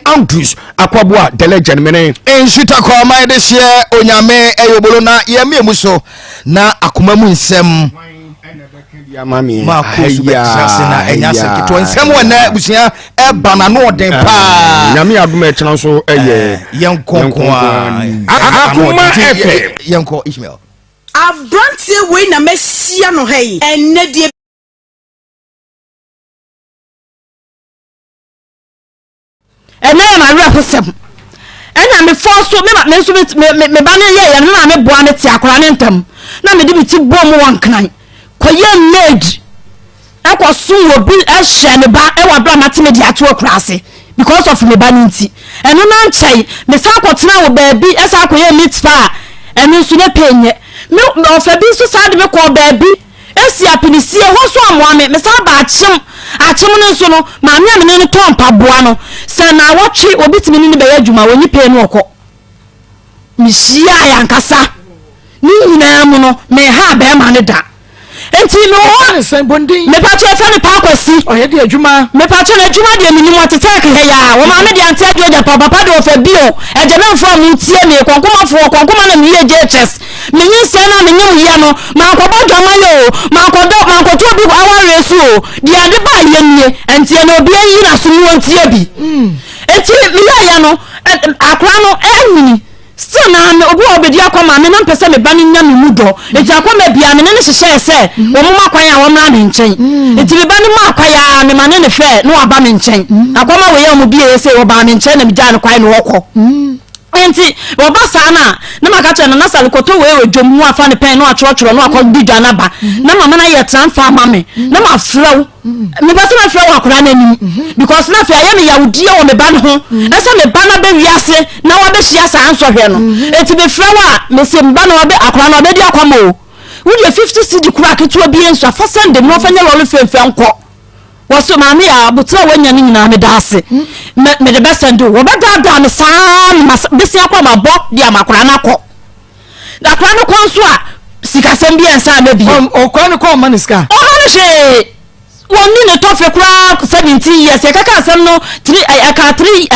Andrews Akwaboa the legend mene. Nsuta kɔ ɔman de hyeɛ Onyame ɛyɛ obolo na yɛ mmiemu so na akoma mu nsɛm maako so bɛtena ase na ɛnyɛ asɛm ketewa nsɛm wɔ nɛ abusua ɛba na no ɔden paa. Nyame adom ɛkyena nso ɛyɛ yɛnkɔ nko a Akoma FM. Yɛnkɔ Ishmael. Abranteɛ wei na mahyia no ha yi ɛnnɛ deɛ. Ɛnɛ yɛ m'awerɛhosɛm. Ɛna me fɔɔ so me ma me nso me me me ba no yɛɛ yɛ no me maame boa me te akwadaa no ntam na mede me ti bɔɔ mu wɔ Nkran kɔyɛ maid ɛkɔ som obi ɛhyɛ ne ba ɛwɔ abira mate me de ato akura ase because of me ba no nti ɛno na nkyɛn me san kɔtena wɔ baabi ɛsan kɔyɛ meat pie a ɛno nso ne pɛ nyɛ me ɔfɛ bi nso saa de me kɔɔ baabi. Esi apinisie, ɛhɔ nso ammoa me. Mesan baa Akyem. Akyem no nso no, maame a me ne no tɔn mpaboa no, sɛ naawɔtwe obi tumi ne no bɛyɛ adwuma a, ɔnyi pee no ɔkɔ. Mehyiae ankasa. Ne nyinaa mu no, menhaa barima no da. Enti mewɔ hɔ a, mepakyɛ yɛfrɛ no Paa Kwasi. Ɔyɛ deɛ adwuma. Mepakyɛ no adwuma deɛ menim, ɔte Turkey ha yi ara. Wɔ maame deɛ ante adwo agya pa, papa deɛ ɔfa bio. Agyamɛnfoɔ a motie me, Kɔnkomafoɔ, Kɔnkoma na meyie JHS. Me nyinsɛn no a menyem yɛ no, mankɔbɔ dwaman o, mankɔdɔ, mankɔto obi awareɛ so o, deɛ ɛde baeɛ nie, ɛnti ɛnɛ obiara nyi n'aso mu ɔntie bi. Enti meyɛeɛ no, akora no anyini. Still na me, obi wɔ hɔ ɔbɛdi akɔma a, me na mpɛ sɛ me ba no nya me mu dɔ. Enti akɔma biara me ne no hyehyɛɛ sɛ wɔmma kwan a wɔmmra me nkyɛn. Enti me ba no maa kwan ara, mema ne ne fɛ na waba me nkyɛn. Akɔma wei a wɔbueeɛ sei, ɔbaa me nkyɛn na megyaa no kwan na ɔkɔ. Enti ɔba saa no a, na maka kyerɛ no, na Sally kɔtɔ wei wɔ dwam na wafa ne pɛn na watwerɛtwerɛ na wakɔ di dwa no aba. Na mama no ayɛ transfer ama me. Na mafrɛ wo. Mepɛ sɛ mɛfrɛ wo akwadaa no anim because na afei ayɛ me yawdie wɔ me ba no ho. Ɛsɛ me ba no abɛ wiase na wabɛhyia saa nsɔhwɛ no. Enti mefrɛ wo a, mese me ba no ɔbɛ akwadaa no ɔbɛdi akwama o. Wo deɛ 50 cedi koraa ketewa bi nso a, fa sɛnde me na ɔfa nyɛ lɔre fɛmfɛ nkɔ. Wɔse maame a aboterɛ a wanya no nyinaa meda ase me mede bɛsɛnde wo. Wɔbɛdaadaa me saa ma besia kɔ mabɔ de ama akwadaa no akɔ. Na akwadaa no kɔ nso a sikasɛm bi ɛnsa ama bio. Ɔkwadaa no kɔ ɔma no sika? Ɔma no hwee. Wɔnni ne tɔfe koraa 17 years. Yɛkaka asɛm no three ɛka three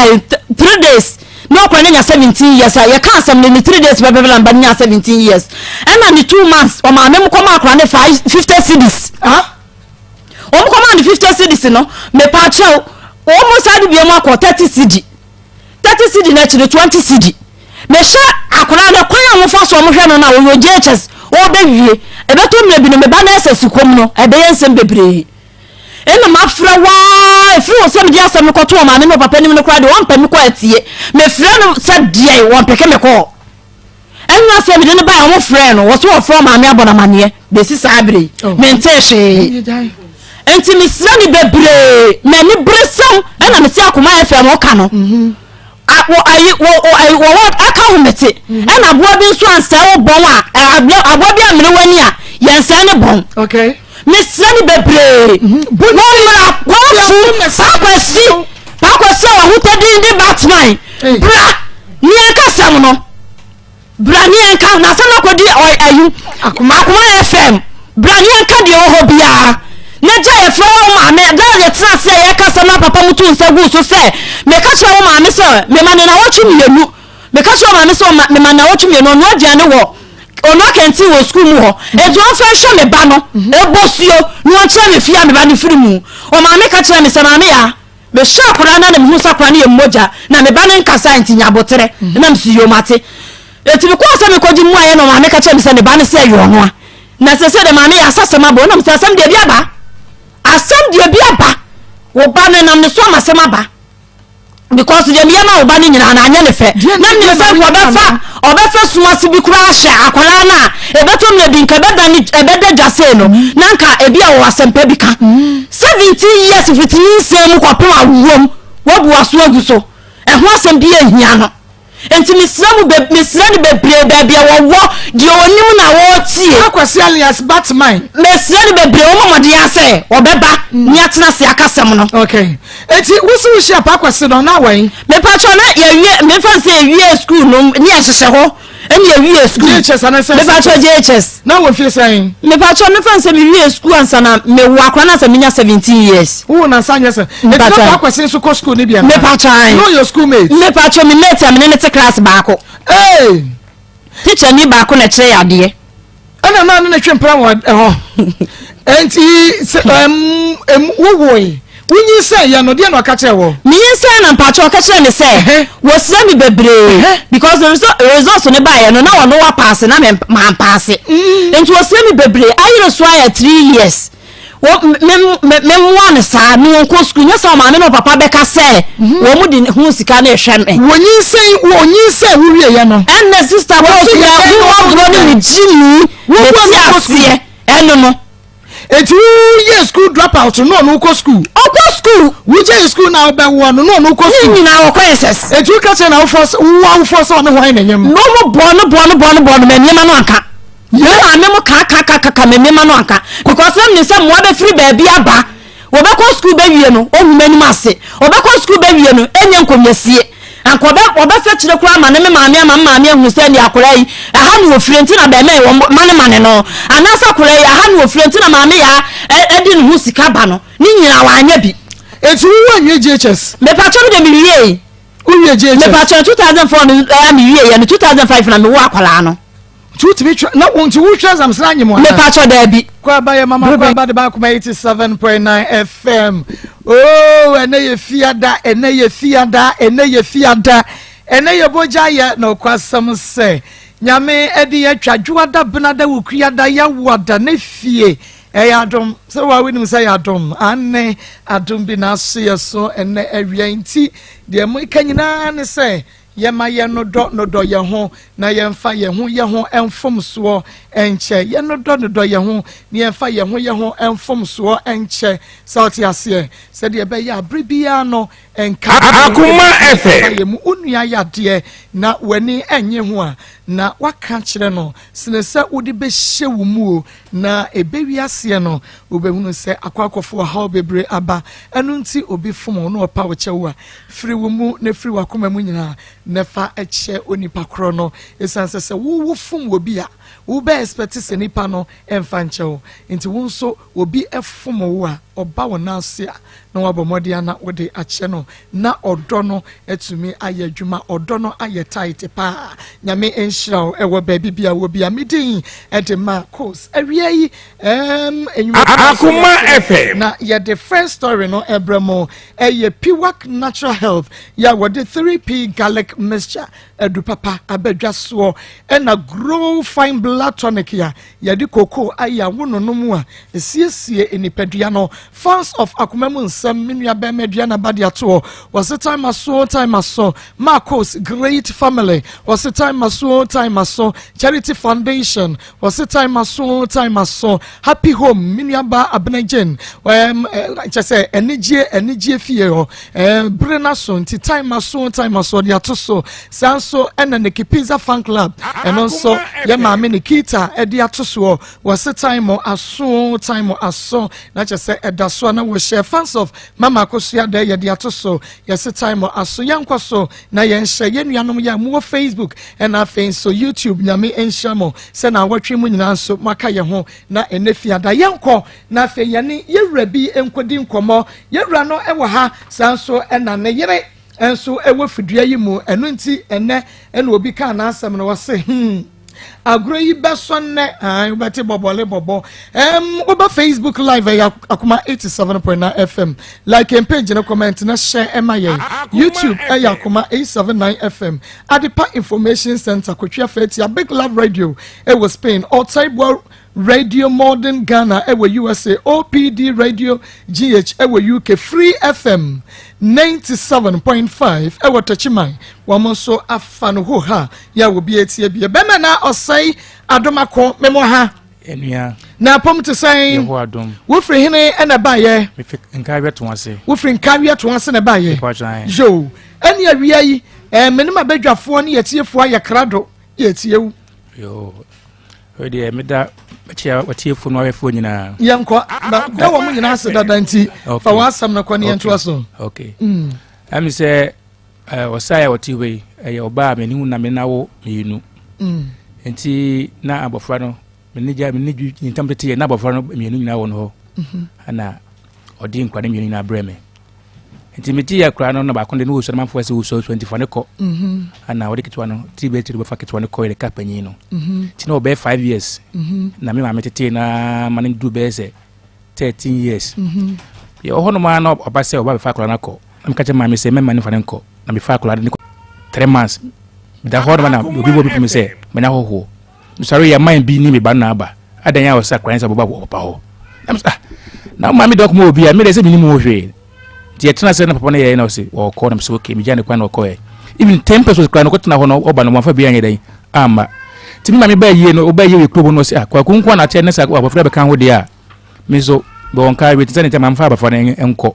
3 days na ɔkora no nya 17 years a yɛka asɛm no ne 3 days pɛpɛpɛ na mba no nya 17 years. Ɛna ne 2 months ɔmaame mo kɔma akwadaa no 5 50 cedis. Ah? Wɔn kɔmaa no 50 cedis no, mepaakyɛw, wɔn san de biom akɔ 30 cedi. 30 cedi no akyi no 20 cedi. Mehwɛ akwadaa no kwan a wɔfa so wɔhwɛ no no a ɔwɔ JHS ɔrebɛwie. Ɛbɛtɔ mmerɛ bi no me ba no ɛsɛ sukɔm no ɛbɛyɛ nsɛm bebree. Ɛna mafrɛ waa ɛfiri wɔ sɛ mede asɛm no kɔto wɔn maame ne wɔn papa anim no koraa deɛ wɔmpɛ me kɔ atie. Mefrɛ no sɛ deɛ wɔmpeke me kɔɔ. Ɛnna sɛ mede no bae a, wɔfrɛɛ no, wɔso wɔfrɛ ɔmaame abɔ no amanneɛ. Bɛsi saa bere yi, Oh. mentee hwee. Enti mesrɛ no bebree, m'ani bere sɛm ɛna mete Akoma FM ɔka no. Mhm. A- wɔ- ayi- wɔ- wɔ- ayi, wɔwɔ aka ho mete. Mhm. Ɛna aboa bi nso ansɛe wo bɔn a, ɛ, aboa aboa bi ammere w'ani a, yɛnsɛe ne bɔn. Okay. Mesrɛ no bebree. Mhm. Wɔmmra kwafu, Paakwasi, Paakwasi a wahotadin de Batman. Bra ne yɛnka asɛm no. Bra ne yɛnka na asɛm no akɔdi ayi Akoma FM. Bra ne yɛnka deɛ ɛwɔ hɔ biara. Na gya yɛfrɛ wo maame da a yɛtena ase a yɛka asɛm na papa mu to nsa gu so sɛ meka kyerɛ wo maame sɛ mema ne nawɔtwe mmienu. Meka kyerɛ wo maame sɛ mema ne nawɔtwe mmienu ɔnoa aduane wɔ ɔnoa kɛnten wɔ sukuu mu hɔ. Enti ɔmfa nhwɛ me ba no ɛbɔ suo na ɔnkyerɛ me fie a me ba no firi mu. Ɔmaame ka kyerɛ me sɛ maame yaa Mehwɛɛ akwadaa no a na mehuu sɛ akwadaa no yɛ mogya na me ba no nkasa nti nya aboterɛ na mesi yoo mate. Enti mekɔɔ sɛ mekɔgye mmuaeɛ na maame ka kyerɛɛ me sɛ me ba no sɛ ɛyɛ ɔno a. Na sɛsɛ deɛ maame yɛ asasɛm aba na mesɛ asɛm deɛ bi aba. Asɛm deɛ bi aba. Wo ba no nam ne so ama asɛm aba. Because deɛ meyɛ ma wo ba no nyinaa na anyɛ ne fɛ. Na menim sɛ ɔbɛfa Ɔbɛfa sum ase bi koraa ahyɛ akwadaa no a, ɛbɛtɔ mmerɛ bi nka ɛbɛda ne ɛbɛda dwa sei no, na nka ebi a wɔwɔ asɛmpa bi ka. 17 years fiti nyinsɛn mu kɔpem awoɔ mu, wabu w'aso agu so. Ɛho asɛm bi nhia no. Nti mesrɛ mo be mesrɛ no bebree baabi a wɔwɔ, deɛ ɔnim na ɔretie. Akwasi alias Batman. Mesrɛ no bebree wɔmmɔ mmɔden ara sɛ wɔbɛba ne atena ase aka asɛm no. Okay. Eti wo se wo hyia Paa Kwasi no na wɛn? Mepakyɛw na yɛwie mefa no sɛ yɛwie school no ne yɛhyehyɛ hɔ. Ɛna yɛwie sukuu. JHS anasɛ Mepakyɛ JHS. Na wɔ fie sɛn? Mepakyɛ mefa nsɛ mewie sukuu ansa na mewo akora no ansa menya 17 years. Wo na nsa nyɛ sɛ. Eti na Mepakyɛ. Paa Kwasi nso kɔ sukuu ne bi anaa? Mepakyɛ ae. Na ɔyɛ school mate. Mepakyɛ me mate a mene ne te class baako. Ee! Teacher ni baako na ɛkyerɛ yɛ adeɛ. Ɛna naa ne ne twe mpena wɔ ɛhɔ. Enti sɛ ɛm ɛm wowoe wonyinsɛn yɛ no deɛ na ɔka kyerɛ wɔ. Menyinsɛn na mpakyɛ ɔka kyerɛ me sɛ wɔsrɛ me bebree because the result results no baeɛ no na ɔno wapaase na me mampaase. Nti wɔsrɛ me bebree ayere so ayɛ 3 years. Wɔ me me me mmoa no saa me wɔnkɔ sukuu nyɛ sɛ ɔmaame ne ɔpapa bɛka sɛ wɔn mu de ho sika no ɛhwɛ me. Wonyinsɛn wonyinsɛn wowie yɛ no. Ɛnna sister Wɔsi kɔɔso yɛ yɛ dɛn na ho ɔmo agorɔ ne me gyi mi Wo me wo ti no kɔ sukuu. aseɛ ɛno no. Eti woyɛ school drop out no ɔno kɔ school. Ɔkɔ school. Wogye school na wobɛwoɔ no na ɔno kɔ Ne school. nyinaa wɔkɔ SS. Eti woka kyerɛ na awofoɔ sɛ wo awofoɔ sɛ ɔne hwan na nyam. Na ɔmo bɔ no bɔ no bɔ no bɔ no mɛ nneɛma no anka. Me maame mo ka ka ka ka ka mɛ nneɛma no anka because na menim sɛ mmoa bɛfiri baabi aba. Wɔbɛkɔ school bɛwie no ɔhu m'anim ase. Ɔbɛkɔ school bɛwie no ɛnyɛ nkonnwasie. Anka ɔbɛ ɔbɛfɛ kyerɛ koraa ama ne me maame ama me maame ahunu sɛ ne akwaraa yi ɛha ne ofire nti na bɛrima yi wɔn mane mane no anaasɛ akwaraa yi aha ne ofire nti na maame yaa ɛde ne ho sika ba no ne nyinaa wanyɛ bi. Eti wo anwie JHS. Mepatwa mi de mi wie. Wowie JHS. Mepatwa 2004 no ɛyà mi wie yɛ no 2005 na mi wo akwaraa no. Nti wotumi twerɛ na nti wotwerɛ exams na anyim anaa? Mepatwa daabi. Kwaba yɛ mama kwaba de ba akoma 87.9 FM. Oh, ɛnɛ yɛ fiada, ɛnɛ yɛ fiada, ɛnɛ yɛ fiada. Ɛnɛ yɛ bogya yɛ na ɔkwasɛm sɛ Nyame ɛde yɛ twa dwoada benada wukuada yawoada ne fie. Ɛyɛ adom sɛ wa wonim sɛ yɛ adom ane adom bi na aso yɛ so ɛnɛ awia nti deɛ mo ka nyinaa ne sɛ yɛma yɛnodɔ nodɔ yɛn ho na yɛmfa yɛn ho yɛn ho mfomsoɔ nkyɛ. Yɛnodɔ nodɔ yɛn ho na yɛmfa yɛn ho yɛn ho mfomsoɔ nkyɛ sɛ ɔte aseɛ sɛdeɛ ɛbɛyɛ abere biara no nka Akoma FM. yɛ mu onua yadeɛ na w'ani ɛnye ho a na waka kyerɛ no sene sɛ wode bɛhyɛ wo mu o na ɛbɛwi aseɛ no wobɛhunu sɛ akɔ akɔfo ɔhaw bebree aba. Ɛno nti obi fom wo na ɔpa wo kyɛw a, firi wo mu na firi w'akoma mu nyinaa na fa kyɛ onipa korɔ no, ɛsiane sɛ sɛ wowo fom wɔ bi a wobɛ expect sɛ nipa no ɛmfa nkyɛ wo. Nti wo nso obi fom wo a ɔba wo nan ase a na wabɔ mmɔden ana wode akyɛ no na ɔdɔ no atumi ayɛ adwuma, ɔdɔ no ayɛ tight paa. Nyame nhyira wo ɛwɔ baabi bi a wɔ bi a medin ɛde ma course awia yi Akoma FM. Na yɛde first story no ɛbrɛ mo. Ɛyɛ Piwak Natural Health yɛ a wɔde 3P garlic mixture adu papa abɛdwa soɔ, ɛna Grow Fine Blood Tonic a yɛde koko ayɛ awononom a esiesie nipadua no. Fans of Akoma mu Nsɛm, me nua bɛrima aduana ba de atoɔ wɔse time aso, time aso. Marcos Great Family wɔse time aso, time aso. Charity Foundation wɔse time aso, time aso. Happy Home, me nua ba Abena Jane kyɛ sɛ anigye anigye fie hɔ bere na so nti time aso, time aso ɔde ato so. Saa nso ɛna Nikki Pizza Fan Club, ɛno nso yɛ maame Nikita ɛde ato soɔ wɔse time aso, time aso na kyɛ sɛ ɛda so a na wɔhyɛ. Fans of Mama Akosua dɛ yɛde ato so yɛse time aso. Yɛnkɔ so na yɛnhyɛ yɛn nuanom yɛ a mowɔ Facebook ɛna afei nso YouTube. Nyame nhyira mo sɛ na awɔtwe mu nyinaa nso moaka yɛn ho na ɛnɛ fiada yɛnkɔ na afei yɛne yɛwura bi nkɔdi nkɔmmɔ. Yɛwura no ɛwɔ ha, saa nso ɛna ne yere nso ɛwɔ fidua yi mu. Ɛno nti ɛnɛ ɛna obi kaa n'asɛm no wɔse agorɔ yi bɛsɔ nnɛ ahan wobɛte bɔbɔle bɔbɔ. Woba Facebook live, ɛyɛ Akoma 87.9 FM. Like and page no, comment na share ɛma yɛn. YouTube ɛyɛ Akoma 879 FM. Adepa Information Center, Kotwia Fɛtia, Big Love Radio ɛwɔ Spain, Ɔtaibua Radio Modern Ghana ɛwɔ USA, OPD Radio GH ɛwɔ UK, Free FM 97.5 ɛwɔ Tɛkyiman. Wɔn nso afa no ho ha yɛ a obi etie bie bɛmɛ na ɔsɛe adomako mɛmɔ ha. Enua. Na apɔm te sɛn? Yehowa adom. Wofiri hene ɛna baayɛ? Mefi Nkawie to ase. Wofiri Nkawie to ase na baayɛ? Mepatwan. Yo, ɛne awia yi mene ma badwafoɔ ne yɛtiefoɔ ayɛ krado yɛtie wo. Yo. Wei deɛ meda kyia watiefoɔ no awɛfoɔ nyinaa. Yɛnkɔ na da wɔ mo nyinaa ase dada nti fa w'asɛm no kɔ ne yɛntoa so. Okay. Ɛmi sɛ ɔsae a wɔte hɔ yi ɛyɛ ɔbaa a m'ani hu na me nawo mmienu. Nti na abɔfra no mene gya mene dwi ntam tete yɛ na abɔfra no mmienu nyinaa wɔ no hɔ. Ɛna ɔde nkura no mmienu nyinaa brɛ me. Nti megye yɛ akura no na baako de no wɔsua no manfoɔ sɛ wɔsua sua nti fa ne kɔ. Ɛna ɔde ketewa no tiri bɛyɛ tiri bɛfa ketewa no kɔ yɛ ka panyin no. Nti na ɔbɛyɛ 5 years. Na me maame tetee na ma no duru bɛyɛ sɛ 13 years. Yɛwɔ hɔ nom ara na ɔba sɛ ɔba bɛfa akwadaa no akɔ. Na meka kyerɛ maame sɛ mɛma no fa no nkɔ. Na mefa akwadaa no kɔ 3 months. Meda hɔ nom na obi bɔ bi pem sɛ manya hɔhoɔ. Mesɔre yɛ man bi ne me ba no na aba. Adan a ɔsɛ akwadaa no sɛ ɔbɛba wɔ papa hɔ. Na mesɛ, ah, na maame dɔk mu wɔ bi a mede sɛ menim ho hwee. Nti yɛtena sɛ na papa no yɛɛ na ɔsɛ ɔkɔ na mesɛ okay, megya ne kwan na ɔkɔɛ. Even 10 pesewas koraa no ɔkɔtena hɔ no ɔba no wɔamfa bi anyɛ dɛn amma. Nti me maame baa yie no ɔbaa yie wɔ kurom no ɔsɛ, ah, Kwaku nko na ateɛ ne sɛ abɔfra bɛka ho deɛ a me nso bɛwɔ nka wei te sɛ ne ntɛm amfa abɔfra no nkɔ.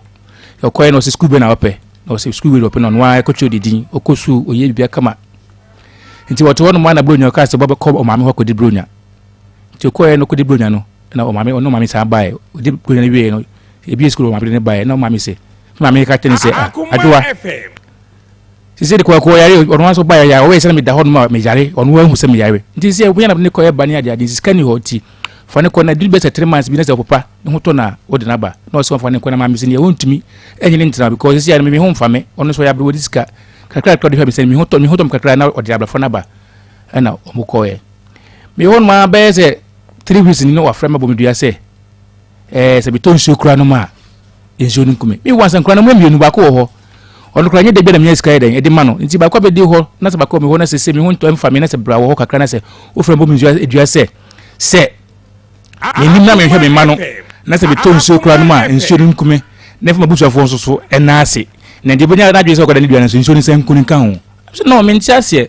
Ɔkɔɛ na ɔsɛ sukuu bɛ na ɔpɛ na ɔsɛ sukuu wei na ɔpɛ na ɔno ara ɛkɔtwerɛ ne din, ɔkɔ sukuu, ɔyɛ biribiara kama. Nti wɔte hɔ nom a na Buronya ɔkaa sɛ ɔbɛkɔ ɔmaame hɔ akɔdi Buronya. Nti ɔkɔɛ no kɔdi Buronya no na ɔmaame ɔne ɔmaame san baeɛ. Ɔdi Buronya no wieɛ no ebie sukuu ɔmaame de ne baeɛ na ɔmaame sɛ maame ka kyerɛ ne sɛ, ah, Adwoa, sisi de kɔkɔɔ yare ɔno nso baeɛ yare ɔwɔ sɛ meda hɔ nom a meyare ɔno ahu sɛ meyare nti sɛ wonya na ne kɔ ɛba ne ade ade sika ni hɔ nti fa ne kɔ na duru bɛsɛ 3 months bi na sɛ ɔpopa ne ho tɔ na wode no aba. Na ɔsɛ ɔmfa ne kɔ na maame sɛ neɛ wɔntumi ɛnyɛ ne ntena because sisi a me ho mfa me, ɔno nso ɔyɛ abere wɔde sika kakra kakra ɔde hwɛ me sɛ me ho tɔ me kakra na ɔde abrɛfo no aba. Ɛna ɔmo kɔɛ me hɔ nom a bɛyɛ sɛ 3 weeks ni na wafrɛ me abɔ me dua sɛ sɛ metɔ nsuo kura no mu a nsuo no nkume me wansa nkura no mu mmienu baako wɔ hɔ ɔno kora nyɛ da bi na menya sika yɛ dɛn ɛde ma no nti baako abɛdi hɔ na sɛ baako wɔ me hɔ na sɛ sɛ me ho ntɔ mfa me na sɛ bra wɔ hɔ kakra na sɛ wofrɛ me bɔ me nsuo dua sɛ menim na mehwɛ me mma no na sɛ metɔ nsuo kura no mu a nsuo no nkume na ɛfa m'abusuafoɔ nso so ɛna ase na deɛ bɛnya n'adwene sɛ ɔkɔda ne dua no so nsuo no sɛ nku no nka ho sɛ no mente aseɛ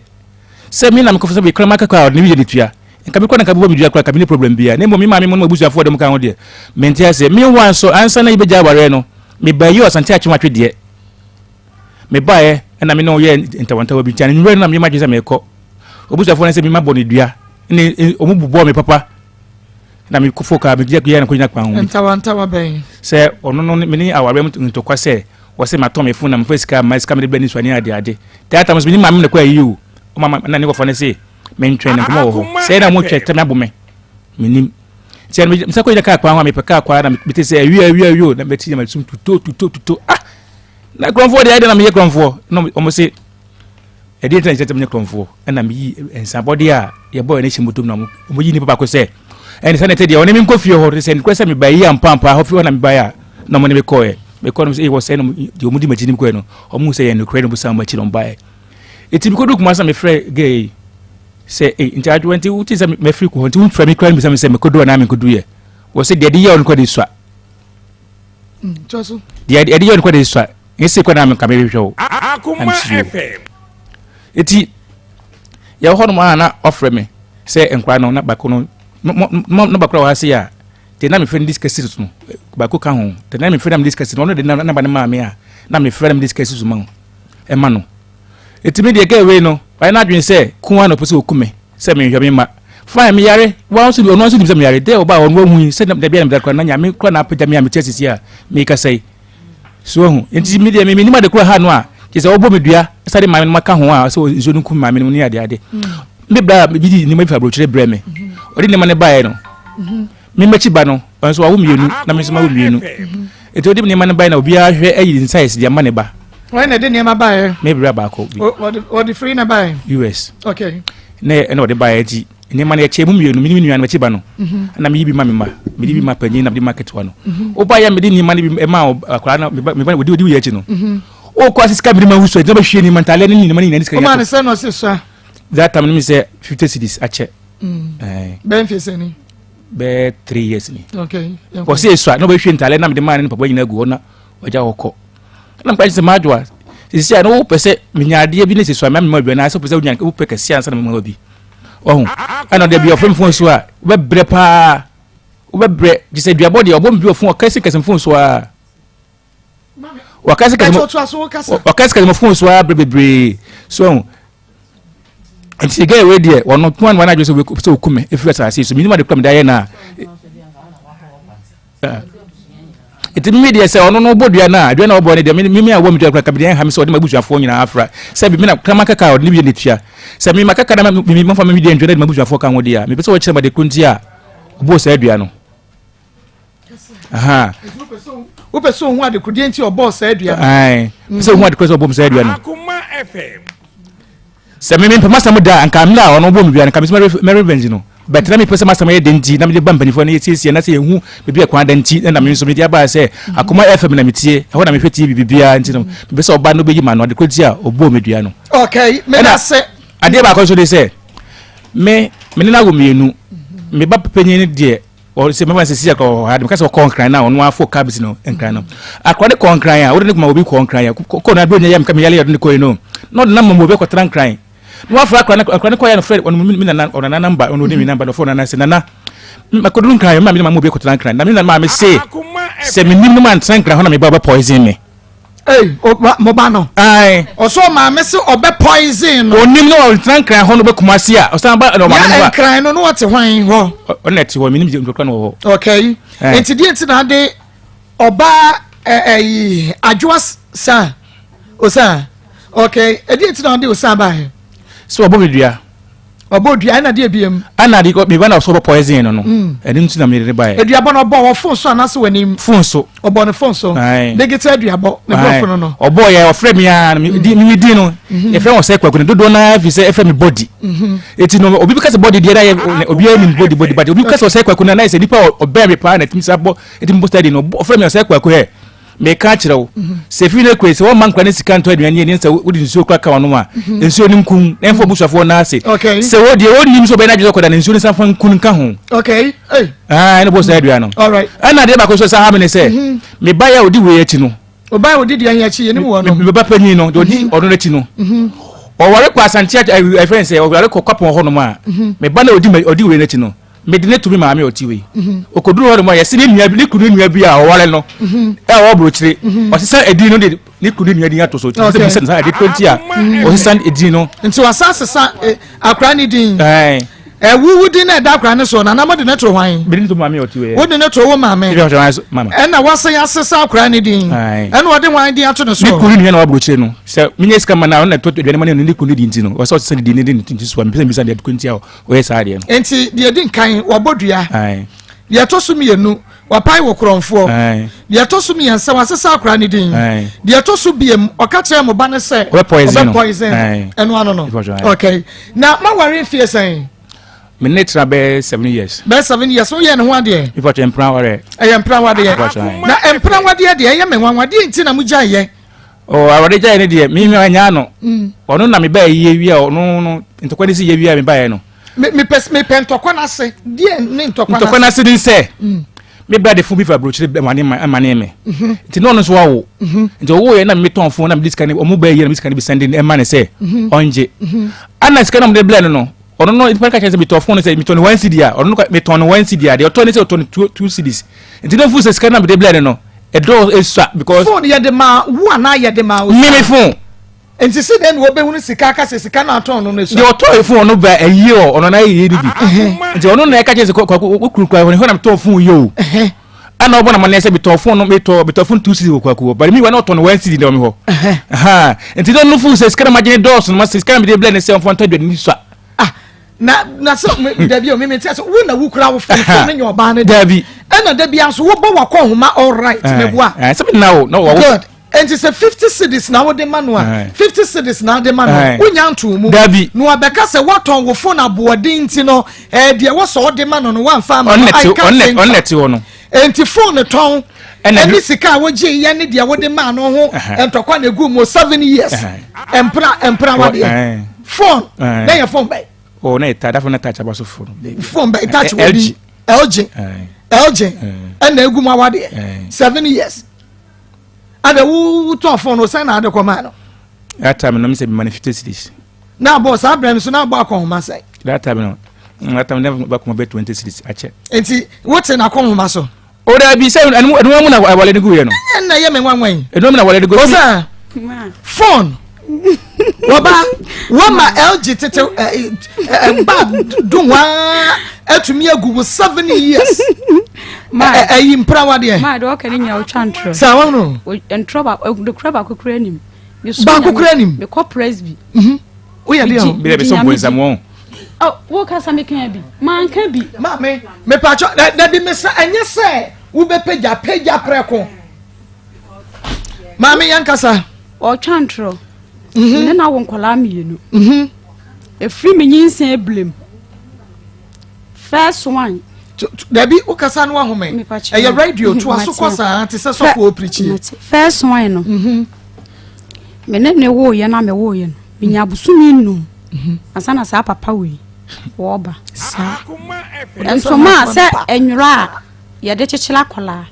sɛ me na mekɔfa sɛ mekora maka kɔ a ɔde ne bi yɛ de tua nka mekɔ na nka bɛbɔ me dua kora nka mene problem bia na mmom me maame mu no m'abusuafoɔ de mu ka ho deɛ mente aseɛ. Meanwhile nso ansa na yɛbɛgya awareɛ no mebaa yi Ɔsante Akyem atwe deɛ mebaeɛ ɛna me ne ɔyɛ ntawantawa bi nti anwummerɛ no na meyɛ m'adwene sɛ mekɔ obusuafoɔ no sɛ mema bɔ ne dua ne ɔmo bobɔɔ me papa na mekɔfo kaa megyina yɛ na kɔgyina kwan ho. Ntawantawa bɛn? Sɛ ɔno no me ne awareɛ mu ntɔkwa sɛ wɔsɛ matɔn me phone na mefa sika ma sika mede bɛ ne suane ade ade that time so me ne maame na kɔ ayi o ɔma na ne kɔfa no se mentwɛn ne nkɔmɔ wɔ hɔ sɛ na mo twɛ tɛmɛ abo me menim sɛ mesɛ kɔgyina kaa kwan ho a mepɛ kaa kwan na mete sɛ awia awia awia na mɛti na masum tuto tuto tuto. Ah, na kurɔmfoɔ deɛ ɛdɛ na meyɛ kurɔmfoɔ na ɔmo se ɛdeɛ ntina kyerɛ sɛ meyɛ kurɔmfoɔ ɛna meyi nsabɔdeɛ a yɛbɔ ɛne hyɛ motom na ɔmo yi nipa baako sɛ ɛne sɛ ne te deɛ ɔne me nkɔ fie hɔ sɛ nokorɛ sɛ meba yi ampa ampa hɔ fie hɔ na mebaeɛ a na ɔmo ne me kɔɛ mekɔ no sɛ ɛwɔ sɛ no deɛ ɔmo di m'akyi ne kɔɛ no ɔmo sɛ yɛ nokorɛ no busa ɔmo akyi na ɔmo baeɛ. Ɛti mekɔdu Kumase na mefrɛ gɛ yi sɛ ei nti adwoa nti wote sɛ mafiri kɔ hɔ nti womfrɛ me kora no bisa me sɛ mekɔdu anaa menkɔduyɛ wɔ sɛ deɛ de yɛ ɔno kɔ de sua deɛ ɛde yɛ ɔno kɔ de sua nyɛ sɛ kɔ na meka mehwehwɛ wo na mesio. Ɛti yɛwɔ hɔ nom a na ɔfrɛ me sɛ nkora no na baako no na baako a wɔ ha se a deɛ na mefrɛ no de sika si so no baako ka ho deɛ na mefrɛ na mede sika si no ɔno de na ba ne maa me a na mefrɛ na mede sika si so ma ɛma no. Ɛti me deɛ gɛ wei no wayɛ n'adwene sɛ kun a na ɔpɛ sɛ ɔku me sɛ menhwɛ me ma fine meyare wa nso ɔno nso nim sɛ meyare dɛ ɔba a ɔno wahu yi sɛ dabi a na meda kora na Nyame kora na apagya me a mete asisi a mekasa yi so ahu. Nti me deɛ menim ade kora ha no a kyerɛ sɛ ɔbɔ me dua sɛ de maame no maka ho a sɛ nsuo no kum maame no ne ade ade. Me bra bi di nneɛma bi fa aburokyerɛ brɛ me ɔde nneɛma no baeɛ no me m'akyi ba no ɔno nso wawo mmienu na me nso mawo mmienu nti ɔde nneɛma no baeɛ na obiara hwɛ ayi ne size de ama ne ba. Wɔn na ɛde nneɛma baeɛ? Me bra baako bi. Ɔde firi na baeɛ? US. Okay. Na ɛna ɔde baeɛ nti nneɛma no yɛkyɛ mu mmienu me ne me nua no m'akyi ba no ɛna meyi bi ma me ma mede bi ma panyin na mede ma ketewa no wobaeɛ mede nneɛma no bi ma akwaraa no me ba ɔdi ɔdi akyi no wokɔ ase sika mede ma wusu ɛgyina bɛhwie nneɛma ntaaleɛ ne nneɛma no nyinaa ne sika. Ɔmaa ne sɛ na ɔse sua. That time no mi sɛ 50 cedis akyɛ. Bɛn fi sɛ ni? Bɛɛ 3 years ni. Okay. Ɔsɛ esua na ɔbɛhwie ntaaleɛ na mede maa ne papa nyinaa gu hɔ na ɔgya hɔ kɔ ɛna mpa sɛ madwoa sisi a na wopɛ sɛ menya adeɛ bi ne sɛ sua mema mema bi anaasɛ wopɛ sɛ wonya wopɛ kɛseɛ ansa na mema bi ɔho ɛna ɔde bi ɔfrɛ me phone so a wobɛbrɛ paa wobɛbrɛ gye sɛ duabɔ deɛ ɔbɔ me bi wɔ phone ɔkɛse kɛse phone so a wɔkɛse kɛse ɔkɛse kɛse phone so a brɛ bebree so ɔho nti gɛ wei deɛ ɔno tuma no wɔn adwene sɛ ɔku me ɛfiri asase so menim ade kora mede ayɛ no a. Nti me deɛ sɛ ɔno no bɔ dua no a, dua no a ɔbɔ no deɛ me me a ɔbɔ me dua koraa ka deɛ ɛnha me sɛ ɔde m'abusuafoɔ nyinaa afra. Sɛ me na kraman kaka a ɔde ne deɛ na ɛtua. Sɛ me makaka na me me mafa me deɛ ntua na de m'abusuafoɔ ka ho deɛ a, mepɛ sɛ ɔkyerɛ me ade koro nti a ɔbɔɔ saa dua no. Aha. Wopɛ sɛ ohu adekodeɛ nti ɔbɔɔ saa dua no? Ae. Pɛ sɛ ohu adekodeɛ sɛ ɔbɔɔ saa dua no. Sɛ me mempɛ m'asɛm da a, anka mmerɛ a ɔno ɔbɔɔ me dua no, anka mesi mɛ revenge no. But na mepɛ sɛ m'asɛm yɛ den nti, na mede ba mpanimfoɔ no yɛsiesie na sɛ yɛhu baabi a kwan da nti, na me nso mede aba sɛ Akoma FM na metie, ɛhɔ na mehwɛ TV biribiara nti no, mepɛ sɛ ɔba no bɛyi m'ano adekorɔ nti a ɔbɔɔ me dua no. Okay, meda ase. Adeɛ baako nso ne sɛ, me me ne no awo mmienu, me ba panyin no deɛ, sɛ mɛma sɛ sisi akɔ hɔ ha de meka sɛ ɔkɔ nkran na ɔno afo kaa bisi no nkran no akora de kɔ nkran a wode ne kuma obi kɔ nkran a kɔ na abiri nyɛ yɛ meka meyale yɛ de ne kɔ yi no na ɔde nam ma obi akɔtena nkran na wafra akora no akora no kɔ yɛ no frɛ ɔno mi nana ɔno nana namba ɔno ne mi namba na ɔfrɛ nana sɛ nana makɔduru nkran yɛ ma mi ma obi akɔtena nkran na mi nana maame se sɛ menim no ma ntena nkran hɔ na meba ɔbɛ poison me. Ei, mo ba no. Ae. Ɔsɛ ɔmaame se ɔbɛ poison no. Onim no ɔntena nkran hɔ no bɛ Kumasi a ɔsan ba ɛna ɔmaame no ba. Yɛ nkran no no ɔte hwan hɔ. Ɔno na ɛte hɔ menim deɛ nkran wɔ hɔ. Okay. Nti deɛ nti na ade ɔbaa ɛyi adwoa san osan okay ɛdeɛ nti na ɔde osan baeɛ. Sɛ ɔbɔ me dua. Ɔbɔ dua ɛna deɛ biem. Ɛna de me ba na ɔsɔ bɔ poison no no. Mm. Ɛno nti na mede ne baeɛ. Aduabɔ no ɔbɔ wɔ fon so anaasɛ w'anim? Fon so. Ɔbɔ ne fon so. Digital aduabɔ ne borɔfo no no. Ɔbɔ yɛ ɔfrɛ mi a mm. mi din no. Mm-hmm. Yɛfrɛ wɔn sɛ kwaku no dodoɔ naa fi sɛ ɛfrɛ mi body. Mm-hmm. Eti no obi bi ka sɛ body deɛ na yɛ obi anim body body but obi ka sɛ ɔsɛ kwaku no na yɛ sɛ nipa ɔbɛn mi paa na ɛtumi sa bɔ ɛtumi bɔ steady no ɔfrɛ mi ɔsɛ kwaku hɛ. Meka akyerɛ wo, sɛ firi no kure sɛ wɔmma nkora ne sika ntɔ aduane ani sɛ wode nsuo kora ka wɔnom a, mhm. nsuo no nkum na ɛmfa obusuafoɔ no ase. Sɛ wo deɛ wɔnnim sɛ ɔbɛyɛ no adwene sɛ ɔkɔda no nsuo no nsa fa nku no nka ho. Ɛne bɔ saa adua no. Ɛna adeɛ baako nso sɛ ha me ne sɛ, mhm. me ba yɛ a ɔdi wei akyi no. Ɔba a ɔdi deɛ yɛn akyi yɛn mu wɔ no. Me ba panyin no deɛ ɔdi mhm. ɔno n'akyi no. Ɔware kɔ asante ɛfɛn sɛ ɔware kɔ kwapɔn hɔ nom a, me ba na ɔdi wei n'akyi no. Mede no to me maame a ɔte wei. Ɔkɔduru hɔ nom a, yɛse ne nua bi, ne kunu nua bi a ɔware no, a ɔwɔ aburokyire, ɔsesa edin no de ne kunu nua din ato so. Nti sɛ bisa no saa ade koro nti a ɔsesa edin no. Nti wasan sesa akora ne din. Ɛwuwu din na ɛda akora ne soɔ no, anaa mode ne to hwan? Mede ne to maame a ɔte wei. Wode ne to wo maame. Ɛna wasan asesa akora ne din. Ɛna ɔde hwan din ato ne soɔ? Ne kunu nua na ɔwɔ aburokyire no. Sɛ menyɛ sika ma no a, ɔno na ɛtɔ aduane ma no ne kunu di nti no, ɔsɛ ɔsesa ne din ne de ne to so a, mepɛ sɛ mebisa no ade koro nti a Wɔyɛ saa adeɛ no. Nti deɛ ɛdi nkan wabɔ dua. Deɛ ɛtɔ so mmienu wapae wɔ korɔnfoɔ. Deɛ ɛtɔ so mmiɛnsa wasesa akora ne din. Deɛ ɛtɔ so biem ɔka kyerɛ mo ba no sɛ ɔbɛ poison no. Ɛno ano no. Okay. Na maware mfie sɛn? Me ne tena bɛyɛ 7 years. Bɛyɛ 7 years woyɛ ne ho adeɛ? Mepatwa mpena wareɛ. Ɛyɛ mpena wadeɛ. Na mpena wadeɛ deɛ ɛyɛ me nwanwa deɛ nti na mo gya yɛ? Oh, awurade gyae ne deɛ me anya no mm. Ɔno na mebae yie wie a ɔno no ntɔkwa no si yie wie a mebaeɛ no mepɛ mepɛ ntɔkwa no ase deɛ ne ntɔkwa no ase ne sɛ mm. me bra de fon bi fa aburokyire ɛmane me mhm. Nti na ɔno nso awo mhm. Nti ɔwo yɛ na metɔn fon na mede sika no ɔmo bɛyɛ na mede sika no bi sɛnde ɛma ne sɛ mhm. Ɔngye ana sika no mede blɛ no no ɔno no nipa ka kyerɛ sɛ metɔ fon no sɛ metɔ no 1 cedi a ɔno no metɔn no 1 cedi a deɛ ɔtɔ ne sɛ ɔtɔ no 2 cedis nti na ofu sɛ sika no na mede blɛ no no ɛdɔɔ esua because. Phone yɛ de ma wo anaa yɛ de ma o. Mimi phone. Nti si dɛn na wɔbɛhunu sika aka sɛ sika no atɔn no no esua. Deɛ ɔtɔ phone no ba ɛyie ɔ ɔno na ɛyie no bi nti ɔno na ɛka kyerɛ sɛ kwaku wo kuru kura hɔ na metɔn phone yɛ o ɛna ɔbɔ na ma ne sɛ metɔn phone no metɔ metɔ phone 2 cedi wɔ kwaku hɔ but mi wa na ɔtɔ no 1 cedi na ɔmi hɔ nti na ɔno phone sɛ sika na ma gye ne dɔɔso no ma sɛ sika na mede blɛ ne sɛ ɔmfa ntɔ aduane ni sua. Ah na na sɛ dabi o mímí tí a sɛ wo na wo kura wo fɛn fɛn ne nyɛ ɔbaa ne dabi ɛna dabi aso wo bɔ wakɔ nhoma all right mɛ bu a. Sɛ mi na o na wa wo. Good nti sɛ 50 cedis na wode ma no a 50 cedis na wode ma no wonya nto mu dabi na wabɛka sɛ woatɔn wo phone aboɔden nti no ɛɛ deɛ wɔsɔ ɔde ma no no wamfa ama no I can't think ɔnna te hɔ no nti phone tɔn ɛne sika a wogye yɛ ne deɛ wode maa no ho ntɔkwa na egu mu 7 years mpra mpra wadeɛ phone na yɛ phone bɛyɛ. O na yɛ ta dafo na touch aba so phone. Phone bɛyɛ touch wɔ bi LG LG ɛna egu mu awadeɛ 7 years ada wo tɔn phone no sɛn na ade kɔ maa no. That time no mi sɛ mi ma ne 50 cedis. Na abɔ saa abirɛ no so na abɔ akɔnhoma sɛn. That time no that time na ba kɔn bɛ 20 cedis akyɛ. Nti wote na akɔnhoma so. O dabi sɛ ɛnu ɛnu mu na awale no gu yɛ no. Ɛna yɛ mi nwanwa yi. Ɛnu mu na awale no gu. Osa phone wɔba wɔma LG tete ɛ ɛ ba dunwa atumi agu wo 7 years. Ɛyi mpra wa deɛ. Maa deɛ ɔka ne nyinaa ɔtwa ntorɔ. Saa wɔn no. Ntorɔ baako ntorɔ baako kura anim. Baako kura anim. Mekɔ presby. Woyɛ deɛ o. Bi de sɔ bonsam wɔn. Ɔ wo kasa mi kan bi. Maa nka bi. Maame mepatwɔ dabi mesa ɛnyɛ sɛ wobɛpagya pagya prɛko. Maame yɛn kasa. Ɔtwa ntorɔ. Ne na wo nkɔlaa mmienu. Efiri mi nyinsɛn ebilem. First one. Dabi wokasa no wahome. Ɛyɛ radio to aso kɔ saa te sɛ sɔfo opirikyi. First one no. Me ne ne woyɛ na me woyɛ no. Menya abosomi nnum. Ansa na saa papa wei wɔɔba. Ntoma a sɛ ɛnwera a yɛde kyekyere akwadaa.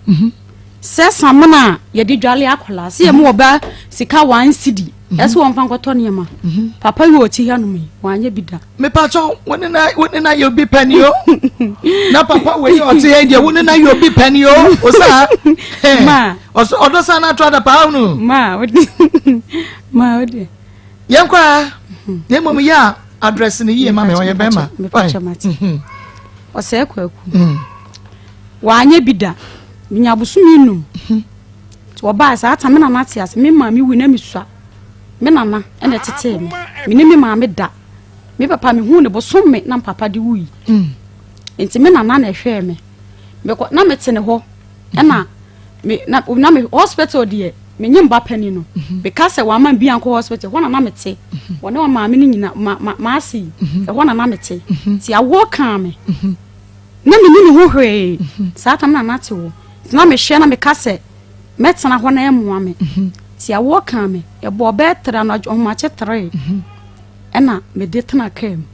Sɛ samina a yɛde dwale akwadaa. Sɛ yɛmu ɔba sika 1 cedi. Ɛsɛ wɔn fa nkɔtɔ nneɛma. Papa yi ɔti hanom yi wanyɛ bi da. Mepatɔ wo ne na wo ne na yɛ obi pɛni o. Na papa wei ɔte yɛ deɛ wo ne na yɛ obi pɛni o. Osa. Ma. Ɔsɔ ɔdɔ san na ato ada paa no. Ma odi. Ma odi. Yɛn kɔ a. Na mmom yɛ a address no yie ma me ɔyɛ bɛrima. Mepatɔ mate. Ɔsɛe kwaku. Wanyɛ bi da. Menya abosomi num. Wɔbaa saa ta me nana te ase me maame wu na mesua. Me nana ɛna ɛtetee me. Me ne me maame da. Me papa me hu ne bosom me na papa de wui. Nti me nana na ɛhwɛɛ me. Mekɔ na mete ne hɔ. Ɛna me na na me hospital deɛ me nye mba pani no. Meka sɛ wama bi ankɔ hospital hɔ na na mete. Wɔne wɔn maame no nyina ma ma maase yi. Ɛhɔ na na mete. Nti awoɔ kaa me. Na me ni ne ho hwee. Saa tam na na te hɔ. Nti na mehwɛ na meka sɛ mɛtena hɔ na ɛmmoa me. Nti awoɔ kaa me. Ɛbɔɔ bɛyɛ tere anadwo ɔhomakye tere. Ɛna mede tena kaa mu.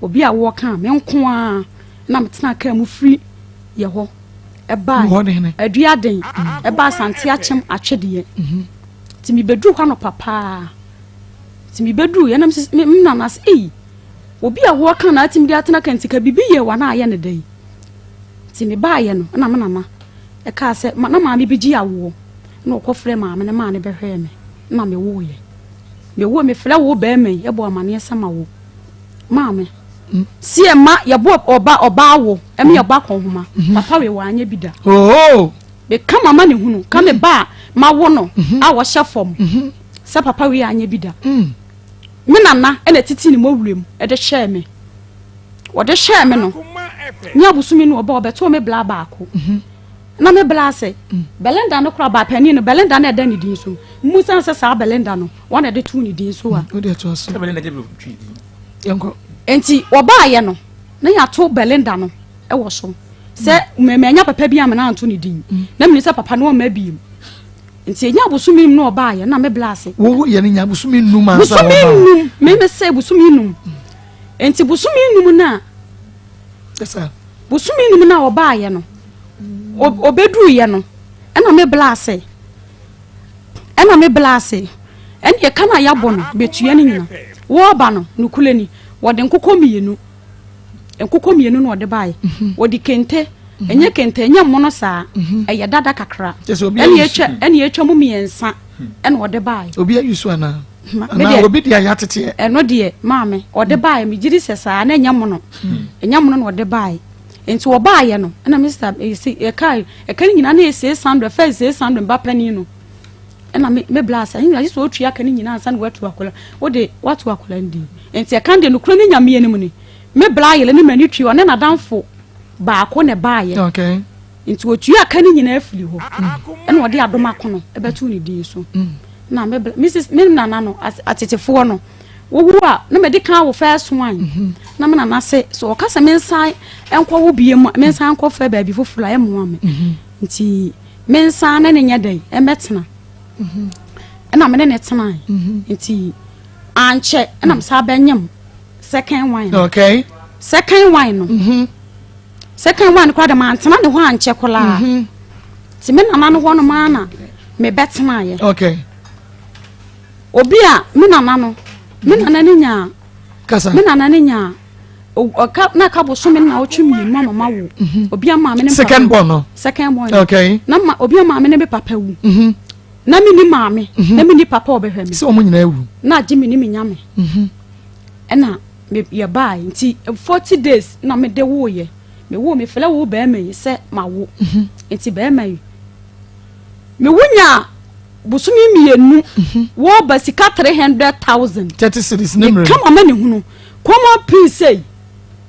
Obi a awoɔ kaa me nko ara na metena kaa mu firi yɛ hɔ. Ɛbaa Aduaden ɛbaa Asante Akyem Atwedeɛ. Nti mebɛduru hɔ anɔpa paa. Nti mebɛduru yɛ na me nana sɛ ei obi a awoɔ ka na atumi de atena kaa nti ka biribi yɛ wa na ayɛ ne dɛn. Nti mebaayɛ no ɛna me nana ɛkaa sɛ na maame bi gye awoɔ na ɔkɔfrɛ maame no maa no bɛhwɛɛ me na mewoeɛ. Mewoo mefrɛ wo bɛrima yi ɛbɔ amaneɛ sɛ ma wo maame. Si ɛma yɛbɔ ɔba ɔbaa wo ɛmi yɛbɔ akɔnhoma papa wei wanyɛ bi da. Meka mama ne hunu ka me ba a ma wo no a wɔhyɛ fam sɛ papa wei anyɛ bi da. Me nana ɛna titi ne mɔwura mu ɛde hyɛɛ me. Wɔde hyɛɛ me no ne abosomi no ɔba ɔbɛtoo me bla baako. Na me bla ase Belinda no kora baapanin no Belinda na ɛda ne din so. Mmusa sɛ saa Belinda no wɔn na ɛde too ne din so a. Nti wɔbaayɛ no na yɛato Belinda no ɛwɔ so sɛ manya papa bi a mena anto ne din na mene sɛ papa no ɔmma biem. Nti ɛnya abosomi num na ɔbaayɛ na me bla ase. Wo yɛ no nya abosomi num ansa wɔba. Bosomi num me me sɛ bosomi num. Nti bosomi num na bosomi num na ɔbaayɛ no ɔbɛduruyɛ no ɛna me bla ase. Ɛna me bla ase. Ɛne ɛka na yɛabɔ no bɛtua no nyina. Wɔɔba no nokule ni wɔde nkokɔ mmienu nkokɔ mmienu na ɔde baeɛ. Wɔde kente ɛnyɛ kente ɛnyɛ mmono saa ɛyɛ dada kakra ɛne atwa mu mmiɛnsa ɛna ɔde baeɛ. Obi ayi so anaa? Anaa obi de ayɛ ateteɛ? Ɛno deɛ maame ɔde baeɛ megye di sɛ saa na ɛnyɛ mmono ɛnyɛ mmono na ɔde baeɛ. Nti wɔbaeɛ no ɛna Mr. ɛka ɛka no nyinaa na yɛ 600 first 600 mba panin no ɛna me me bla asa ɛna sɛ otua ka ne nyinaa ansa na watu akwadaa wode watu akwadaa no din nti ɛka deɛ nokura ne nyameɛ no mu ni me bla ayɛlɛ ne m'ani twi ɔne n'adamfo baako na ɛbaayɛ okay. Nti otua ka ne nyinaa firi hɔ ɛna ɔde adom akono ɛbɛto ne din so na me bla Mrs. me nana no atetefoɔ no wowu a na mede kan wo first one na me nana se so ɔka sɛ mensan nkɔ wo bie mu mensan nkɔ fɛ baabi foforɔ a ɛmmoa me nti mensan ne ne nyɛ dɛn ɛmɛtena ɛna me ne ne tenae nti ankyɛ ɛna me saa bɛnyem second one no. Okay. Second one no. Second one koraa de mantena ne hɔ ankyɛ koraa. Nti me nana no hɔ nom ara na mebɛtenaeɛ. Okay. Obi a me nana no, me nana no nyaa Kasa. Me nana no nyaa ɔka na ka bosome na ɔtwe mmienu ama ma wo. Obi ama me ne Second born no. Second born. Okay. Na ma obi ama me ne me papa wu. Na me ni maame, na me ni papa ɔbɛhwɛ me. Sɛ wɔn nyinaa wu. Na agye me ni me nyame. Ɛna me yɛ baa nti 40 days na me de wo yɛ. Mewoo mefrɛ wo bɛrima yi sɛ mawo. Nti bɛrima yi mewo nya bosome mmienu wɔba sika 300,000. 30 cedis ne mmerɛ. Meka mama ne hunu. Common pin sei.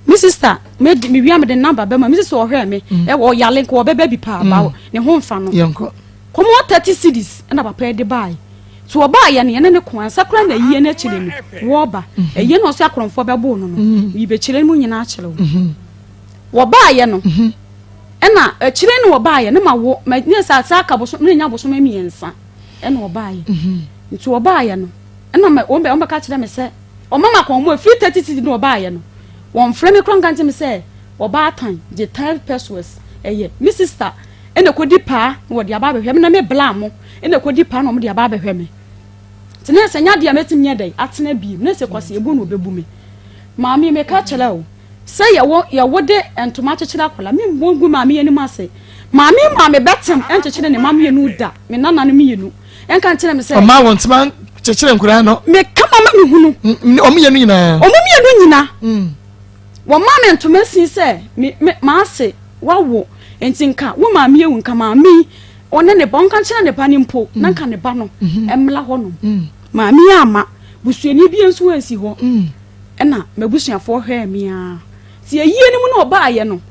Me sister me me wia me de number bɛma me sister ɔhwɛ me. Ɛwɔ ɔyale nka ɔbɛba bi paa ba ne ho mfa no. Yɛnkɔ. Common 30 cedis ɛna papa yi de bae. So ɔbaa yɛ no yɛne ne ko ansa koraa na ayie no akyire no wɔɔba. Ayie no ɔsɛ akorɔmfoɔ bɛboo no no. Mebɛkyerɛ no mu nyinaa akyerɛ wo. Wɔbaa yɛ no ɛna akyire no wɔbaa yɛ no ma wo ma ne sɛ asa aka bosom ne nya bosom mmiɛnsa ɛna ɔbaa yɛ. Nti ɔbaa yɛ no ɛna ma wɔn bɛ wɔn bɛka kyerɛ me sɛ ɔma ma kɔn mu efiri 30 cedis na ɔbaa yɛ no wɔn frɛ me koraa nka nkyɛn me sɛ ɔbaa tan gye 10 pesos ɛyɛ me sister ɛna kɔdi paa na wɔde aba abɛhwɛ me na me bla mo ɛna kɔdi paa na wɔde aba abɛhwɛ me. Nti na sɛ nya deɛ mɛtumi nyɛ dɛ atena biem na sɛ kwasi ebu na ɔbɛbu me. Maame meka kyerɛ o sɛ yɛwɔ yɛwɔ de ntoma akyekyere akwala me mbɔ ngu maame anim ase. Maame maame bɛtem ɛnkyekyere ne ma mmienu da me nana no mmienu ɛnka nkyerɛ me sɛ ɔma wɔn ntoma kyekyere nkwadaa no. Meka mama me hunu. Ɔmo mmienu nyinaa. Ɔmo mmienu nyinaa. Wɔn maa me ntoma si sɛ me me maase wawo nti nka wo maame ewu nka maame yi ɔne ne ba ɔnka nkyerɛ ne ba ne mpo na nka ne ba no ɛmmla hɔ nom. Maame yi ama busuani bi nso ansi hɔ ɛna m'abusuafoɔ hwɛɛ me ara. Ti ayie no mu na ɔbaayɛ no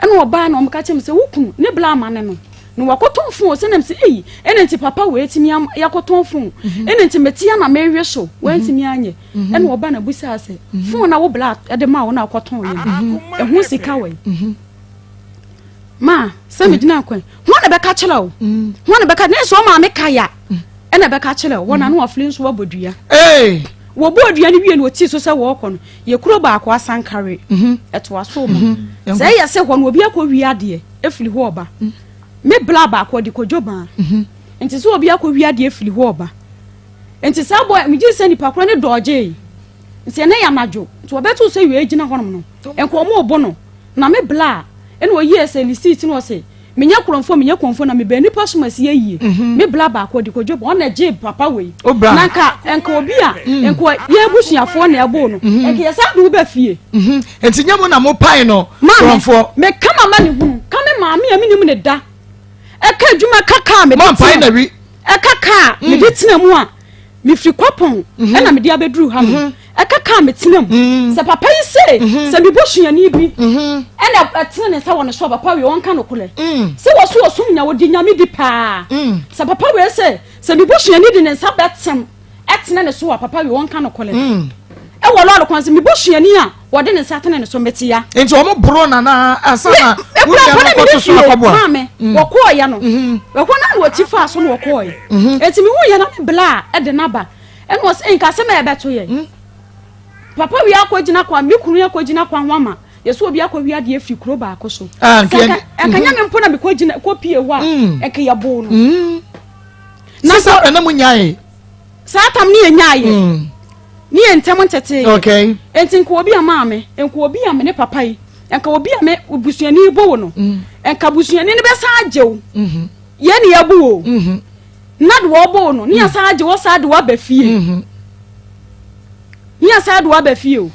ɛna ɔbaa na ɔmo ka kyerɛ me sɛ wo kunu ne bla ama ne no na wakɔtɔn fon sɛ nam sɛ eyi ɛna nti papa wei etimi yakɔtɔn fon ɛna nti mete ya na mewe so wantumi anyɛ ɛna ɔba na busa sɛ fon na wo bla ɛde ma wo na akɔtɔn yɛ no ɛho sika wɔ yi ma sɛ megyina kwan ho na bɛka kyerɛ wo ho na bɛka ne sɛ ɔmaame ka ya ɛna bɛka kyerɛ wo wɔn ano afili nso wabɔ dua wɔbɔ dua no wie no wɔtii so sɛ wɔɔkɔ no yɛ kuro baako asankare ɛtoa so ma sɛ ɛyɛ sɛ hɔ no obi akɔ wie adeɛ efiri hɔ ɔba me bla baako ɔde kɔdwo baa nti sɛ obi akɔ wie adeɛ efiri hɔ ɔba nti saa bɔ megye sɛ nipa korɔ ne dɔɔgye nti ɛnɛ yɛ anadwo nti wɔbɛto sɛ wie gyina hɔnom no nka ɔmo ɔbɔ no na me bla ɛna oyi ɛsɛ receipt na ɔsɛ menyɛ kurɔmfo menyɛ kurɔmfo na mebɛn nipa so ma si yie me bla baako ɔde kɔdwo bɔ ɔna gye papa wei na nka nka obi a nka yɛ abusuafoɔ na ɛbɔ no nka yɛ saa de wo bɛ fie. Nti nyɛ mo na mo pae no kurɔmfoɔ. Meka mama ne hunu ka me maame a menim ne da ɛka adwuma ka kaa mede tena ɛka kaa mede tena mu a mefiri kwapɔn ɛna mede abɛduru ha no ɛka kaa metena mu sɛ papa yi se sɛ mebɔ suani bi ɛna ɛtene ne nsa wɔ ne so a papa wei ɔnka nokorɛ sɛ wɔ so ɔsom nya wɔdi nyame di paa sɛ papa wei sɛ sɛ mebɔ suani de ne nsa bɛtem ɛtene ne so a papa wei ɔnka nokorɛ ɛwɔ lɔɔre kwan sɛ mebɔ suani a wɔde ne nsa tene ne so mete ya. Nti wɔn boro nana asa na wúni ɛno kɔto so akɔboa. Maame wɔkɔɔ ya no ɛhɔ na wɔti fa so na wɔkɔɔ yɛ eti mi hu yɛ na mi bla ɛde n'aba ɛna ɔsɛ nka asɛm a ɛbɛto yɛ papa wi akɔ gyina kwan mi kunu akɔ gyina kwan ho ama yɛsɛ obi akɔ wi adeɛ firi kuro baako so ɛnka nyɛ mi mpo na mi kɔ gyina kɔ pie hɔ a ɛnka yɛ bo no. Na sisa ɛna mu nyae. Saa tam ne yɛ nyaayɛ. Ne yɛ ntɛm ntete. Okay. Enti nka obi a maame, nka obi a me ne papa yi, nka obi a me busuani bo wo no. Nka busuani no bɛsa agye wo. Yɛ ne yɛbo wo. Na de wɔbɔ wo no, ne yɛsa agye wo saa de wo aba fie. Ne yɛsa de wo aba fie o.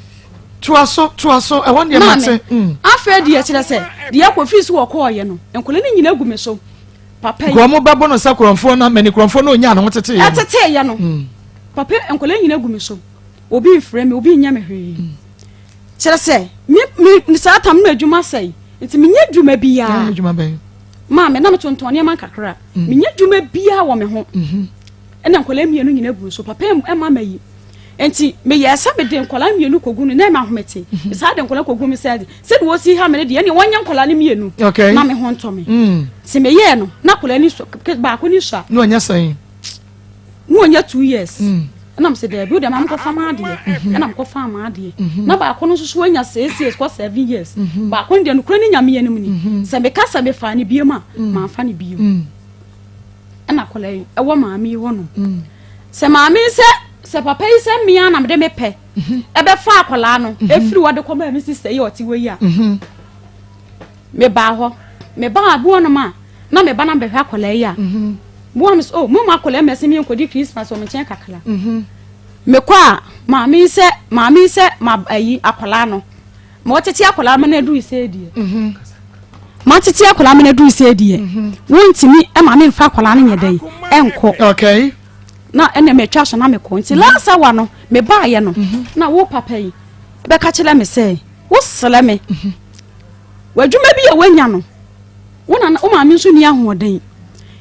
Toa so, ɛwɔ nneɛma te. Afei deɛ kyerɛ sɛ, deɛ kɔ fii so wɔkɔɔyɛ no, nkɔla no nyina gu me so. Papa yi. Nkurɔmo bɛbɔ no sɛ kurɔmfoɔ na mani kurɔmfoɔ no onya ne ho teteyɛ no. Ɛteteyɛ no. Papa nkɔla nyina gu me so. Obi mfrɛ me, obi nyɛ me hwee. Kyerɛ sɛ, me me saa tam no adwuma sɛe. Nti menyɛ adwuma biara. Adwuma bɛn? Maame na metontɔn nneɛma nkakra. Menyɛ adwuma biara wɔ me ho. Ɛna nkɔla mmienu nyina gu so. Papa ɛma ma yi. Nti meyɛ sɛ mede nkɔla mmienu kɔgu no na ɛma ahomete. Saa de nkɔla kɔgu me sɛ sɛde wɔsi ha me no deɛ ɛne wɔnyɛ nkɔla no mmienu. Na me ho ntɔ me. Nti meyɛɛ no na akɔla ni so baako ni so a. Na ɔnyɛ sɛn? Na ɔnyɛ 2 years. Ɛna msɛ daabi wo deɛ ma mekɔfa ma adeɛ. Ɛna mekɔfa ma adeɛ. Na baako no nso so anya 6 years kɔ 7 years. Baako no deɛ nokora ne Nyame anim ni. Sɛ meka sɛ mefaa ne biem a mamfa ne biem. Ɛna akɔla yi ɛwɔ maame yi hɔ nom. Sɛ maame yi sɛ papa yi sɛ mmea na mede mepɛ ɛbɛfa akɔla no efiri hɔ de kɔma me sister yi ɔte hɔ yi a. Mebaa hɔ. Mebaa bi hɔ nom a na meba na mbɛhwɛ akɔla yi a. Boa me so, oh, mo ma akɔla mɛsɛ mi nkɔdi Christmas wɔ me nkyɛn kakra. Mekɔ a maame yi sɛ ma ayi akɔla no. Ma wɔtete akwadaa ma no aduru sɛ deɛ. Mhm. Matete akwadaa ma no aduru sɛ deɛ. Mhm. Wontumi ma me nfa akwadaa no nyɛ dɛn ɛnkɔ. Okay. Na ɛna matwa so na mekɔ nti last hour no mebaayɛ no na wo papa yi bɛka kyerɛ me sɛ wosrɛ me w'adwuma bi a woanya no wo nana wo maame nso nni ahoɔden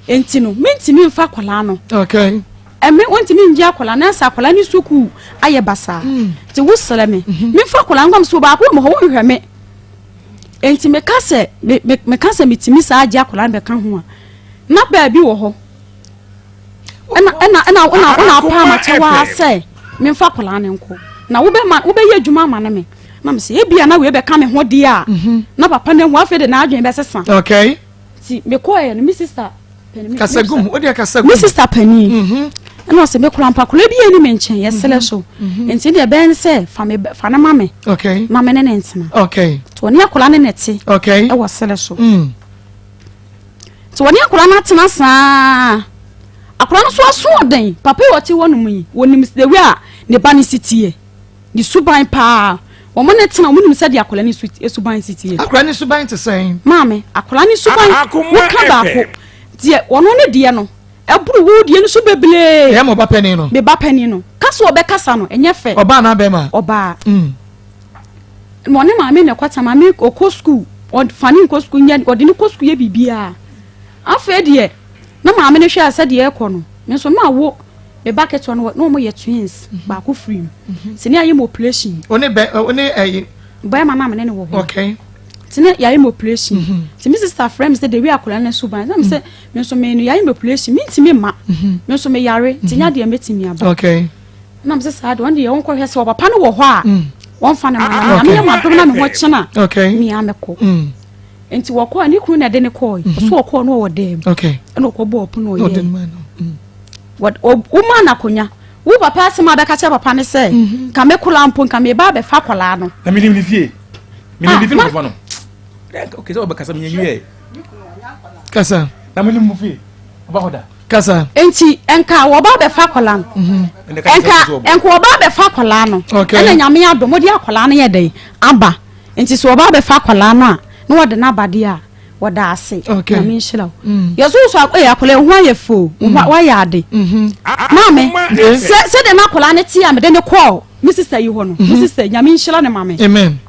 nti no mentumi nfa akwadaa no okay ɛme wontumi ngye akwadaa no ɛsɛ akwadaa no sukuu ayɛ basaa mm. nti wosrɛ me mhm. memfa akwadaa no nkɔm so baako wɔ me hɔ wonhwɛ me nti meka sɛ meka sɛ metumi saa agye akwadaa no bɛka ho a na baabi wɔ hɔ ɛna ɛna ɛna ɛna ɛna apaa ma kyɛ waa sɛ memfa akwadaa no nkɔ na wobɛma wobɛyɛ adwuma ama no me na mesɛ ebia na wei bɛka me ho deɛ a mhm. na papa no ahu afei de n'adwene bɛsesa okay nti mekɔɛ no me sister panin kasa gum o deɛ kasa gum me sister panin mhm. ɛna ɔsɛ mekura mpakora bi ani me nkyɛn yɛsrɛ mhm. so nti deɛ ɛbɛn sɛ fa me fa ne ma me okay ma me ne ne ntena okay nti ɔne akwadaa ne ne te okay ɛwɔ srɛ so mm. Nti wɔne akwadaa no atena saa. Akwadaa no nso aso ɔden. Papa yi ɔte hɔ nom yi, wɔnim the way a ne ba no si teɛ. Ne suban paa. Wɔn ne tena, wɔn nim sɛdeɛ akwadaa no su suban si teɛ. Akwadaa no suban te sɛn? Maame, akwadaa no suban, woka baako. Deɛ ɔno ne deɛ no, ɛboro wo deɛ no so bebree. Ɛyɛ mo ba panin no? Me ba panin no. Kasa ɔbɛkasa no, ɛnyɛ fɛ. Ɔbaa anaa bɛrima? Ɔbaa. Mm. Na ɔne maame na ɛkɔtena maame ɔkɔ sukuu ɔfa ne nkɔ sukuu nyɛ ɔde ne kɔ sukuu yɛ biribiara afei deɛ na maame no hwɛ a sɛdeɛ ɛkɔ no me nso na awo me ba ketewa no na wɔn yɛ twins mhm. baako firi mu mhm. sɛ ne ayɛ mu operation. ɔne bɛ ɔne ɛyi. bɛrima naa me ne ne wɔ hɔ. okay. ti ne yɛayɛ mu operation mhm. ti mi sista frɛ mi sɛ dewi akwadaa ne so ban sɛ mi sɛ me nso me no yɛayɛ mu operation mi ntumi ma me nso me yare ti nya deɛ mɛtumi aba. okay. na mesɛ saa deɛ ɔno deɛ wɔnkɔhwɛ sɛ ɔpapa no wɔ hɔ a mm. wɔmfa no ma no nyame yɛ madom na me ho kyena mea mɛkɔ mm. nti wɔkɔɔ ne kunu na ɛde ne kɔɔ mhm. ɔso ɔkɔɔ no ɔwɔ dɛm ɛna ɔkɔbɔ ɔpono ɔyɛ mm. woma no akonya wo papa asɛm a bɛka kyerɛ papa ne sɛ mhm. nka me kola mpo nka meba abɛfa akwadaa no na menim ne fie menim ne fie no no okay sɛ wɔbɛkasa menyɛ kasa na menim mu fie ɔba hɔ da Kasa. Nti nka wɔba abɛfa akwadaa no. Mhm. Nka nka wɔba abɛfa akwadaa no. Ɛna nyame adom wɔde akwadaa no yɛ dɛn aba. Nti sɛ wɔba abɛfa akwadaa no a na wɔde no aba deɛ a wɔda ase. Nyame nhyira wo. Mm. Yɛso so ɛyɛ akwadaa ho ayɛ fo mm. wayɛ ade. Mm-hmm. Maame sɛ sɛdeɛ na akwadaa no te a mede ne kɔɔ me sista yi hɔ no. Me mm-hmm. sista nyame nhyira ne maame. Amen.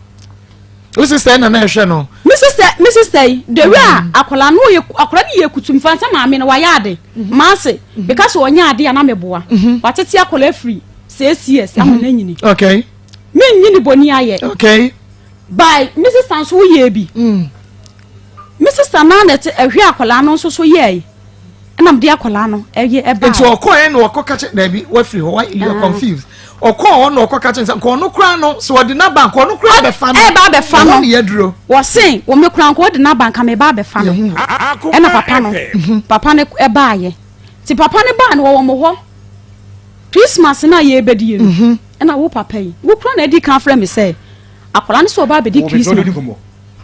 Wo sista yi na na ɛhwɛ no. Me sista me sista yi the way a mm. akwadaa no yɛ akwadaa no yɛ kutu nfa sɛ maame no wayɛ ade mm-hmm. maase mm-hmm. because ɔnyɛ ade a na meboa mm-hmm. watete akwadaa afiri six years ama na nyini. Okay. Me nyi ne bɔni ayɛ. Okay. By me sista nso yɛ bi. Mm. Me sista naa na ɛte ɛhwɛ akwadaa no nso so yɛɛ. Ɛna mede akwadaa no ɛyɛ ɛbaa. Nti ɔkɔɔ yɛ na ɔkɔ kakyɛ daabi wafiri hɔ you are ah. confused ɔkɔɔ hɔ na ɔkɔ kakyɛ nsa nka ɔno koraa no sɛ ɔde n'aba nka ɔno koraa bɛfa no ɛba abɛfa no ɛhɔ ne yɛduro wɔsen wɔn me koraa nka ɔde n'aba nka meba abɛfa no ɛna papa no mhm. papa no ɛbaayɛ nti papa no baa no wɔwɔ mo hɔ Christmas no a yɛrebɛdie no mhm. ɛna wo papa yi wo koraa na adi kan frɛ me sɛ akwadaa no sɛ ɔba abɛdi Christmas.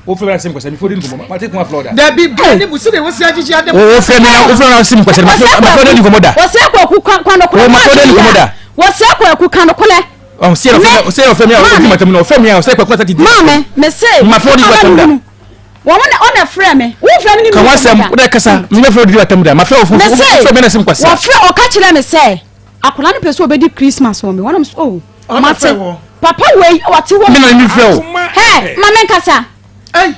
Wofrɛ mi na se nkɔsɛ mi fo di nkɔmɔ ma te kun aflɔ da. Dabi bia ne busi de wosi agyegye ade. Wofrɛ mi na wofrɛ mi na se nkɔsɛ ma fɔ di nkɔmɔ da. Wɔsɛ kwaku kanokorɛ. O ma fɔ di nkɔmɔ da. Wɔsɛ kwaku kanokorɛ. Ɔn se yɛrɛ se yɛrɛ fɛ mi a o di ma tɛmu na o fɛ mi a o sɛ kwaku asa ti di. Maame me se. Ma fɔ di ma tɛmu da. Wɔn na ɔna frɛ me. Wo frɛ mi ni mi. Ka wasɛm o de kasa mi bɛ fɛ di ma tɛmu da ma fɛ o fo fo mi na se nkɔsɛ. Wɔfrɛ ɔka kyerɛ mi sɛ akwadaa no pɛ sɛ ɔbɛdi Christmas wɔ mi wɔn so oh. Mate. Papa wei ɔte hɔ. Me na mi frɛ o. Hɛ, ma me nkasa. Ɛy.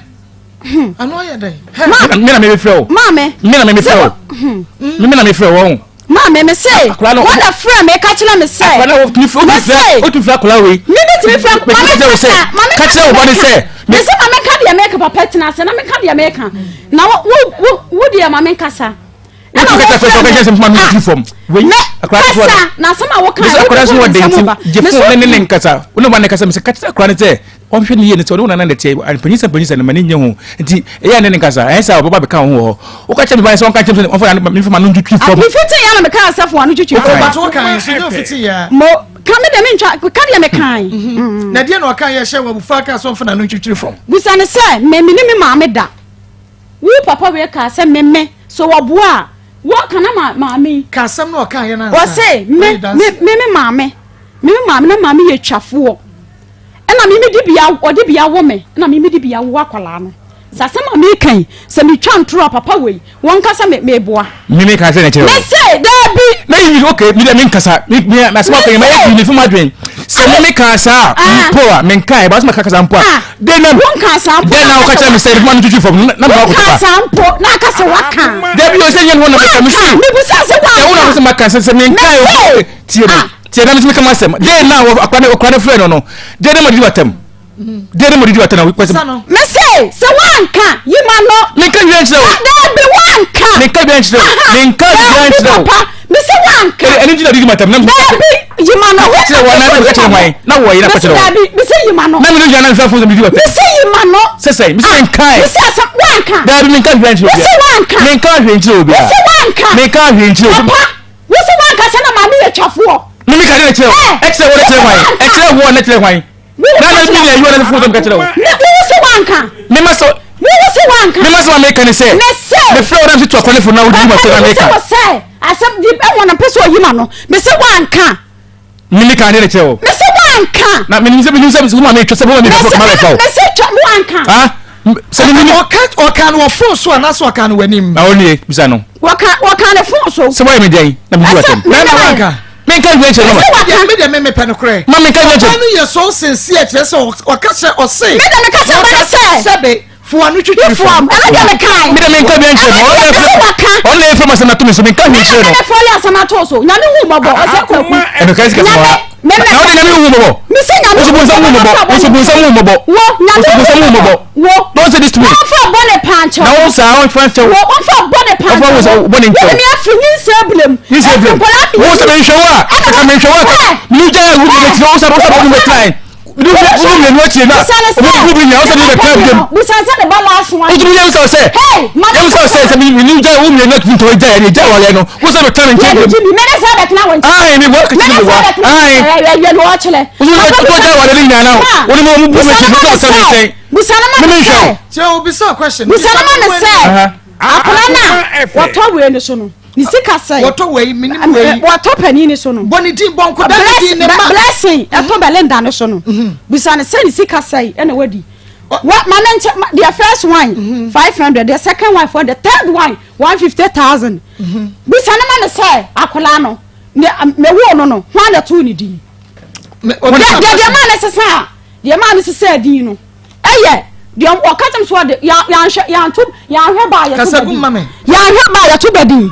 Hmm. Ano ayɛ dɛn? Hɛ. Me na mi frɛ o. Maame. Me na mi frɛ o. Hmm. Me na mi frɛ o. Maame me se. Wɔn na frɛ me ka kyerɛ me sɛ. Akwadaa na wotumi frɛ wotumi frɛ wotumi frɛ akwadaa wei. Me mi tumi frɛ maame kasa maame kasa. Ka kyerɛ wo ba ne sɛ. Me se maame ka deɛ meka papa tena ase na me ka deɛ meka na wo wo wo deɛ maame nkasa. ɛna wɔfrɛ me ah mɛ kasa na asɛm a wɔka yɛ akora so wɔ den ti gye fon ne ne ne nkasa wo ne wa ne kasa mesɛ kasa akora ne sɛ ɔhwɛ ne yie ne sɛ ɔne wo nana ne teɛ mpanyin sɛ mpanyin sɛ ne ma ne nye ho nti ɛyɛ ne ne nkasa ɛyɛ sɛ ɔbɛba bɛka wo ho wɔ hɔ woka kyerɛ me ba ne sɛ ɔnka kyerɛ me sɛ ɔmfa memfa ma no ntwitwi fam mfiti yɛ na meka sɛ fo ano twitwi fam ɔbato wo kan so nyɛ ofiti yɛ mo ka me deɛ mentwa ka deɛ mekan mhm. na deɛ na ɔka yɛ hyɛ wɔ abufa ka sɛ ɔmfa n'ano ntwitwiri fam busa ne sɛ me me ne me maame da Wo papa wei kaa sɛ me me so wɔboa a wɔka na ma maame yi. Ka asɛm na ɔka yɛ na nsa. Wɔse me me me me maame me me maame na maame yɛ twafoɔ. Ɛna me mede bi ɔde bi awo me ɛna me mede bi awo akwadaa no. Sɛ asɛm a meka yi sɛ metwa ntoro a papa wei wɔn kasa me meboa. Me me ka sɛ na kyerɛ o. Mese daabi. Na yi okay mi dɛ mi nkasa mi mi asɛm akɔ yɛ ma yɛ mi fún ma dwen sɛ mi mi ka saa ah. mpo a mi nka yɛ ba sɛ ma ka kasa mpo a ah. den na den na ɔka kyerɛ mi sɛ ɛdi mi tutu fam na mi ba kɔtɔ pa. Wonka saa mpo na aka sɛ waka. Dabi o sɛ nyɛ ne hɔ na mi ka mi si. Mi busa sɛ waka. Ɛwɔ na mi sɛ ma ka sɛ sɛ mi nka yɛ o tie mi ah. tie na mi sɛ mi ka ma sɛm den na akora ne akora ne frɛ no no den na mo di wa tɛm. Deɛ ne mo didi wata na wopɛ sɛ. Mese sɛ woanka yi ma no. Menka biribiara nkyerɛ wo. Daabi woanka. Menka biribiara nkyerɛ wo. Menka biribiara nkyerɛ wo. Papa mese woanka. Ɛno nti na didi matam. Daabi yi ma no. Ka kyerɛ wɔn na na kyerɛ hwan na wɔyɛ na kɔkyerɛ wɔn. Daabi mese yi ma no. Na mene gyina na mfɛ fo sɛ medi wata. Mese yi ma no. Sɛ sɛ mese menkae. Mese asɛm woanka. Daabi menka biribiara nkyerɛ obiara. Mese woanka. Menka hwee nkyerɛ obiara. Mese woanka. Menka hwee nkyerɛ obiara. Papa wose woanka sɛ na maame yɛ twafoɔ. Meme ka kyerɛ kyerɛ wo. Ɛkyerɛ wo na kyerɛ hwan. Ɛkyerɛ wo na kyerɛ hwan. Na na mi na ayiwa na fofo ka kyerɛ wo. Ne wo se wanka. Me ma so. Wo wo se wanka. Me ma so ma meka ne sɛ. Me se. Me frɛ wo na me to akɔne fo na wo di ma sɛ na meka. Me se wo sɛ asɛm di ɛwɔ na pɛ sɛ oyi ma no. Me se wanka. Me me ka ne ne kyerɛ wo. Me se wanka. Na me nim sɛ me nim sɛ wo ma me twa sɛ wo ma me twa fo kama bɛfa wo. Me se twa wanka. Ah. Sɛ me nim. Ɔka ɔka no wɔ phone so anaasɛ ɔka no w'anim. Na onie bisa no. Wɔka wɔka ne phone so. Sɛ wɔyɛ me dɛn na me di w'atɛm. Na na wanka. Menka nhwɛ nkyerɛ mama. Me deɛ me mepɛ no korɛ. Ma menka nhwɛ nkyerɛ. Ɔbaa no yɛ so sincere kyerɛ sɛ ɔka sɛ ɔse. Me deɛ meka sɛ ɔba no sɛ. Sɛbe foa no twitwiri fam. Ɛno deɛ mekae. Me deɛ menka bi nkyerɛ no. Ɛno deɛ waka. Ɔno na efirɛ ma sɛm ato me so menka hwee nkyerɛ no. Ɛna fɔle asɛm ato so. Nyame hu mɔbɔ ɔsɛ kwaku. Ɛno ka sika sɛ wa. Na wode nyame hu mɔbɔ. Mese nyame hu mɔbɔ. Woso bunsam hu mɔbɔ. Wo nyame hu mɔbɔ. Wo. Don't say this to me. Wɔmfa bɔ ne pankyɛw. Na wo saa wɔmfa nkyɛw. Wo wɔmfa bɔ ne pankyɛw. Wɔmfa wo sɛ bɔ ne nkyɛw. Wo mi afiri nyinsɛn abirem. Nyinsɛn abirem. Wo sɛ menhwɛ wo a. Kaka menhwɛ wo a. Mi gya wo mi bɛtena wo sɛ wo sɛ wo bɛ tena. Mi wo wo mmienu akyire na. Obi wo bi nya wo sɛ mi bɛ tena biam. Busan sɛ ne ba last one. Wotumi yam sɛ sɛ. Yam sɛ sɛ sɛ mi mi gya wo mmienu akyi ntɔn gya yɛ gya wɔlɛ no. Wo sɛ bɛ tena mi nkyɛn biam. Mɛ ne sɛ bɛ tena wɔ nkyɛn. Ayi mi wɔ kɛse mi wa. Ayi. Yɛ no ɔkyerɛ. Wo sɛ gya wɔlɛ ne nyinaa na wo ne mo bu mi kyɛ mi sɛ mi nkyɛn. Busa no ma me sɛ. Tiɛ obisa question. Busa no ma me sɛ. Akwadaa no a wɔtɔ wei no so no ne sika sɛn. Wɔtɔ wei menim wei. Wɔtɔ panin no so no. Bɔ ne din bɔ nkoda ne din ne ma. Blessing ɛtɔ Belinda no so no. Busa no sɛ ne sika sɛn ɛna wadi. Wa ma ne nkyɛn deɛ first one 500 deɛ second one 400 third one 150,000. Busa no ma ne sɛ akwadaa no ne mewoo no no hwan na ɛtoo ne din. Deɛ deɛ maa ne sesa a. Deɛ maa me sesaa din no yɛ deɛ ɔka kyerɛ me sɛ ɔde yɛanhwɛ yɛanto yɛanhwɛ ba a yɛto ba din yɛanhwɛ ba a yɛto ba din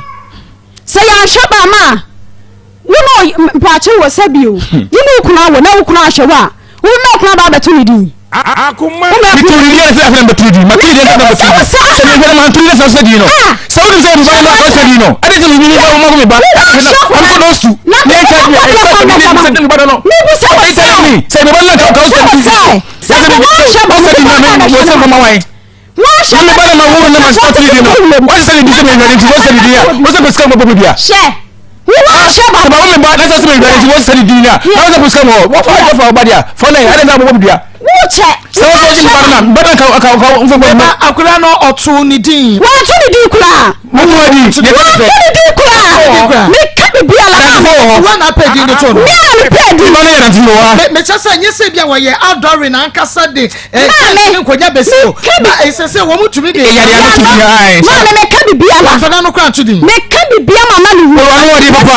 sɛ yɛanhwɛ ba ma a wo ne mpaakye wɔ sɛ bio wo ne wo kunu awo na wo kunu ahwɛ wo a wo ne wo kunu aba abɛto ne din. Akwadaa no ɔtoo ne din. Wɔnto ne din koraa. Wɔnto ne din koraa. Meka biribiara ma. Wɔn na apɛ din de to no. Me a mepɛ din. Mekyɛ sɛ nyɛ sɛ bi a wɔyɛ adɔre na ankasa de Maame, ne nkɔnya bɛsi o. Na ɛsɛ sɛ wɔn tumi de. Maame meka biribiara. Wɔnfana no koraa nto din. Meka biribiara ma ma ne wu. Wɔn wɔde papa.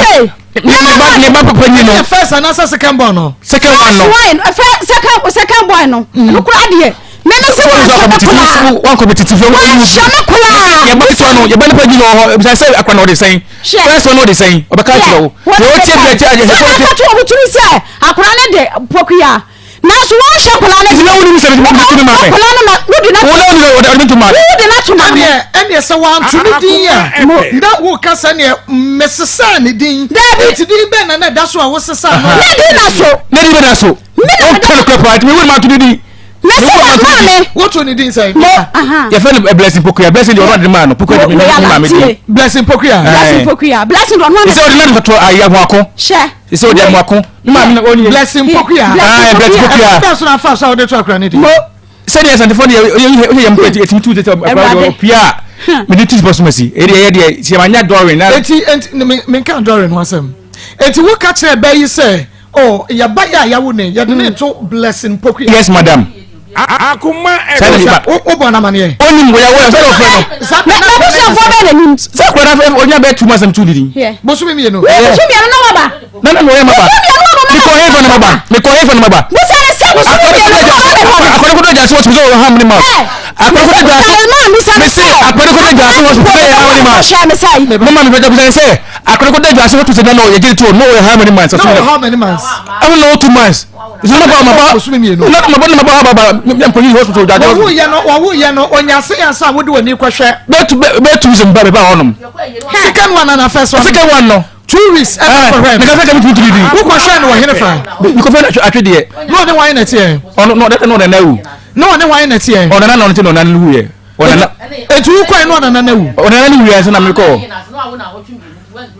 Ne ba papa nyi no. Ɛyɛ first anaasɛ second born no. Second one no. First one second second boy no. Ɛno koraa deɛ. Mene sɛ wanhyɛ me koraa. Wankɔ bi titi fɛ. Wanhyɛ me koraa. Yɛba ketewa no yɛba nipa gyina hɔ ebisa sɛ akwa na ɔde sɛn. First one ɔde sɛn ɔbɛka akyerɛ wo. Deɛ ɔtie bi ɛkyɛ ayɛ sɛ. Sɛ ɔka to ɔmo tumi sɛ akwaraa ne de pokuya. Nanso wɔnhyɛ akwadaa no. Nti na wonim sɛ mede to me maame. Akwadaa no na wode na. Wo na wode na wode to maame. Wode na to maame. Ɛneɛ ɛneɛ sɛ wanto ne din a na woka sɛ neɛ mesesaa ne din. Daabi. Nti din bɛn na na ɛda so a wosesaa no. Ne din na so. Ne din bɛ na so. Ɔnka no kura paa nti me wode ma to ne din. Mese wa maame. Woto ne din sɛn? Mo aha. Yɛfɛ no Blessing Pokuya. Blessing deɛ ɔno ade maa no. Pokuya deɛ me maame din. Blessing Pokuya. Blessing Pokuya. Blessing deɛ ɔno ade. Sɛ ɔde na to ayi ahoako. Hyɛ. Sɛ ɔde amoako. Me maame na ɔni. Blessing Pokuya. Blessing Pokuya. Ɛfɛ so na afa so a wɔde to akora ne din. Mo. Sɛdeɛ Asantefoɔ deɛ yɛ yɛ mpɛ ɛtumi tu tete akora deɛ ɔpia a mede ti bɔ so ma si. Ɛdeɛ yɛ deɛ sɛ manya dɔre na. Eti eti menka dɔre no asɛm. Eti woka kyerɛ bɛ yi sɛ. Oh, yɛba yɛ a yɛawo ne yɛde ne to Blessing Pokuya. Yes madam. Akoma Sɛ FM. ba. Wo bɔ n'amaneɛ. Onim wɔ yɛwɔ sɛ ɔfrɛ no. Sa Na abusuafoɔ bɛɛ na nim. Sɛ akora na afɛ onya bɛɛ tu asɛm tu didi. Bosome mmienu. Bosome mmienu na waba. Na na wɔyɛ maba. Mekɔ hefa na maba. Mekɔ hefa na maba. Musa ne sɛ bosome mmienu na waba. Akɔrɔ kodo gya so wɔtumi sɛ ɔwɔ how many months? Akɔrɔ kodo gya so. Mese akɔrɔ kodo gya so wɔtumi sɛ how many months? Mama mi fɛ sɛ akɔrɔ kodo gya so wɔtumi sɛ na ɔyɛ gyere to no ɔyɛ how many months? Na ɔwɔ how many months? Ɛmu na ɔwɔ 2 months. Nso na ba ma ba na ma ba na ma ba ba ba nkɔ yi hospital gya. Wɔwu yɛ no wɔwu yɛ no onyase yansa a wode w'ani kɔhwɛ. Bɛɛ tu bɛɛ tu sɛ mba bɛ ba hɔnom. Second one ana first one. Second one no. 2 weeks ɛna kɔhwɛ no. Meka sɛ kɛmi tumi di. Wokɔhwɛ no wɔ hene fa. Mekɔfɛ no atwe deɛ. Na ɔne wan na ɛteɛ. Ɔno na ɔdɛ na ɔnana awu. Na ɔne wan na ɛteɛ. Ɔnana na ɔno ti na ɔnana no wuyɛ. Ɔnana. Etu wokɔɛ na ɔnana no awu. Ɔnana no wuyɛ nso na mekɔ.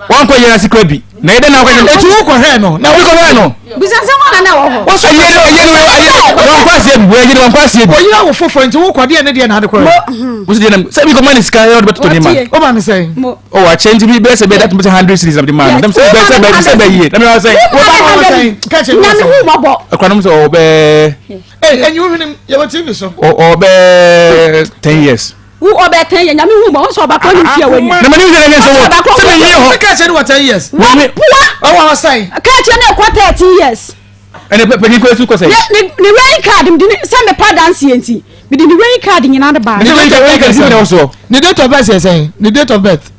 Wankɔ yɛn ase kura bi. Na yɛ dɛ na akɔhwɛ no. Etu wokɔhwɛ no. Na wokɔhwɛ no. Bisa sɛ wọn na wɔ hɔ. Wɔsɔ yɛ no yɛ no yɛ wankɔ aseɛ bi wɔyɛ no wankɔ aseɛ bi. Oyira wo foforɔ nti wokɔ deɛ ne deɛ na ade kɔɛ. Wosi deɛ na sɛ mi kɔ ma ne sika yɛ ɔde bɛtotɔ ne ma. O ma ne sɛn. O wa kyɛn ti bi bɛyɛ sɛ bɛyɛ dati bɛ sɛ 100 cedis na de ma no. Dɛm sɛ bɛyɛ sɛ bɛyɛ sɛ bɛyɛ yie. Dɛm yɛ sɛ. Wo ba ma sɛn kɛkyɛ Nyame hu mɔbɔ. Akora nom sɛ ɔbɛ. Ee enyi wo hwenem yɛ wɔ TV so. Ɔbɛ 10 years. Wo ɔbɛ 10 years nyame hu mɔ wɔn sɛ ɔba kɔ ne nfie wɔ ni. Na ma ne nfie na sɛ wɔ sɛ mi nyi hɔ. Kɛkyɛ ne wɔ 10 years. Wɔn pua. Ɔwɔ hɔ sɛn. Kɛkyɛ ne kɔ 13 years. Ɛnɛ panyin kɔ esu kɔ sɛ. Ne ne wedding card mi di ne sɛ mi pa dansi yɛ nti mi di ne wedding card nyinaa de ba. Ne wedding card wedding card si mi na wɔ soɔ. Ne date of birth yɛ sɛn? Ne date of birth.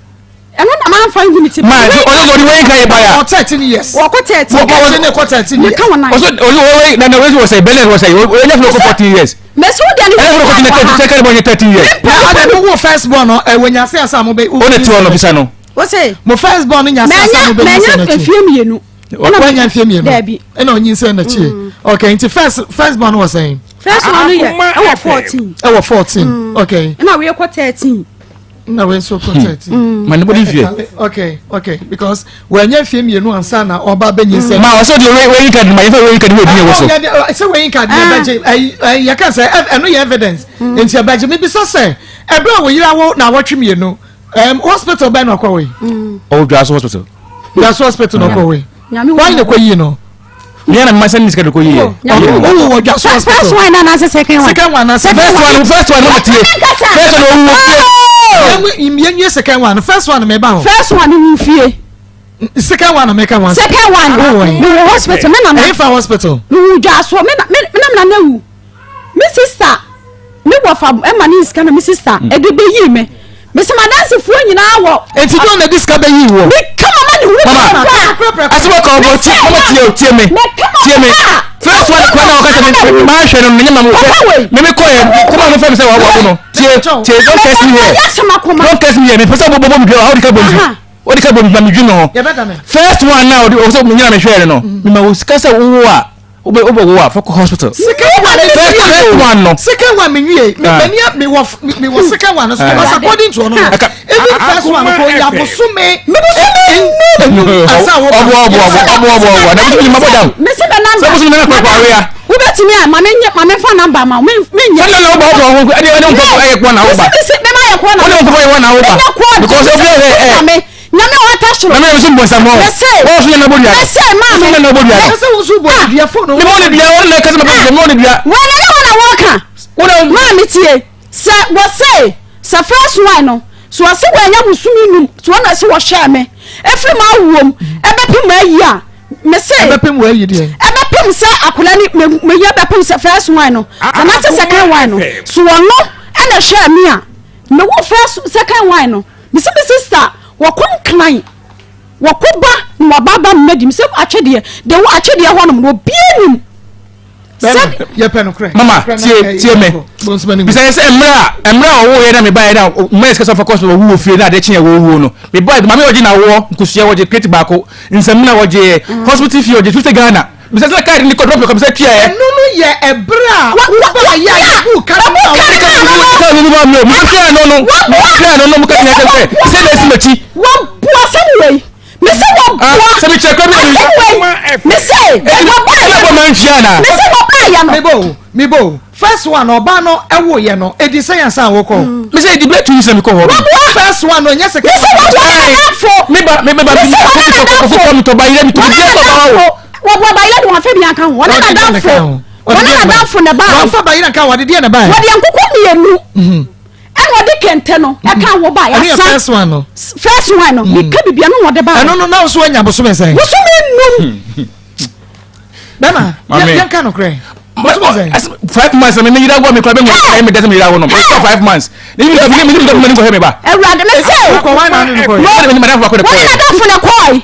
Ɛno na maa nfa ngu mi ti. Maa ɔno ɔde wedding card yɛ ba ya. Ɔ 13 years. Wɔkɔ 13. Kɛkyɛ ne kɔ 13 years. Meka wɔn nan. Ɔsɔ ɔsɔ ɔwɔ na na wɔ sɛ bɛlɛ wɔ sɛ ɔyɛ fɛn kɔ 14 years. Mɛsi wo deɛ ne Ɛyɛ fɛn kɔ 14 kyɛ kɛ bɔ nye 13 years. Na ada no wo first born no ɛwɔ nyase asa mo bɛ. O de ti hɔ no bisa no. O se. Mo first born no nyase asa mo bɛ nyinsɛn Mɛnya n'akyi. mfie mmienu. Wanya mfie mmienu. Dɛbi. Ɛna ɔnyinsɛn n'akyi. Okay, nti first born wɔ sɛn? First one no yɛ ɛwɔ 14. Ɛwɔ 14. Okay. Ɛna wei kɔ 13. Na wei nso kɔ 13. Ma ne bɔ ne fie. Okay, because wɔanya mfie mmienu ansa na ɔba bɛ nyinsɛn. Ma ɔsɔ de wedding card ma yɛn fɛ wedding card wɔ ebi yɛ wɔ so. Sɛ wedding card yɛ bɛgye ɛyi yɛka sɛ ɛno yɛ evidence nti ɛbɛgye mi bisa sɛ ɛbɛrɛ a wɔyira wo na awɔtwe mmienu hospital bɛn na ɔkɔ wei. Ɔwɔ Dwaso hospital. Dwaso hospital na ɔkɔ wei. Nyame Wɔn na kɔ yi no. Ní ɛna mma sɛ ne sika de kɔ yie. Ɔwɔ wɔ Dwaso hospital. First one na anaasɛ second one. Second one na First one, first one mo tie. First one owó fie. Yɛn yɛn second one, first one mɛ ba hɔ. First one wu fie. Second one mɛ ka one. Second one mi wɔ hospital mi na Ɛyɛ fa hospital. Mi wɔ Dwaso mi na mi na mi na wu. Mi sister mi wɔ fa ɛma ne sika na mi sister ɛde bɛ yi mi. Mi sɛ madansifoɔ nyinaa wɔ. Eti jɔn na di sika bɛ yi wɔ. Mi kama ma ne wu Mama, asɛm ɔka ɔbɔ tie mama tie o tie me tie me first one kwan na ɔka sɛ me maa hwɛ no ne nyɛ ma mo fɛ me me kɔ yɛ kɔma mo fɛ mi sɛ wɔwɔ no tie tie, don't test me here, don't test me here. Me pɛ sɛ ɔbɔ bɔ mi dua ɔde ka bɔ mi ɔde ka bɔ mi ma mi dwi no ho. First one na ɔde ɔsɛ mi nyina mi hwɛ no mi ma wo sika sɛ wo a wobɛ wobɛ wo a fɔ kɔ hospital. Second one first first one no. Second one mi nwie mi mani mi wɔ mi wɔ second one no so because according to ɔno no even first one ko ya bosome enum asa wo. Ɔbɔ ɔbɔ ɔbɔ ɔbɔ ɔbɔ ɔbɔ na bosome ma bɔ dam. Mesi bɛ number. Sɛ bosome na kɔ kɔ awia. Wobɛtumi a maame nye maame fa number ma me me nye. Sɛ na wobɔ ɔbɔ ɔho ɛde ɛde nkɔfɔ ɛyɛ kɔ na woba. Mesi mesi mɛma yɛ kɔ na. Wɔde nkɔfɔ yɛ wɔ na woba. Mɛnyɛ kɔ because obi yɛ ɛ. Nyame a ɔta soro. Na mɛ nso mbɔ nsam hɔ. Mese. Wɔn so nyɛ na bɔ dua. Mese maame. Wɔn so nyɛ na bɔ dua. Mese wɔn so bɔ dua fo no. Ne bɔ ne dua wɔn na kasa ma bɔ dua ne dua. Wɔn na ne wɔn na wɔka. Wɔn maame tie sɛ wɔse sɛ first one no so wɔse wɔanya bosome num so wɔn na se wɔhwɛɛ me efiri mu awuom ɛbɛpem ayi a mese ɛbɛpem wɔ ayi deɛ ɛbɛpem sɛ akwadaa ni menya bɛpem sɛ first one no anaasɛ second one no so wɔn no ɛna hwɛɛ me a mewo first second one no mese me sister wɔkɔ Nkran wɔkɔ ba na wɔaba ba mmɛdi mesɛ atwedeɛ de wo atwedeɛ hɔnom no obie nim. Yɛpɛ no korɛ. Mama, tie tie me bisa yɛ sɛ mmerɛ a ɔwɔ yɛ na me ba yɛ na mmerɛ yɛ sika sɛ ɔfa kɔ so ɔwu wɔ fie na adeɛ kye yɛ wɔ wuo no me ba maame ɔgye na awoɔ nkosua wɔgye plate baako nsɛmina wɔgye yɛ hospital fee ɔgye 50 Ghana bisa sɛ card ni kɔ drop kɔ bisa tua yɛ. Ɛnu no yɛ ɛbrɛ a woba yɛ a yɛbu ka no ma wo. Ka no ma mi o mo hwɛ no no mo hwɛ no no mo ka kyerɛ sɛ sɛ na esi m'akyi. Wɔn bu asɛm wei mese wɔboa sɛ mekyerɛ kɔ bi asɛm wei mese wɔbaayɛ no bɔ manhyia na mese wɔbaayɛ no mebo mebo first one ɔbaa no ɛwo yɛ no edi sɛ yansa awokɔ. Mese edi bɛ 2 years na mekɔ hɔ. Wɔboa first one no nyɛ sɛ. Mese wɔboa nadafo meba meba mese wɔn nadafo kɔkɔ mi tɔ ba yɛrɛ mi tɔ bi yɛ kɔ ba wo. Wɔboa bayerɛ de wɔn afɛ bi anka ho. Wɔne n'adamfo. Wɔne n'adamfo na ɛbaeɛ. Wɔamfa bayerɛ anka ho, wɔde deɛ na ɛbaeɛ? Wɔde nkokɔ mmienu. Mhm. Ɛna ɔde kente no mhm. ɛka ho baeɛ. Ɛno yɛ first one no. First one no. Mhm. Meka biribi ɛno na ɔde baeɛ. Ɛno no na nso anya bosome sɛn? Bosome num. Bɛma yɛnka nokorɛ. 5 months na mi yira wɔ mi kura bɛ ŋun ɛmi dɛsɛ mi yira wɔ no mi kɔ 5 months ne mi mi mi mi mi mi kɔ hɛ mi ba. Awurade mi sɛ. Wokɔ wɔn na ne kɔ yɛ. Wɔn na ne nadafo na kɔɛ.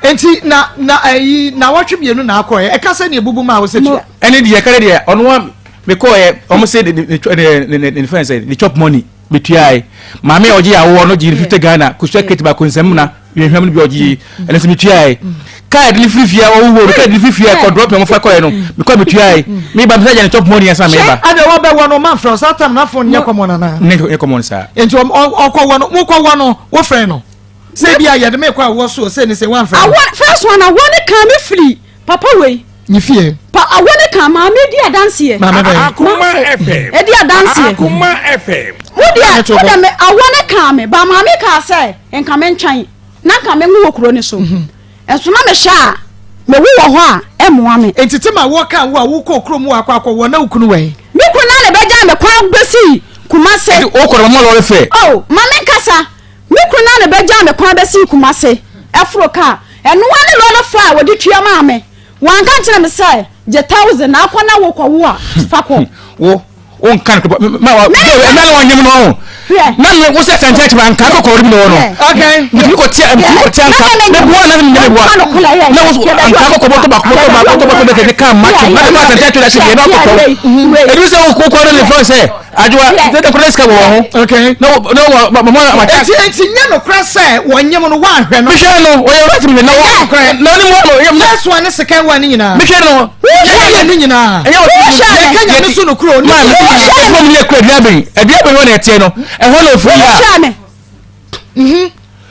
Nti na na ayi na wɔtwe mmienu na akɔ yɛ ɛka sɛ ne ebubu ma awosɛ tua. Ɛne deɛ ɛka deɛ ɔno wa mi kɔ yɛ ɔmo sɛ ne ne ne ne ne fɛn sɛ ne chop money mi tua yɛ maame a ɔgye awoɔ no gye 50 Ghana kusua kete baako nsɛm na hwehwɛm no bi ɔgye yi ɛno nso mi tua yɛ kaa yɛde ne firi fie ɔwɔ wo kaa yɛde ne firi fie kɔ drop ɔmo fa kɔ yɛ no mi kɔ mi tua yɛ mi ba mi sɛ gye ne chop money ɛsan mi ba. Ɛna wɔbɛ wɔ no ɔma nfrɛ ɔsa tam na phone nyɛ kɔmɔ nana. Ne nyɛ kɔmɔ saa. Nti ɔkɔ wɔ no mo kɔ wɔ no wofrɛ no. Sɛ bi a yɛde me kɔ awoɔ so sɛ ne sɛ woamfrɛ me. Awɔ first one awɔ ne kan me firi papa wei. Ne fie. Pa awɔ ne kan maame di adanseɛ. Maame bɛn. Akoma FM. Edi adanseɛ. Akoma FM. Wo deɛ wo deɛ me awɔ ne kan me ba maame kaa sɛ nka me ntwɛn na nka me nwo wɔ kuro ne so. Nso na me hyɛ a me wo wɔ hɔ a ɛmoa me. Nti te ma wɔ kan wo a wo kɔ kuro mu akɔ akɔ wɔ na wo kunu wɛn. Me kunu na ne bɛ gya me kwan bɛsi Kumase. Nti wo kɔ no mama lɔre fɛ. Oh ma me nkasa. Me kunu no ara na ɛbɛgyaa me kwan bɛsii Kumase foro kaa. Ɛno ara ne lɔre fare a wɔde tua maa me. Wɔanka ankyerɛ me sɛ, gye thousand na akɔ na wokɔwo a, fa kɔ. Wo, wonka no korɔ. Ma, wa, ɛmɛ na wɔnyem no ho. Na me, wo sɛ sɛnkyɛn kyerɛ anka kɔkɔɔ no bi na wɔ no. Okay. Metumi kɔ tia, metumi kɔ tia anka. Me boa na me me boa. Na wo anka kɔkɔɔ bɔtɔ baako bɔtɔ baako bɔtɔ baako bɛtɛ ne kaa ma kyɛm. Na me kɔ asɛnkyɛn kyerɛ ahyɛ deɛ na ɔkɔkɔɔ. Ebi sɛ wo kɔ no ne fɔn sɛ. Adwoa, nti ɛdɛ kora sika wɔ wɔn ho. Okay. Na wɔ na wɔ ma ma ma. Eti eti nyɛ no kora sɛ wɔnyem no wɔahwɛ no. Mehwɛ no wɔyɛ right mehwɛ na wɔ. Na ne mu ano. First one ne second one ne nyinaa. Mehwɛ no. Wɔyɛ ne nyinaa. Ɛnyɛ wɔ ti. Yɛ kanya ne so no kuro. Maa mi ɛfɔ mi yɛ kura dua bɛn ɛdua bɛn hɔ na ɛteɛ no ɛhɔ na ofiri a. Mhm.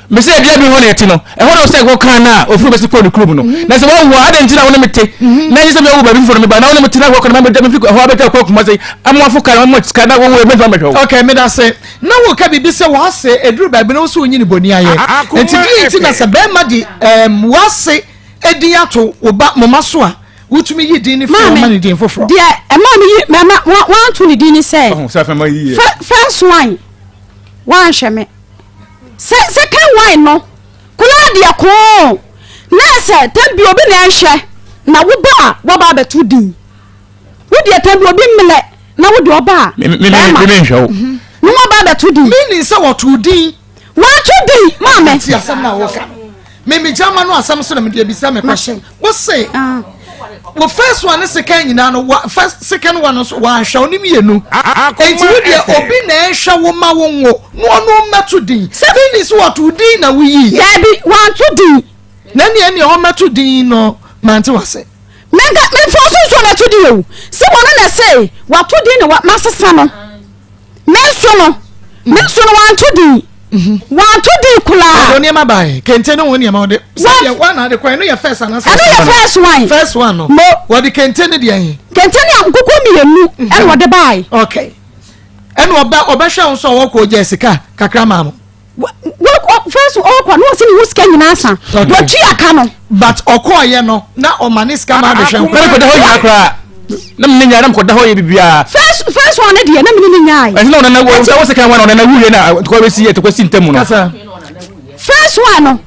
Mese ɛdua bi hɔ na ɛte no ɛhɔ na ɔsɛ ɛkɔ kan na ofiri bɛsi kɔ ne kurom no mhm. na sɛ wɔn wɔ adan nti na wɔn ne te mhm. na ɛnyɛ sɛ mi awu baabi foforɔ mi ba na wɔn ne te na ɛhɔ kɔ na mɛ mi fi ɛhɔ abɛtɛ kɔ kuma se amoafo kan wɔn sika na wɔn wɔ ɛmɛ fama hwɛ o. ok mi da se na wo ka biribi sɛ wɔase eduru baabi na wɔsɛ onyi ne bɔni ayɛ nti di nti na sɛ bɛrima de ɛɛm wɔase edin ato wo ba mo ma so a wotumi yi din ne fi wɔn ma ne din foforɔ. deɛ ɛma mi yi mɛma wɔn ato ne din ne sɛ first one wɔanhwɛ me. Sɛ second wine no koraa deɛ koo na sɛ tam bi obi na ɛnhwɛ na wo ba a waba abɛto din wo deɛ tam bi obi mmelɛ na wo deɛ ɔba a bɛrima me nhwɛ wo mhm. na waba abɛto din. Meaning sɛ wɔto din. Wɔato din maame. Ti asɛm na wɔka me me gyama no asɛm so na mede abisa me question wo se ah. wo first one ne second nyinaa no wa first second one nso wanhwɛ wo ne mmienu enti wo deɛ obi na ɛhwɛ wo ma wo nwo na ɔno mmɛto din sɛ so wɔto din na woyi daabi wanto din na nea nea ɔmmɛto din no mante wase menka memfa so nso ɔbɛto din o sɛ wɔno na ɛsɛ wato din na masesa no Me nso no, me nso no wanto din. Mhm. Wanto din koraa. Ɔde nneɛma bae. Kente ne ho nneɛma ɔde. Sɛdeɛ wɔn na ade kwan ɛno yɛ first anasa. Ɛno yɛ first one. First one no. Mo. Wɔde kente ne deɛ he. Kente ne nkoko mmienu mhm. ɛna ɔde bae. Okay. Ɛna ɔbɛ ɔbɛhwɛ wɔn so a wɔkɔ ogya sika kakra maa mo. Wɔkɔ first ɔkɔ na ɔsi ne ho sika nyinaa sa. Wɔtwi aka no. But ɔkɔɔyɛ no na ɔma ne sika ma abɛhwɛ nkɔ. Na mekɔda hɔ nyinaa koraa na mene nyaa na mekɔda hɔ yɛ biribiara. First first one deɛ na mene ne nyaa. Ɛsɛ na ɔnana wɔ sɛ wɔsɛ kan wɔn na ɔnana wuiɛ na ntɔkwa bɛsi yɛ ntɔkwa si ntam no. Kasa. First one no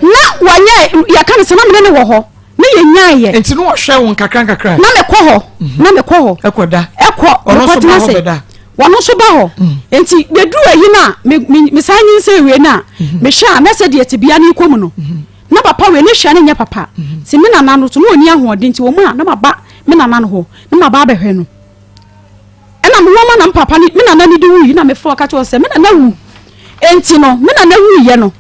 na wɔnyɛ yɛka no sɛ na mene ne wɔ hɔ. Ne yɛ nyae yɛ. Nti no ɔhwɛ wo nkakra nkakra. Na mekɔ hɔ. Mhm. Na mekɔ hɔ. Ɛkɔ da. Ɛkɔ. Ɔno nso ba hɔ bɛda. Wɔn nso ba hɔ. Mm. Nti yɛduru ayi no a me me mesan nyinsɛn wie no a mhm. mehwɛ a na sɛ deɛ tebea no kɔ mu no. Mhm. Na papa wei ne hwɛ no nyɛ papa. Nti me nana no so na ɔni ahoɔden nti wɔn a na maba me nana no hɔ na maba abɛhwɛ no. Ɛna me wɔma na me papa ne me nana no de wui na mefrɛ ɔka kyerɛ sɛ me nana wu. Enti no me nana wuiɛ no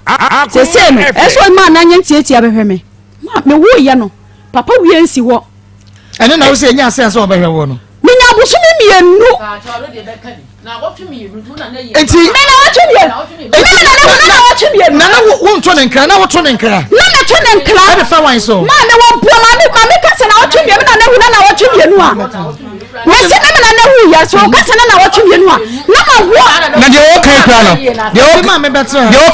seesei no ɛsɛ ɔma na nyɛ ntiatia bɛhwɛ me. Ma mewuiɛ no, papa wie nsi hɔ. Ɛno na wo sɛ ɛnya asɛ sɛ ɔbɛhwɛ wo no. Menya abosome mmienu. Nti nana wonto ne nkra na woto ne nkra. Na meto ne nkra. Ɛde fa wan so. Maame wɔ bua maame maame kasa na wɔtwe mmienu na na wu na na wɔtwe mmienu a. Mese me nana na wu yɛ so ɔka sɛ na na wɔtwe mmienu a na ma woɔ. Na deɛ ɔka yi kura no deɛ ɔka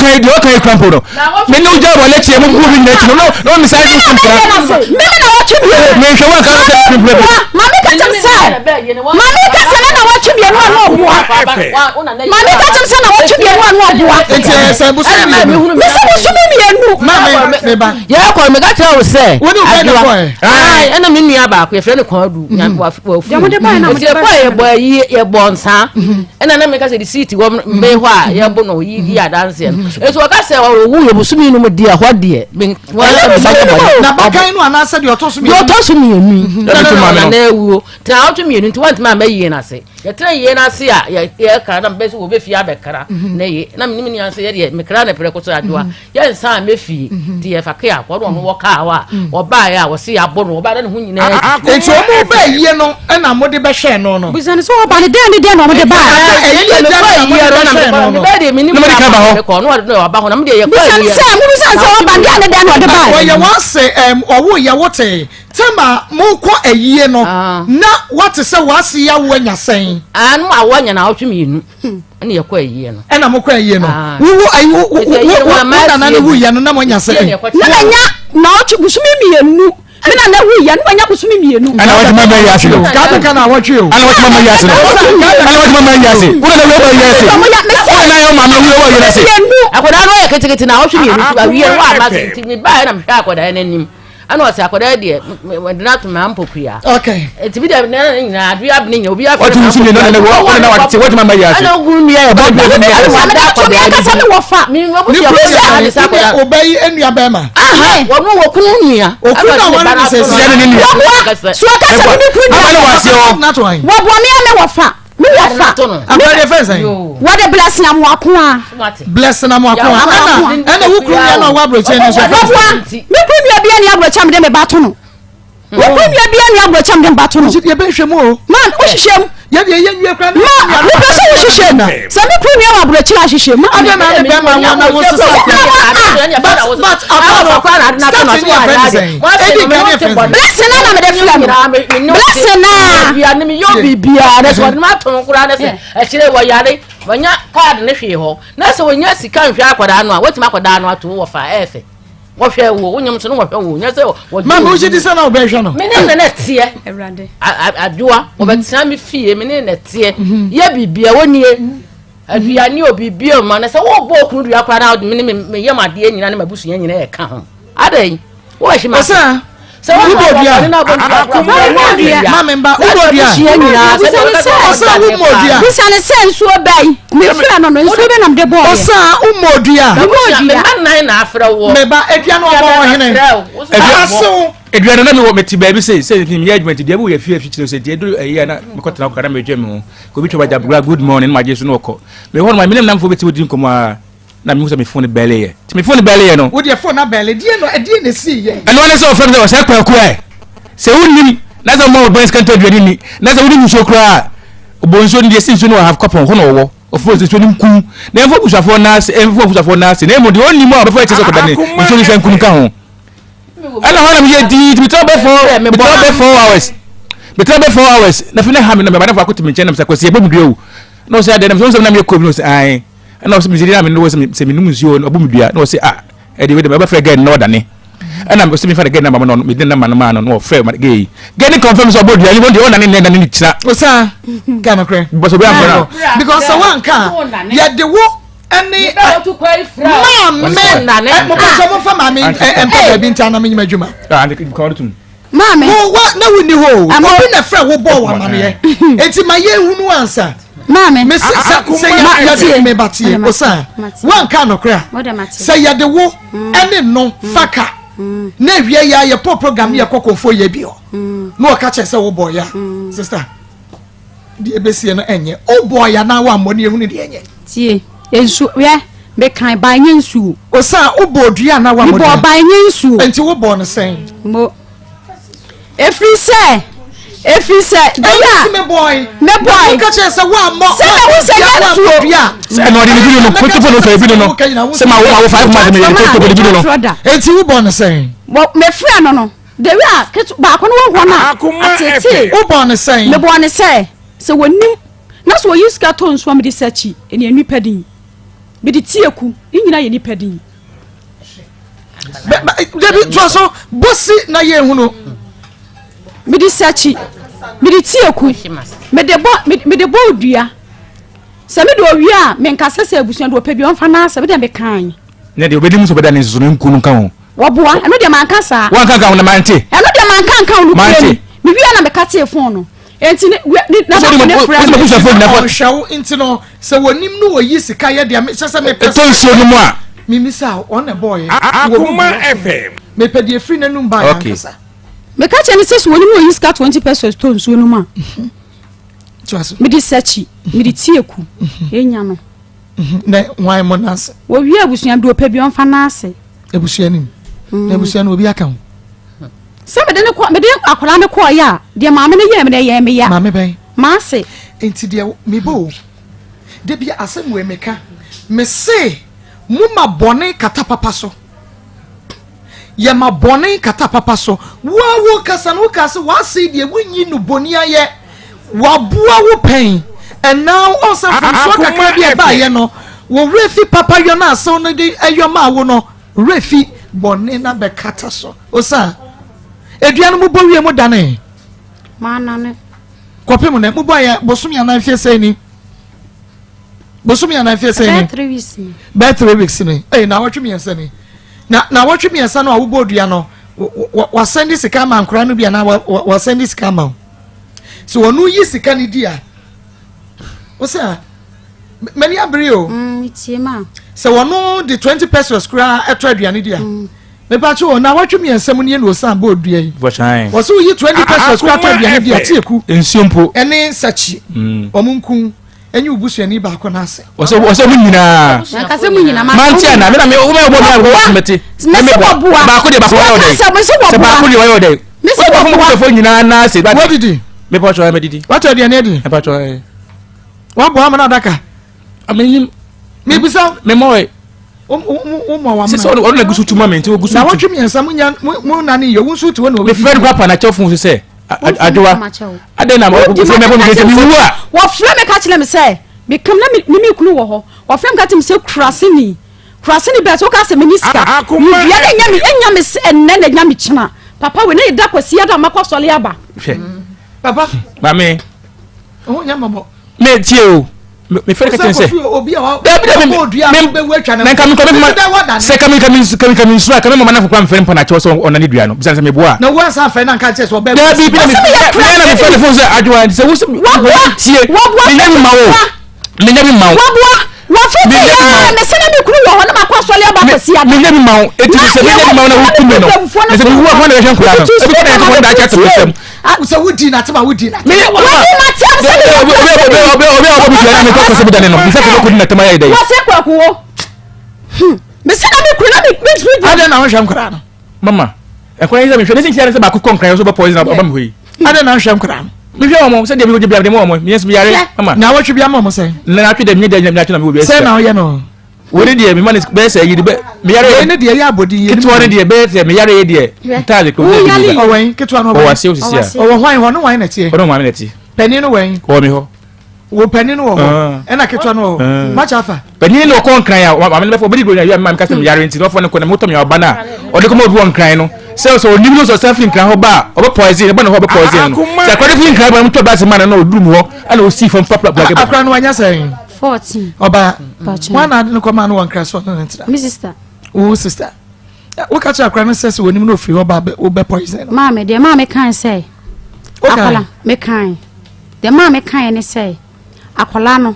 yi deɛ ɔka yi kura mpo no me ne wogya wɔ n'akyi mu bu mi nyina akyi no na na ɔmi saa yi nsɛm kura. Me ne na wɔtwe mmienu. Me nhwɛ wɔn kan sɛ pipire bi. Maame ka kyɛm sɛ maame ka sɛ na na wɔtwe mmienu a na ɔboa. Maame ka kyɛm sɛ na wɔtwe mmienu a na ɔboa. Nti ɛyɛ sɛ bosomi mmienu. Mese bosomi mmienu. Maame me ba. Yɛ kɔ meka kyerɛ wo sɛ. Wo ne wo bɛn na kɔɛ. Ɛna me nua baako yɛfrɛ no Kwadu. Wafu. Nti yɛkɔ yɛbɔ ayi yɛbɔ nsa. Ɛna na meka sɛ de seat wɔ me hɔ a yɛbo no yi di adanseɛ no. Nti wɔka sɛ ɔwu yɛ bosomi no mu deɛ hɔ deɛ. Na bakan no anaasɛ deɛ ɔtɔ so mmienu. Deɛ ɔtɔ so mmienu yi. Ɛna na awuo. Tena ɔtɔ mmienu nti wɔntumi amma yie no ase. Yɛtena yie no ase a yɛkra na mebɛ sɛ wɔbɛfie abɛkra na ye na menim nua sɛ yɛdeɛ mekra ne prɛko so adwoa yɛnsan mɛfie nti yɛfa ke akɔ na ɔno wɔ kaa hɔ a ɔbaeɛ a wɔse yɛabɔ no ɔbaeɛ na ne ho nyinaa nti ɔmo bɛ yie no ɛna mode bɛhwɛ no no Bisa no sɛ ɔba no dɛn ne dɛn na ɔmo de baeɛ ɛyie dɛn na mode bɛhwɛ no no Bisa no sɛ mobisa no sɛ ɔba no dɛn ne dɛn na ɔde baeɛ ɔyɛ wɔn se ɔwo yɛ wo tee Tɛm a morekɔ ayie no, ah. na wate sɛ w'ase yi awo anya sɛn? Ah, no awo anya na awɔtwe mmienu. Ɛna yɛkɔ ayie no. Ɛna mokɔ ayie no. Ah. Wo wo ayi wo wo wo nana ne wuyɛ no na mo anya sɛn? Na manya na ɔtwe busumi mmienu. Me nana wuyɛ no manya busumi mmienu. Ɛna wɔtwe mama yi ase no. Kaa bɛka na awɔtwe o. Ɛna wɔtwe mama yi ase no. Ɛna wɔtwe mama yi ase. Wo nana wuyɛ wɔ yi ase. Wo nana yɛ maame wuyɛ wɔ yi ase. Akwadaa no yɛ ketekete na awɔtwe mmienu awie no wa ama nti me ba yɛ na mehwɛ akwadaa no anim. Ɛna ɔsɛ akwadaa deɛ mede no ato maa mpokua. Okay. Nti bi deɛ ne nyinaa adeɛ abene nyina obi afɛ. Ɔte wusu mi na ne wɔ ɔne na wate wɔte mama yi ase. Ɛna ogun nua yɛ bɔ dua bi ɛna wada akwadaa bi. Ɛna ne wɔfa. Mi wɔ bu sɛ ne kuro yɛ ɔbɛ yi nua bɛrima. Wɔn wɔ kunu nua. Okunu na wɔn ne sɛ sɛ ne nua. Wɔboa so ɔka sɛ ne kunu nua. Ama ne wɔ aseɛ hɔ. Wɔboa mi a me wɔfa. Me wɔ fa. Akwadaa fɛn sɛn. Wɔde blessing amoakoa. Blessing amoakoa. Ɛna ɛna wo kuru nua na ɔwɔ aburokye ne nso. Wɔboa me kuru nua bia ni aburokye mi de me ba to no. Me kuru nua bia ni aburokye mi de me ba to no. Yɛ bɛ hwɛ mu o. Man o hyehyɛ mu. Yɛ deɛ yɛ nwie kura. Ma mi pɛ sɛ o hyehyɛ mu. Sɛ mi kuru nua wɔ aburokye ahyehyɛ mu. Adé na ne bɛrima wɔn na wɔn sisa kura. But but akɔrɔ starting yɛ fɛn sɛn. Edi kan yɛ fɛn sɛn. Blessing na na mi de filɛ no. Blessing na. Bia ne meyɛ biribiara na sɛ wɔde ma to no koraa na sɛ akyire wɔyare wɔnya kaade ne hwee hɔ na sɛ wɔnya sika nhwɛ akwadaa no a wɔtumi akwadaa no ato wɔ fa ɛyɛ fɛ wɔhwɛ wo wonyam so no wɔhwɛ wo nyɛ sɛ wɔgye maame wogye di sɛ na wobɛhwɛ no me ne na na teɛ adoa wɔbɛtena me fie me ne na teɛ yɛ biribia wɔnie aduane o biribia ma na sɛ wɔbɔ okunu dua koraa na me ne meyɛ madeɛ nyina ne mabusua nyina ɛka ho adɛn wɔhye ma sɛ sɛ wɔn wobɔ dua ne na bɔ dua wobɔ dua maame mba wobɔ dua ɔsɛ wobɔ dua bisa ne sɛ nsuo bɛyi mefrɛ no no nsuo bɛ nam de bɔɔ ɔsɛ wobɔ dua mebɔ dua meba nan na afrɛ wɔ meba adua no ɔbɔ ɔhene asew edua no na mewɔ mete baabi sɛ sɛ meyɛ adwuma nti deɛ bi wɔ yɛ fie afikyire sɛ deɛ ɛduru ɛyɛ na mekɔtena hɔ kakra na medwa me ho obi twa bagya bra good morning na magye so na ɔkɔ mewɔ hɔ no ma menem namfoɔ bɛti wɔdi nkɔmmɔ a na mehu sɛ me phone bɛle yɛ nti me phone bɛle yɛ no. wo deɛ phone abɛle deɛ no ɛdeɛ na esi yɛ. ɛno ne sɛ ɔfrɛ mi sɛ ɔsɛ kwaku ɛ sɛ wonim na sɛ ɔma ɔbɛn sika ntɔ aduane ni na sɛ wonim nsuo koraa ɔbɔ nsuo no deɛ si nsuo no wɔ half kɔpɔn hɔ na ɔwɔ ɔfo nsuo no nkum na ɛmfa abusuafoɔ no ase ɛmfa abusuafoɔ no ase na mmom deɛ ɔnim a ɔbɛfa akyɛ sɛ ɔkɔda ne nsuo no sɛ nkum ka ho ɛna hɔ na meyɛ dii nti metena bɛ four metena bɛ 4 hours metena bɛ 4 hours na fi ne ha me na mɛba ne fa akoto me nkyɛn na mesɛ kwasi ɛbɔ me dua o na ɔsɛ adɛn na mesɛ ɔsɛ na meyɛ kɔ bi na ɔsɛ ae ɛna ɔsɛ mesɛ na me no sɛ menom nsuo no ɔbɔ me dua na ɔsɛ ah ɛde wei de mɛbɛfrɛ gɛn na ɔdane ɛna ɔsɛ mefa ne gɛn namba no mede namba no maa no na ɔfrɛ gɛn yi gɛn ne confirm sɛ ɔbɔ dua ne wɔn deɛ ɔnane ne nane ne kyina ɔsa ka nokorɛ bɔsɛ obi amfrɛ no because sɛ woanka a yɛde wo ɛne maame mopɛsɛ momfa maame mpɛ baabi nti ana menyim adwuma maame wo wa na wo ni hɔ o obi na frɛ wo bɔ wɔ amaneɛ eti ma yɛn hunu ansa maame mesi sɛ sɛ yɛde me ba tie osan wanka nɔkorɛ a sɛ yɛde wo ɛne no faka na ewie yɛ ayɛ pɔ program yɛ kɔ kɔnfo yɛ bi hɔ na ɔka kyerɛ sɛ wo bɔ ya sister deɛ ebesie no ɛnyɛ o bɔ ya na wammɔ ne ehunu deɛ ɛnyɛ. Tie nsu hwɛ mekan ban nye nsuo. Osan wo bɔ dua na wammɔ dua. Mebɔ ban nye nsuo. Nti wo bɔ no sɛn. Mo efiri sɛ efiri sɛ bɛyɛ a mebɔe mebɔe woka kyerɛ sɛ woammɔ sɛ na wo sɛ nyɛ nsuo sɛ ɛna ɔde ne bi no no kotofo no sɛ ebi no no sɛ ma wo ma wo 5 months meyɛ ne kotofo de bi no no enti wobɔ no sɛn mefrɛ no no. Dewi a ketewa baako no wɔ hɔ no a ateetee. Wobɔɔ no sɛn? Mebɔɔ no sɛ sɛ wɔnim na sɛ wɔyi sika tɔ nsuo a mede sakyi ɛne nnipa din. Mede tie ku ne nyinaa yɛ nnipa din. Dabi toa so bosi na yɛ ehunu. Mede sakyi mede tie ku mede bɔ mede bɔ odua sɛ mede owie a menkasa sɛ abusua de ɔpɛ bi ɔmfa n'asɛ mede mekan. Ne deɛ obɛdi mu sɛ ɔbɛda ne nsusu no nku no nka ho. Wɔboa ɛno deɛ manka saa. Wanka nka ho na mante. Ɛno deɛ manka nka ho no kura mu mewie na meka tee fon no enti ne ne na baako ne frɛ me. Ɔhwɛ wo nti no sɛ wɔnim no wɔyi sika yɛ deɛ hyɛ sɛ mepɛ ɛtɔ nsuo no mu a. Mimisa ɔn na ɛbɔɔyɛ. Akoma FM. Mepɛ deɛ firi n'anum baa yɛ ankasa. Meka kyerɛ ne sɛ sɛ wɔnim wɔyi sika 20 pesos tɔ nsuo no mu a. Mede sakyi mede tie ku ɛnya no. Na hwan mo n'ase. Wɔwie abusua deɛ ɔpɛ bi ɔmfa n'ase. Abusua nim. Na abusua no obi aka ho. Sɛ mede ne kɔ mede akwadaa no kɔɔ yɛ a deɛ maame no yɛɛ me no ɛyɛɛ me ya. Maame bɛn? Maase. Nti deɛ mebɔ o da bi asɛm wei meka mese mo ma bɔne kata papa so yɛma bɔne kata papa so wo a wo kasa no woka sɛ w'ase deɛ wonyi no bɔni ayɛ waboa wo pɛn ɛnaa ɔsɛ mfomsoɔ kakra bi ɛbaayɛ no wo werɛ fi papa yɔ no asew no de ɛyɔ maa wo no werɛ fi bɔne na bɛkata so osan edua no mobɔ wie mo dane manane kɔpem nɛ mobɔ yɛ bosome anan fie sɛn ni bosome anan fie sɛn ni bɛɛ 3 weeks ni bɛɛ 3 weeks ni ɛyi na awɔtwe mmiɛnsa ni na na awɔtwe mmiɛnsa no a wobɔ dua no wasɛn de sika ama nkora no bi anaa wasɛn de sika ama wo so wɔn yi sika no di a wosɛ mani abere o mm, sɛ wɔn de 20 pesos koraa ɛtɔ aduane di a mm. mepatwe wɔn na wɔtwe mmiɛnsa mu nie na osan bɔ odua yi wɔsɛ woyi 20 pesos koraa tɔ aduane di a tie ku nsuo mpo ɛne nsakyi mm. wɔn nku ɛnyɛ obusuani baako n'ase. Wɔsɛ wɔsɛ mu nyinaa. Nankasa mu nyinaa. Mante ana mi na mi wo ma bɔ mi a wɔsɛ mɛte. Mɛsɛ wɔ boa. Baako deɛ baako wɔyɛ ɔdɛ. Sɛ baako deɛ wɔyɛ ɔdɛ. Mɛsɛ wɔ boa. Wɔfɔ nyinaa n'ase. Wɔdidi. Mepɔ twɛ mɛdidi. Watɔ aduane adi. Mepɔ twɛ. Wabɔ amana adaka. Amenyim. Mebisa. Memmɔe. Womɔ wa Sɛ ɔno na gusu tu ma me nti ogusu tu. Na wɔtwe mmiɛnsa mo nya mo na ne yɛ wo nso te hɔ na obi. Mefrɛ no kora pa na kyɛw fon so sɛ adwowa. Adɛn na wɔfrɛ me bɔ me sɛ mewu a. Wɔfrɛ me ka kyerɛ me sɛ mekam na me me kunu wɔ hɔ. Wɔfrɛ me ka kyerɛ me sɛ kuraseni. Kuraseni bɛɛ sɛ woka sɛ meni sika. Medua na enya me enya me sɛ ɛnnɛ na enya me kyena. Papa wei na yɛda kwasi ada makɔ asɔre aba. Hwɛ. Papa. Maame. Ɔho nyɛ mmɔbɔ. Me tie o. Me fɛrɛ kɛtɛ sɛ. Dabi dabi me me na nka mi kɔ mi ma sɛ kami kami kami kami nsura kami mama nafɔ kura mi fɛrɛ mpa na kyɛw sɛ ɔna ne dua no bisan sɛ mi bu a. Na wo ansa fɛ na nka kyɛ sɛ ɔbɛ. Dabi bi na mi mi na mi fɛ ne fon sɛ adwoa sɛ wosi waboa tie mi nya bi ma wo mi nya bi ma wo. Waboa wafiti yɛ mɛ sɛ na mi kunu wɔ hɔ na ma kɔ asɔle aba kɔ si ada. Mi nya bi ma wo eti sɛ mi nya bi ma wo na wo ku mi no ɛsɛ mi wu a hɔn na ɛhwɛ nkura no ebi kɔ na yɛ kɔ hɔn da akyɛ te sɛm. sɛ wodi n'atem a wodi n'atem. Wodi n'atem sɛ mi yɛ obi obi obi obi a ɔbɔ mi dua na mi kɔ kɔsɛ mi da ne no mi sɛ kɔ kɔ di n'atem ayɛ dɛ. Wɔsɛ kwaku wo mi sɛ na mi kuru na mi mi firi di. Adɛn na wohwɛ nkwadaa no. Mama nkwadaa yi sɛ mi hwɛ ne sɛ nkyɛn sɛ baako kɔ nkran yɛ so bɛ poison ɔba mi hɔ yi. Adɛn na wohwɛ nkwadaa no. Mi hwɛ wɔn sɛ deɛ mi wɔ bi a mi de mu wɔn mi yɛ sɛ mi yare mama. Na awɔtwe bi ama wɔn sɛn. Na atwe dɛ mi nyɛ dɛ mi atwe na mi wɔ bi. Sɛn na ɔyɛ no. Wei ne deɛ mema ne bɛyɛ sɛ yiri bɛ meyare yɛ. Wei ne deɛ yɛ abɔdin yɛ. Ketewa ne deɛ bɛyɛ sɛ meyare yɛ deɛ ntaade kuro ne bi da. Ɔwɛn ketewa no ɔwɛn. Ɔwɔ ase osisi a. Ɔwɔ hwan hɔ ne hwan na ɛteɛ. Ɔne maame na ɛte. Panin no wɛn. Ɔwɔ mi hɔ. Wo panin no wɔ hɔ ɛna ketewa no wɔ hɔ. Makyɛ afa. Panin no ɔkɔ nkran a maame no bɛfɔ ɔbɛdi bronya yɛ maame kasa meyare nti na ɔfɔ ne kɔ na motɔ mi ɔba no a ɔde kɔma obi wɔ nkran no sɛ sɛ onim no sɛ ɔsan firi nkran hɔ ba a ɔbɛ poison ɛbɛ ne hɔ ɔbɛ poison no sɛ akɔde firi nkran ba no motɔ baasi ma no na ɔduru mu hɔ ɛna ɔsi fam papra akora no wanya sɛn. 14. Ɔbaa. Wọn na ade no kɔmaa no wɔ nkra so ɔno ne ntena. Me sister. Wo sister. Woka kyerɛ akora no sɛ sɛ wɔnim no ofiri hɔ ba wobɛ poison no. Maame deɛ maame kan sɛ. Akwala me kan. Deɛ maame kan ne sɛ akwala no.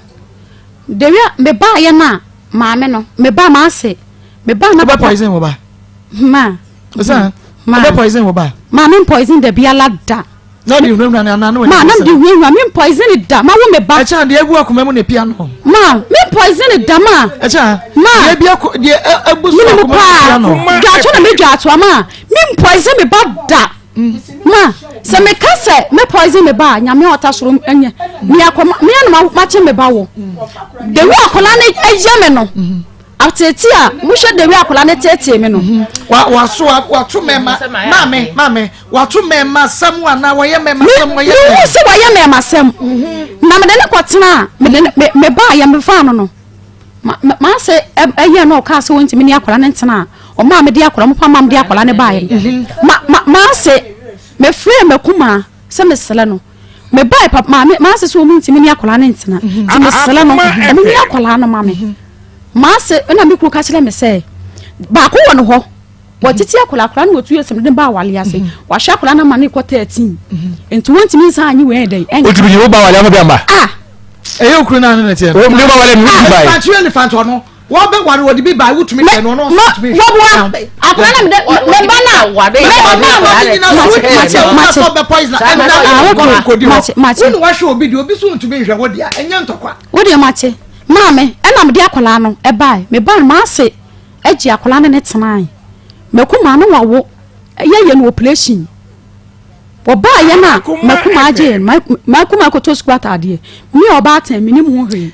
Deɛ me ba yɛ no a maame no me ba ma ase me ba na. Wobɛ poison wo ba. Ma. Ɔsɛ wobɛ poison wo ba. Maame poison da biara da. Na ɔde hunahuna ne anaa na Ma na mede hunahuna me poison da ma wo me ba. Ɛkyɛn deɛ egu akoma mu na epia no. Ma me poison da ma. Ɛkyɛn ma deɛ ebi ako deɛ egu so akoma mu na epia no. Dwato na me dwato ama me poison me ba da. Ma sɛ me ka sɛ me poison me ba nyame ɔta soro nyɛ me akoma me anam makye me ba wo. The way akɔla no ɛyɛ me no. Ateetee a wohwɛ the way akwadaa no teetee me no. Mhm. Wa waso wato mɛma maame maame wato mɛma sɛm anaa wɔyɛ mɛma sɛm wɔyɛ. Mehu sɛ wɔyɛ mɛma sɛm. Mhm. Na mede ne kɔtena a mede ne me me baa yɛ mefaa no no. Ma ma sɛ ɛyɛ na ɔkaa sɛ wɔntumi ne akwadaa no ntena a ɔmaa mede akwadaa mo pa maa mede akwadaa no baeɛ no. Mhm. Ma ma ma sɛ mefrɛ makumaa sɛ mesrɛ no. Mebae papa maame maase sɛ wɔn ntumi ne akwadaa no ntena nti mesrɛ no wɔn ne akwadaa no ma me maase ɛna me kunu ka kyerɛ me sɛ baako wɔ ne hɔ wɔtete akwadaa akwadaa no wɔtu yɛ sɛm de ba awale ase wahwɛ akwadaa no ama no kɔ 13 nti wɔntumi nsan anyi wɛn dɛn ɛnka wotumi yi wo ba awale ama bi amba ah ɛyɛ okuru naa ne ne teɛ no wo ba awale mi bi ba elephant elephant ɔno Wɔbɛware wɔde bi bae wotumi hwɛ no ɔno nso tumi hwɛ. Wɔboa akwadaa na mede me ba na me ba na ɔde nyina so mate mate sɛ ɔbɛ poison ɛnna nkɔ nkɔdi hɔ wo na wahwɛ obi deɛ obi so ntumi nhwɛ wo deɛ ɛnyɛ ntɔkwa. Wo deɛ mate maame ɛna mede akwadaa no ɛbae me ba no maase agye akwadaa no ne tenae mako maa no wawo yɛyɛ no operation wɔbaa yɛn a mako maa gye yɛn mako maa kɔtɔ sukuu ataadeɛ me ɔbaatan menim ho hwee.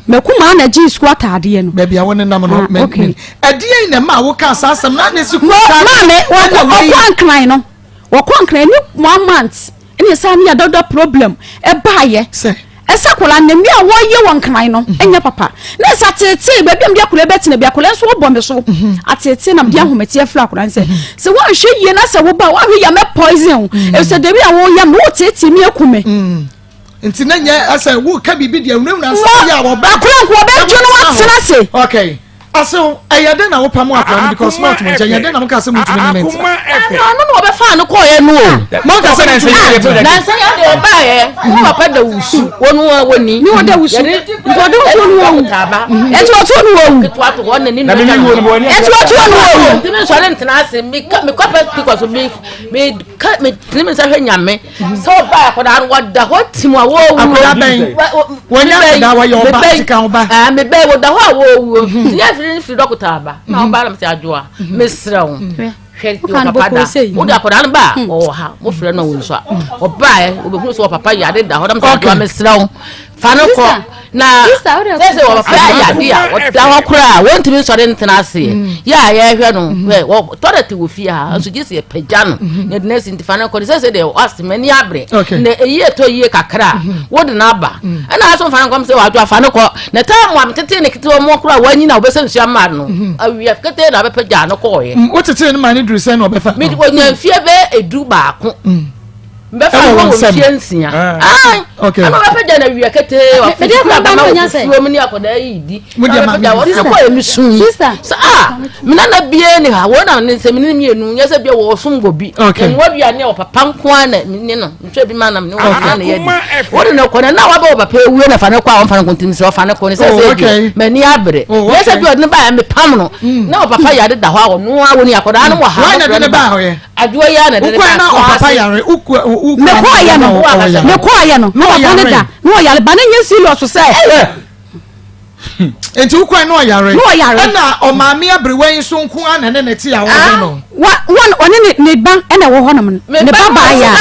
M'akumaa na gyee sukuu ataadeɛ no. Baabi a wo nenam no, ah, okay. Ɛdeɛn na ɛma wokaa saa asɛm na ne sukuu ataadeɛ? Maame, wɔkɔ Ankran no, wɔkɔ Ankran ne one month ɛna ɛsan ne yɛdɔdɔ problem ɛbaayɛ. Sɛ. Ɛsɛ akwadaa no nea wɔyɛ wɔ Nkran no mhm. ɛnyɛ papa. Na ɛsɛ ateetee baabi a mede akwadaa bɛtena bi akwadaa nso wɔbɔ me so. Mhm. Ateetee na mede mhm. ahometeɛ fira akwadaa no sɛ sɛ wɔanhwɛ yie na sɛ woba wɔanhwɛ yie a mɛ poison wo. Ɛsɛ debi a wɔyɛ no wɔteetee mi aku me. Nti na nyɛ ɛsɛ wo ka biribi deɛ nwurawura nsa yɛ a wɔbɛ. Akora nko wɔbɛ dwo no watena ase. Okay. Asew ɛyɛ dɛn na wopam akora no because smart mo nkyɛn yɛ dɛn na mo ka sɛ mo ntumi ne ne ntra. Ɛna ɔno na ɔbɛfa no kɔɔyɛ no o. Mo nka sɛ mo ntumi ne ne ntra. Nansa yɛ de ɔbaayɛ wo papa da wusu wɔn a wɔni. Ni wɔda wusu nti ɔde wusu no wɔwu ɛnti ɔtuo no wɔwu ketewa to hɔ na ne nua ɛnti ɔtuo no wɔwu. Ntumi nsɔre ntena ase mi kɔ pɛ tikɔ so mi mi ka mi tene mi nsa hwɛ nyame. Sɛ ɔbaa akwadaa no wɔda hɔ tim a wɔwuo. Akwadaa bɛn? Wɔnyɛ akwadaa wɔyɛ ɔba sika ɔba. Ɛɛ mebɛn wɔda hɔ a wɔwuo. Mhm. Ti yɛ firi firi dɔkota aba. Na mhm. ɔbaa na mɛ adwoa mhm. mesrɛ wo. Hwɛ wɔ papa da. Wode akwadaa no ba a ɔwɔ ha. Mo frɛ no wɔ nsu a. Ɔbaa yɛ obehunu sɛ wɔ papa yare da hɔ na mɛ adwoa mesrɛ wo. Fa no kɔ. Na sɛ sɛ wɔpapa ayɛ ade a wɔda hɔ koraa wɔntumi nsɔre ntena aseɛ mm. yɛ a yɛhwɛ no mm. hwɛ tɔlɛt wɔ fie ha nso gye sɛ yɛpagya no mm-hmm. na ɛde no asi nti fa no kɔ ne sɛ sɛ deɛ wase m'ani abere na ɛyi ɛtɔ yie kakra a mm-hmm. wode no aba mm. ɛna aso mfa no nkɔm sɛ wadwo afa no kɔ na taa mu a metetee ne ketewa mu koraa wanyi na wobɛsɛ nsuo ama no mm-hmm. awia ketee na wobɛpagya no kɔɔyɛ wotetee no ma ne duru sɛ na ɔbɛfa ɔnya mfie bɛɛ ɛdu baako mbɛfa no wɔ mfie nsia ɛna ɔbɛpɛgya no awia ketee wafiri abama wɔ fufuo mu ne akɔdaa yi di ɔbɛpɛgya wɔde no kɔɛ me sum sɛ a me nana bie ne ha wɔn na ne nsɛm ne mmienu nyɛ sɛ bia wɔsom wɔ bi mmoa bi a ne ɔpapa nko ara na ne no nhwɛ bi ma nam ne wɔn na ne yɛ di wɔde no kɔ na na wabɛ wɔ papa ewue na fa no kɔ a wɔmfa no kɔ ntim sɛ ɔfa no kɔ ne sɛ sɛ bi m'ani abere nyɛ sɛ bi ɔde no baeɛ mepam no na ɔpapa yare da hɔ a ɔno a wɔni akɔdaa no wɔ ha Adwoa yi ara na ɛde ne ba na ɔpapa yare wokɔ mekɔɔyɛ no mekɔɔyɛ no na papa no da na ɔyare ba no nyɛ serious sɛ nti wokɔɛ na ɔyare na ɔyare ɛna ɔmaame aberewa yi nso nko ara na ne ne te a ɔhwɛ no wa wɔn ɔne ne ne ba ɛna ɛwɔ hɔ nom ne ba baa yɛ a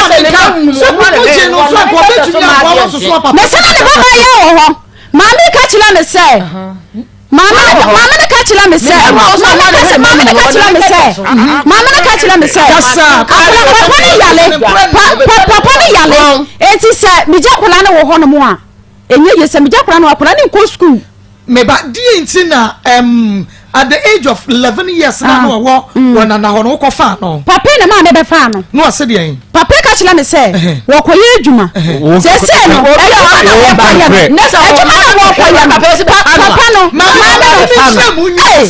sɛ wogye no nso anka ɔbɛtumi aboa wo soso papa mɛsɛ na ne ba baa yɛ wɔ hɔ maame ka kyerɛ ne sɛ Maame no maame no ka kyerɛ me sɛ maame no ka maame no ka kyerɛ me sɛ maame no ka kyerɛ me sɛ akwadaa papa no yale pa papa no yale eti sɛ megya akwadaa no wɔ hɔ nom a enye yie sɛ megya akwadaa no akwadaa no nkɔ sukuu. Meba deɛ nti na um, at the age of 11 years na no ɔwɔ wɔ nana hɔ no wokɔ faa no. Papa na maame bɛ faa no. Na ɔse deɛn. Papa ka kyerɛ me sɛ wɔkɔyɛ adwuma. Seesei no, adwuma na wɔkɔyɛ no. Adwuma na wɔkɔyɛ no. Papa no, maame no. Ei,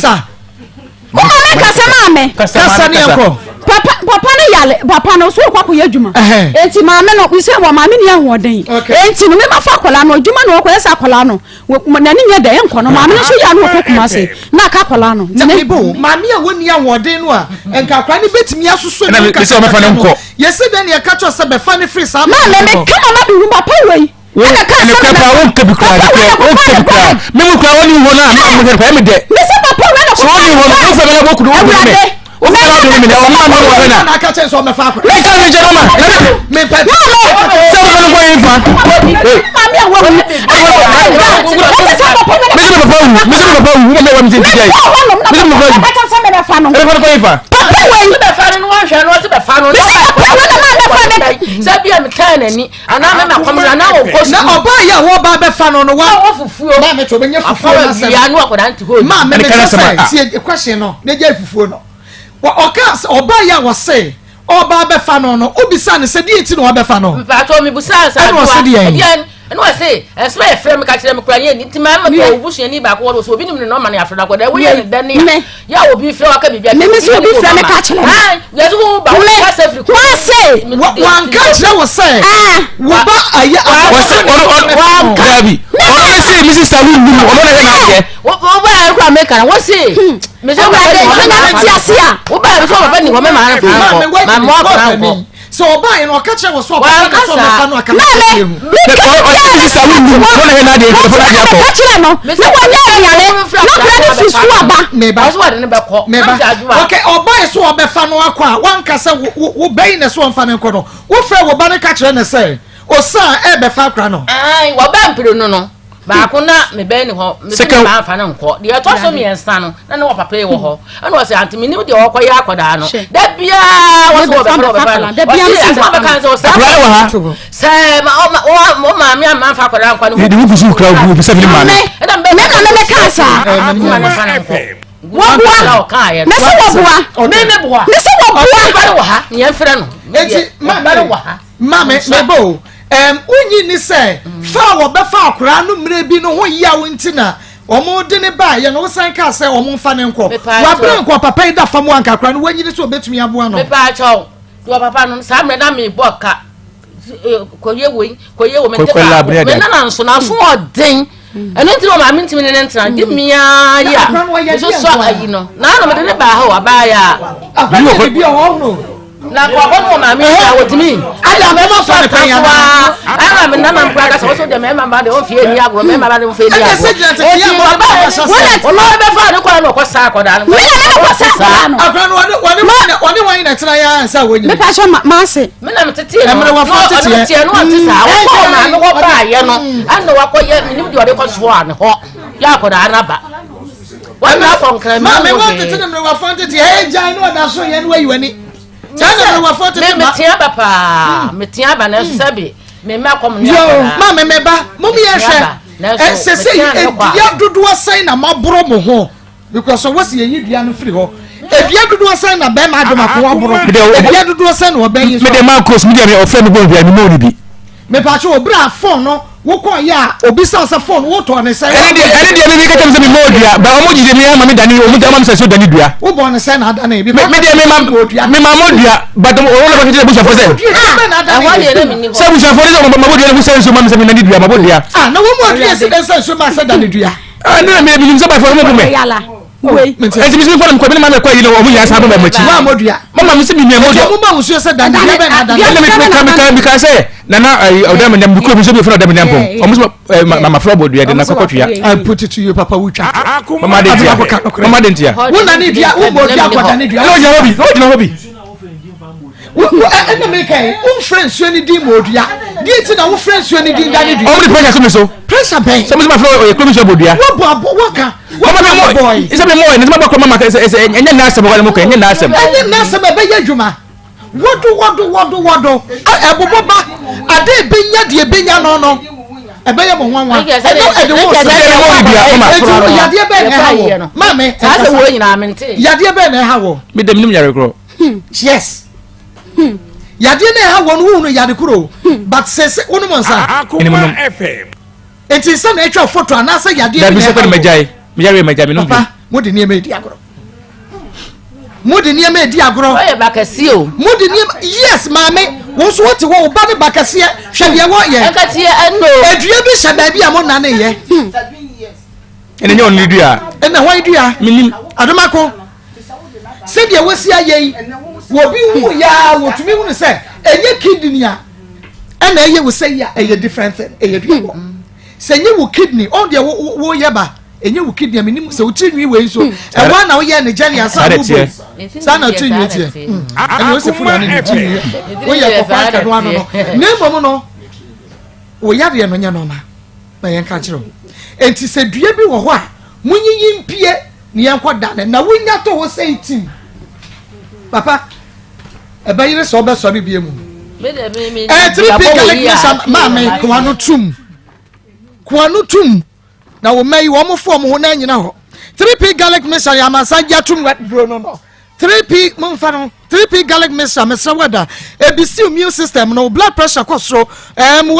wo maame kasa maame. Kasa ne ɛkɔ. Papa papa no yale papa no so wɔkɔ akɔyɛ adwuma. Enti maame no sɛ wɔ maame ni ahoɔden. Enti no mema fa akwadaa no adwuma na wɔkɔyɛ sɛ akwadaa no. N'ani nyɛ dɛ nkɔ no maame no nso yɛ ano ɔkɔ Kumase na aka akwadaa no. Na mebo maame a wɔnni ahoɔden no a nka akwadaa no bɛtumi asosɔ mu kakra no yɛsi dɛn na yɛka kyerɛ sɛ bɛfa no firi saa maame no hɔ. Maame meka mama bi hu papa wei ɛna kaa sɛ mena papa wonka bi koraa wonka bi koraa me mu koraa wɔne hɔ no a me mu hwɛ koraa me dɛ mese papa wei na kɔfa ne hɔ no wofa me na wɔkudu wɔkudu me Wo fɛ na mi na ɔmo ama wɔ na. Na aka kyɛn sɛ ɔmɛfa akora. Mi ka mi kyɛn ɔma. Mi pɛ. Sɛ ɔmo no kɔ yin fa. Maame a wɔwu. Mesi mi papa wu, mesi mi papa wu, wo ma mi wa mi ti ti jai. Mesi mi papa wu. Ɛbɛfa no Ɛbɛfa no kɔ yifa. Papa wei. Bɛfa no no wɔnhwɛ no ɔsi bɛfa no. Mesi papa wei na maa bɛfa no. Sɛ bi a mi kaa n'ani anaa mi ma kɔm anaa ɔkɔ Na sukuu. ɔbaa yi a wɔba bɛfa no no wa. Ɔwɔ fufuo. Maame to ɔbɛnya fufuo Afɔwɔ n'asɛm. wia no akɔda nti hɔ. Maame Ɛne mi kara sɛ sɛm a- sɛ tie question no na gya fufuo no. Wɔ ɔka sɛ ɔbaa yi a wɔse ɔba bɛfa no no obisa ne sɛ deɛ nti na wabɛfa no. Mpatsɔ mi busa nsa Ɛna ɔse deɛn? Ɛdeɛn ɛna ɔse ɛsɛ yɛ frɛ mi ka kyerɛ mi kura yɛ ni nti maa mi kɔ obusuani baako wɔ so obi nim ne nɔɔma ne afrɛ no akɔda woyɛ ne dɛ ne Me. yɛ a obi frɛ waka biribi Me, me sɛ obi frɛ me ka kyerɛ me. yɛsɛ wo ba Me. wo kasa firi Wɔn se. Wanka kyerɛ wo sɛ Ah. wo ba ayɛ Wɔsi ɔno ɔno daabi. Ɔno ne se misi salu num ɔno na yɛ n'adeɛ. wo ba yɛ kura mi kan wo se me sɛ wo ba Awurade, ni hɔ sɛ mɛ nyame te ase a. wo ba yɛ sɛ wo ba ni hɔ mɛ maa no Maame fa nkɔ maa wadi mo akora ne nkɔ kɔɔ sɛ ɔbaa yi no ɔka kyerɛ wɔ sɛ ɔbɛfa Wanka no sɛ ɔbɛfa no saa. aka Maame, Ɔsi misi salu num ɔno na yɛ n'adeɛ ɛbɛfa n'adeɛ akɔ. Meka kyerɛ no na wɔnyɛ aduane na kura ne fi sukuu aba. Meba. ɔsɛ wɔde ne bɛkɔ Meba. Nam sɛ adwoa. Ok, ɔbaa yi sɛ ɔbɛfa no akɔ a wanka sɛ wo- wo wo bɛyi na sɛ ɔmfa no nkɔ no wofrɛ wo ba no ka kyerɛ no sɛ ɔsan ɛbɛfa akora no. Ae, wɔba mpire no no baako na mebɛn ne hɔ mese Second- me maamfa no nkɔ deɛ ɛtɔ so mmiɛnsa no na ne wɔ papa yi wɔ hɔ ɛna ɔsɛ ante menim deɛ ɔkɔyɛ akɔdaa no Hwɛ. da biaa wɔsɛ Mebɛfa wɔbɛfa no mebɛfa wɔbɛfa no akwadaa. Da biara ɔse mese asɛm a mebɛfa bɛka no. sɛ ɔsɛ Akwadaa no wɔ ha. sɛ ma ɔma wo maame amma mfa akwadaa nkɔ no Yɛde wo kusu kura wo bisa fili maame. Me me na me meka saa. ma ne fa no nkɔ Wɔboa. ɔkaeɛ Me se wɔboa. me meboa Me se wɔboa. ɔba no wɔ ha yɛmfrɛ no Eti ɔba no wɔ ha maame meba o ɛm wonyi ni sɛ fa a wɔbɛfa akora no mmerɛ bi no ho yaw nti na wɔn de ne ba yɛ no wosan kaa sɛ wɔn mfa ne nkɔ Mepaa wabere kyɛw. nkɔ papa yi da fam anka akora no wanyini sɛ obetumi aboa no. mepaa kyɛw deɛ papa no saa mmerɛ na mebɔ ka kɔyɛ wei kɔyɛ wei mente Kɔkɔ lab baako ne me ade. nana nso n'aso ɔden ɛno nti na ɔmaame ntumi ne ne ntena gye mmea yi Na a akora no ɔyɛ nso deɛ sɔ nko a? ayi no na ano mede ne baa hɔ abaayɛ a akora no yɛ bibi a wɔn no. na nkɔkɔ no wɔ maame yi a wɔtumi Ada, mɛma fa ne pɛn waa ɛna me nana nkora kasa wɔsɔ deɛ mɛma ba de ɔmfie ni agorɔ mɛma ba de ɔmfie ni Ɛna agorɔ sɛ gyina tete yɛ Eti abɔ ɔbaa ɔbaa hyɛ sɛ. ɔno bɛfa ne kɔ na ɔkɔ saa akɔdaa no Me na me kɔ saa akɔdaa no. akora no wɔne wɔne wɔne wɔn na ɛtena yɛ ansa wɔnyini. Mepa kyɛ ma maase. me na metete no Ɛmmerɛ wafa na teteɛ. ɔno teɛ no ɔnte saa wɔkɔɔ Ɛɛ, maame hɔ baayɛ no ɛna wakɔyɛ menim deɛ ɔde kɔsoa ne hɔ yɛ akɔdaa no aba wɔne akɔ nkra maame wɔn tete ne mmerɛ wafa tete ɛyɛ gyan ne ɔda so yɛ ne wayi wani saa na mmerɛ wafa tete ma. metea ba paa metea ba nanso sɛbe mema kɔm ne yoo akɔdaa maame meba mo mi yɛ hwɛ Nanso, ɛsɛ sɛ metea ne kɔ a. edua dodoɔ sɛn na mo aboro mo ho because ɔwɔ si yɛyi dua no firi hɔ edua dodoɔ sɛn na bɛrima adomako aboro edua dodoɔ sɛn na ɔbɛn yi so Mede maa kos mi deɛ mi ɔfrɛ mi bɔ dua mi mɔ ni bi. mepatwe obere a phone no wokɔ yɛ a obi sa sɛ phone wotɔ ne sɛn Ɛne deɛ ɛne deɛ mi mi kɛtɛ mi sɛ mi mɔ dua ba ɔmo gyigye mi ama mi dani ɔmo ama mi sɛ so dani dua. wobɔ ne sɛn na adane bi Mi mi deɛ mi ma mi ma mɔ dua but ɔmo na bɛ kɛtɛ busuafo sɛ. dua na ɛhɔ adane deɛ na menni hɔ Sɛ busuafo de sɛ ɔmo ma bɔ dua na mo sɛ nsuo ma mi sɛ mi nani dua ma bɔ dua. ah na wɔn mu adua si dɛ sɛ nsuo ma sɛ dane dua Ah ne na mi mi sɛ bafo ɔmo bu mi. Yala. Wei. Ɛnti mi sɛ mi kɔ na mi kɔ mi ne ma mi kɔ yi na ɔmo nyinaa san bɔ mi akyi. wɔn a mo dua Mama mi sɛ mi nua mɔ nti dua. ɔmo ma nsuo sɛ dane dua bɛ na adane ɛna mi mi ka mi ka mi ka sɛ nana ayi ɔda mi nam kuro mi so bi fɛn ɔda mi nam pɔn ɔmo sɛ ɛ ma ma fura bɔ dua de na kɔkɔ tuya I put it to you papa wotwa mama de ntia mama de ntia wo na ne dua wo bɔ dua kɔ dane dua ɛna ɔgyina hɔ bi ɔgyina hɔ bi wo wo ɛna mi ka yi wo nfrɛ nsuo ne din ma odua deɛ ti na wo frɛ nsuo ne din dane dua ɔmo de pressure to mi so pressure bɛn sɛ mo sɛ ma fura ɔyɛ kuro mi so bɔ dua wo bɔ abɔ wo ka wo mama bɔ mi abɔ mɔ yi sɛ mi mɔ yɛ ne sɛ ma bɔ kɔ mama ɛsɛ ɛsɛ ɛnyɛ n'asɛm ɔkɔ ne mo kɔ ɛnyɛ n'asɛm ɛnyɛ n'asɛm ɛbɛyɛ adwuma wɔdo wɔdo wɔdo wɔdo ɛbobɔ ba ade ebenya deɛ ebenya no no ɛbɛyɛ mo nwanwa ɛno ɛde wo Ɛnkyɛ sɛ sɛ ɛde wo dua, mama. eti yadeɛ bɛn na ɛha wɔ maame saa sɛ wɔ nyinaa mente yadeɛ bɛn na ɛha wɔ mi dɛm nim yare korɔ yes yadeɛ na ɛha wɔ no wohunu yade koro but sɛ sɛ wonom nsa Akuma FM. eti sɛ na atwa foto anaasɛ yadeɛ bi dabi na sɛ ɛha kɔ ne ma wɔ gyae mi yare ma gyae mi nom bi papa mo de nneɛma edi agorɔ mo de nneɛma edi agorɔ. ɔyɛ ba kɛseɛ o mo de nneɛma yes maame wɔn nso wɔte hɔ ɔba ne ba kɛseɛ hwɛ deɛ wɔyɛ ɛnkateɛ ɛno edua bi hyɛ baabi a mo nane yɛ ɛna nyɛ ɔno ne dua ɛna hwan dua mi nim adomako sɛdeɛ wɔsi ayɛ yi wɔbi wu yaa wɔtumi hu no sɛ ɛnyɛ kidney a ɛna ɛyɛ wɔ sɛ yi a ɛyɛ different thing ɛyɛ dua bɔ sɛ ɛnyɛ wɔ kidney ɔn deɛ wo wo yɛ ba ɛnyɛ wɔ kidney a menim sɛ wotiri nwi wei nso ɛwɔ na woyɛ ne gyɛne ansa Saa na wo ɛteɛ. bu saa na wotiri nwi teɛ ɛna wɔsi fulani ne tiri nwi woyɛ kɔkɔɔ akɛdo ano no na mmom no wo yadeɛ no nyɛ nɔɔma. Na yɛnka nkyerɛ wo. Enti sɛ dua bi wɔ hɔ a, monyiyi mpue na yɛnkɔ dane. Na wonya to hɔ sɛ ntim. Papa, ɛbɛyere sɛ ɔbɛsɔre bie mu. Ɛtiri pi garlic mixture maame koa no tum. Koa no tum. Na wo mma yi wɔn fo wɔn ho na anyina hɔ. 3P garlic mixture yɛ amansan gye atum duro no no. 3P momfa no 3P garlic mixture mesrɛ wo ada ebisi immune system no blood pressure kɔ soro ɛɛm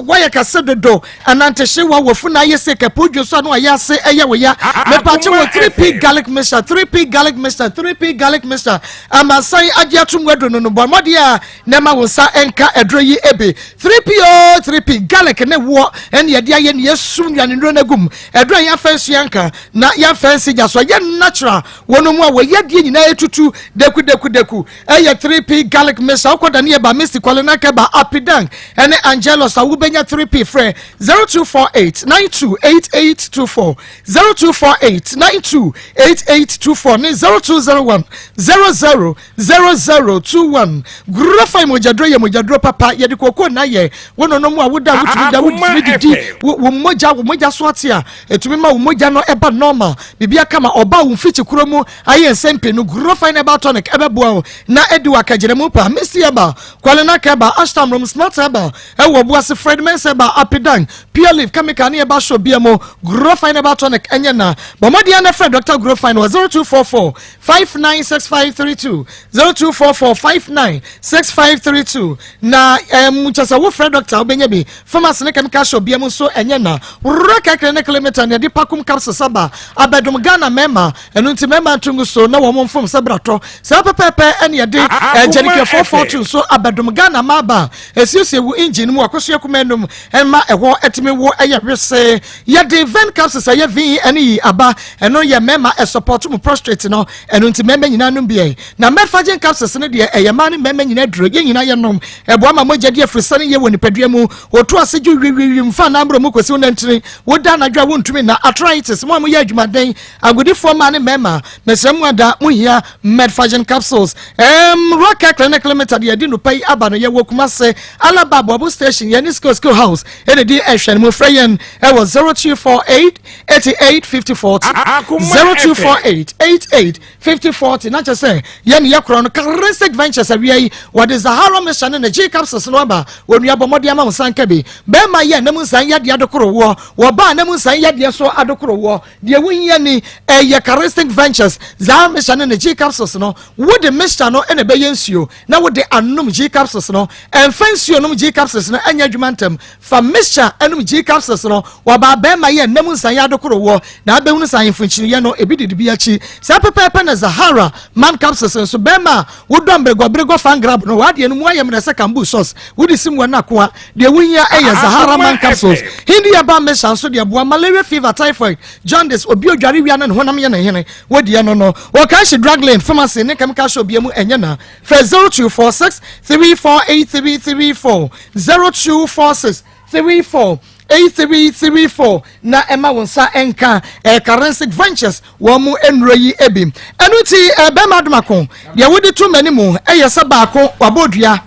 wayɛ kɛse dodo anantehye wa wafu na ayɛ se kɛpo dwo so ano ayɛ ase ɛyɛ wo ya mepakye wɔ 3P garlic mixture 3P garlic mixture 3P garlic mixture amansan agye atum waduro no no bɔ mmɔden a na ɛma wo nsa nka aduro yi bi 3P o 3P garlic ne woɔ ɛne yɛde ayɛ ne yɛsum nnuane nnuro no agum aduro a yɛmfa nsuo nka na yɛmfa nsi gya so ɛyɛ natural Wɔn mu a wɔyɛ adeɛ nyinaa etutu deku deku deku ɛyɛ 3P garlic mixture wokɔ dane yɛ ba Misty Kwalena Keba Apidang ɛne Angelus a wobɛnya 3P frɛ 0248 928824 0248 928824 ne 0201 00 0021 Gurafai mogyaduro yɛ mogyaduro papa yɛde kookoo na yɛ wo nonom a woda wotumi da wotumi didi wo mogya wo mogya so ate a Ɛtumi ma wo mogya no ba normal, biribi aka ma ɔba wo mfikyi kuro mu ayɛ nsɛm pii no, Grofine Herbal Tonic ɛbɛboa wo na adi wo akagyinamu pa. Misty Herbal, Kwalena Herbal, Ashtam Room, Smart Herbal, ɛwɔ Obuasi, Fred Mensah Herbal, Apidan, Pure Leaf, Chemical ne Herbal Shop bia mu. Grofine Herbal Tonic ɛnyɛ na. Bɔ mmɔden na frɛ Dr. Grofine wɔ 0244 596532, 0244 596532 na ɛm kyɛ sɛ wofrɛ doctor wobɛnya bi. Pharmacy ne chemical shop bia mu nso ɛnyɛ na. Wororɔ kɛkere ne kilometer na yɛde pakum capsules aba abɛdom Ghana mmarima. Ɛno nti mmarima nto ngu so na wɔn mfom sɛ bratɔ. Saa pɛpɛɛpɛ ɛne yɛde Jɛnikɛ 442 nso abɛdom Ghana mmaa ba. Ɛsiesie wo engine mu akosua kumaa num ɛma ɛhɔ ɛtumi wo ɛyɛ wesee. Yɛde Ven capsules ɛyɛ VEN yi aba. Ɛno yɛ mmarima ɛsupɔto mu prostrate no. Ɛno nti mmarima nyinaa nom bi. Na Metforgen capsules no deɛ ɛyɛ mmaa ne mmarima nyinaa aduro. Yɛn nyinaa yɛnom. Ɛboa ma mogya di afirisane yie wɔ nipadua mu. Wɔtu ase gye wiwiwim fa anaa mu kɔsi wo nantini. Woda anadwo a wontumi nna. Arthritis, mo a moyɛ adwumaden, agodifoɔ mmaa ne mmarima, mesrɛ mo ada, mohia Medfagen capsules. Um, Rock Clinic Limited yɛde nnupa yi aba no yɛwɔ Kumase, Alaba, Aboabo Station, yɛne Skill Skill House ɛna di ɛhwɛ no mu. Frɛ yɛn ɛwɔ 0248 88 50 40 0248 88 50 40 na kyerɛ sɛ yɛn ne yɛkorɔ no Charistic Ventures awia yi wɔde Zahara Mixture ne ne G capsules no aba. Onua bɔ mmɔden ama wo nsa nka bi. Bɛrima yɛ anam nsan yadeɛ adokoro woɔ, wɔbaa anam nsan yadeɛ so adokoro woɔ. Deɛ wohia ni ɛyɛ Charistic Ventures Zahara Mixture ne ne G capsules no. Wode mixture no na ɛbɛyɛ nsuo na wode anom G capsules no. Ɛmfa nsuo nom G capsules no ɛnyɛ adwuma ntɛm. Fa mixture nom G capsules no. Wɔbaa bɛrima yɛ nna mu nsan yɛ adokoro woɔ na abɛhunu sɛ ahemfo nkyiniiɛ no ebi didi bi akyi. Saa pɛpɛɛpɛ na Zahara man capsules nso bɛrima a wodɔ mberegɔberegɔ fangrab no w'adeɛ no mu ayɛ mmerɛ sɛ kambu sauce wode sim wɔ n'akoa. Deɛ wohia yɛ Zahara man capsules. Hindi herbal mixture nso deɛ boa malaria fever, typhoid, jaundice, obi odware wia na ne honam yɛ ne hene wodeɛ no no. Wɔka hye drug lane pharmacy ne chemical shop bia mu ɛnyɛ na. Frɛ 0246 348334 0246 34 8334 na ɛma wo nsa nka eh, Karensic Ventures wɔn mu nnuro yi bi. Ɛno nti eh, bɛrima adomako deɛ wode to m'anim ɛyɛ sɛ baako wabɔ dua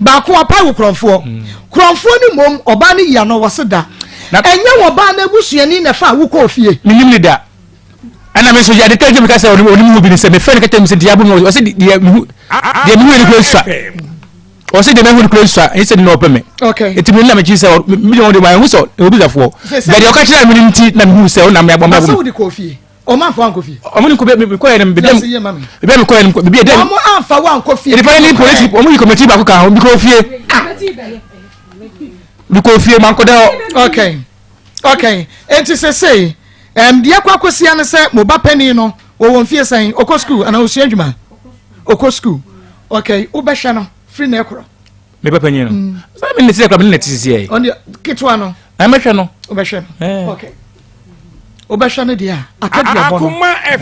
baako wapae wo korɔmfoɔ korɔmfoɔ no mmom ɔbaa no yia no wɔ se da ɛnyɛ wɔ baa no abusuani na ɛfa a wokɔɔ fie. Menim ne da ɛna me nso yɛde ka gyeme ka sɛ ɔnim ho bi ne sɛ mefrɛ no ka kyerɛ me sɛ deɛ abo me ɔsɛ deɛ mehu deɛ mehu ne kura sua ɔsɛ deɛ mehu ne kura sua ɛnyɛ sɛ deɛ ɔpɛ me nti me na mekyi sɛ me deɛ ɔde ma ɛho sɛ ɔbisafoɔ bɛdeɛ ɔka kyerɛ me no nti na mehu sɛ ɔnam me abɔ me abɔ me Ɔmo anfa wo ankɔ fie. Ɔmo ne nkɔ bɛ mi kɔ yɛ no bɛ bɛ mi kɔ yɛ no bibi yɛ dɛ. Ɔmo anfa wo ankɔ fie. Nipa ne polisi ɔmo yi kɔmɛti baako kan ho bi kɔ fie. Bi kɔ fie ma nkɔ dɛ hɔ. Okay okay eti sese ɛm deɛ kɔ akɔsia ne sɛ mo ba panin no wɔwɔ mfie sɛn ɔkɔ sukuu anaa ɔsua adwuma ɔkɔ sukuu okay wobɛhwɛ no firi na ɛkorɔ. Me ba panyin no. Mm. Sɛ me ne sɛ kura me ne ti sisi yɛ. Ɔne ketewa no. Ɛ mɛhwɛ no. Wobɛhwɛ no. Okay. Wobɛhwɛ no deɛ a aka duabɔ no.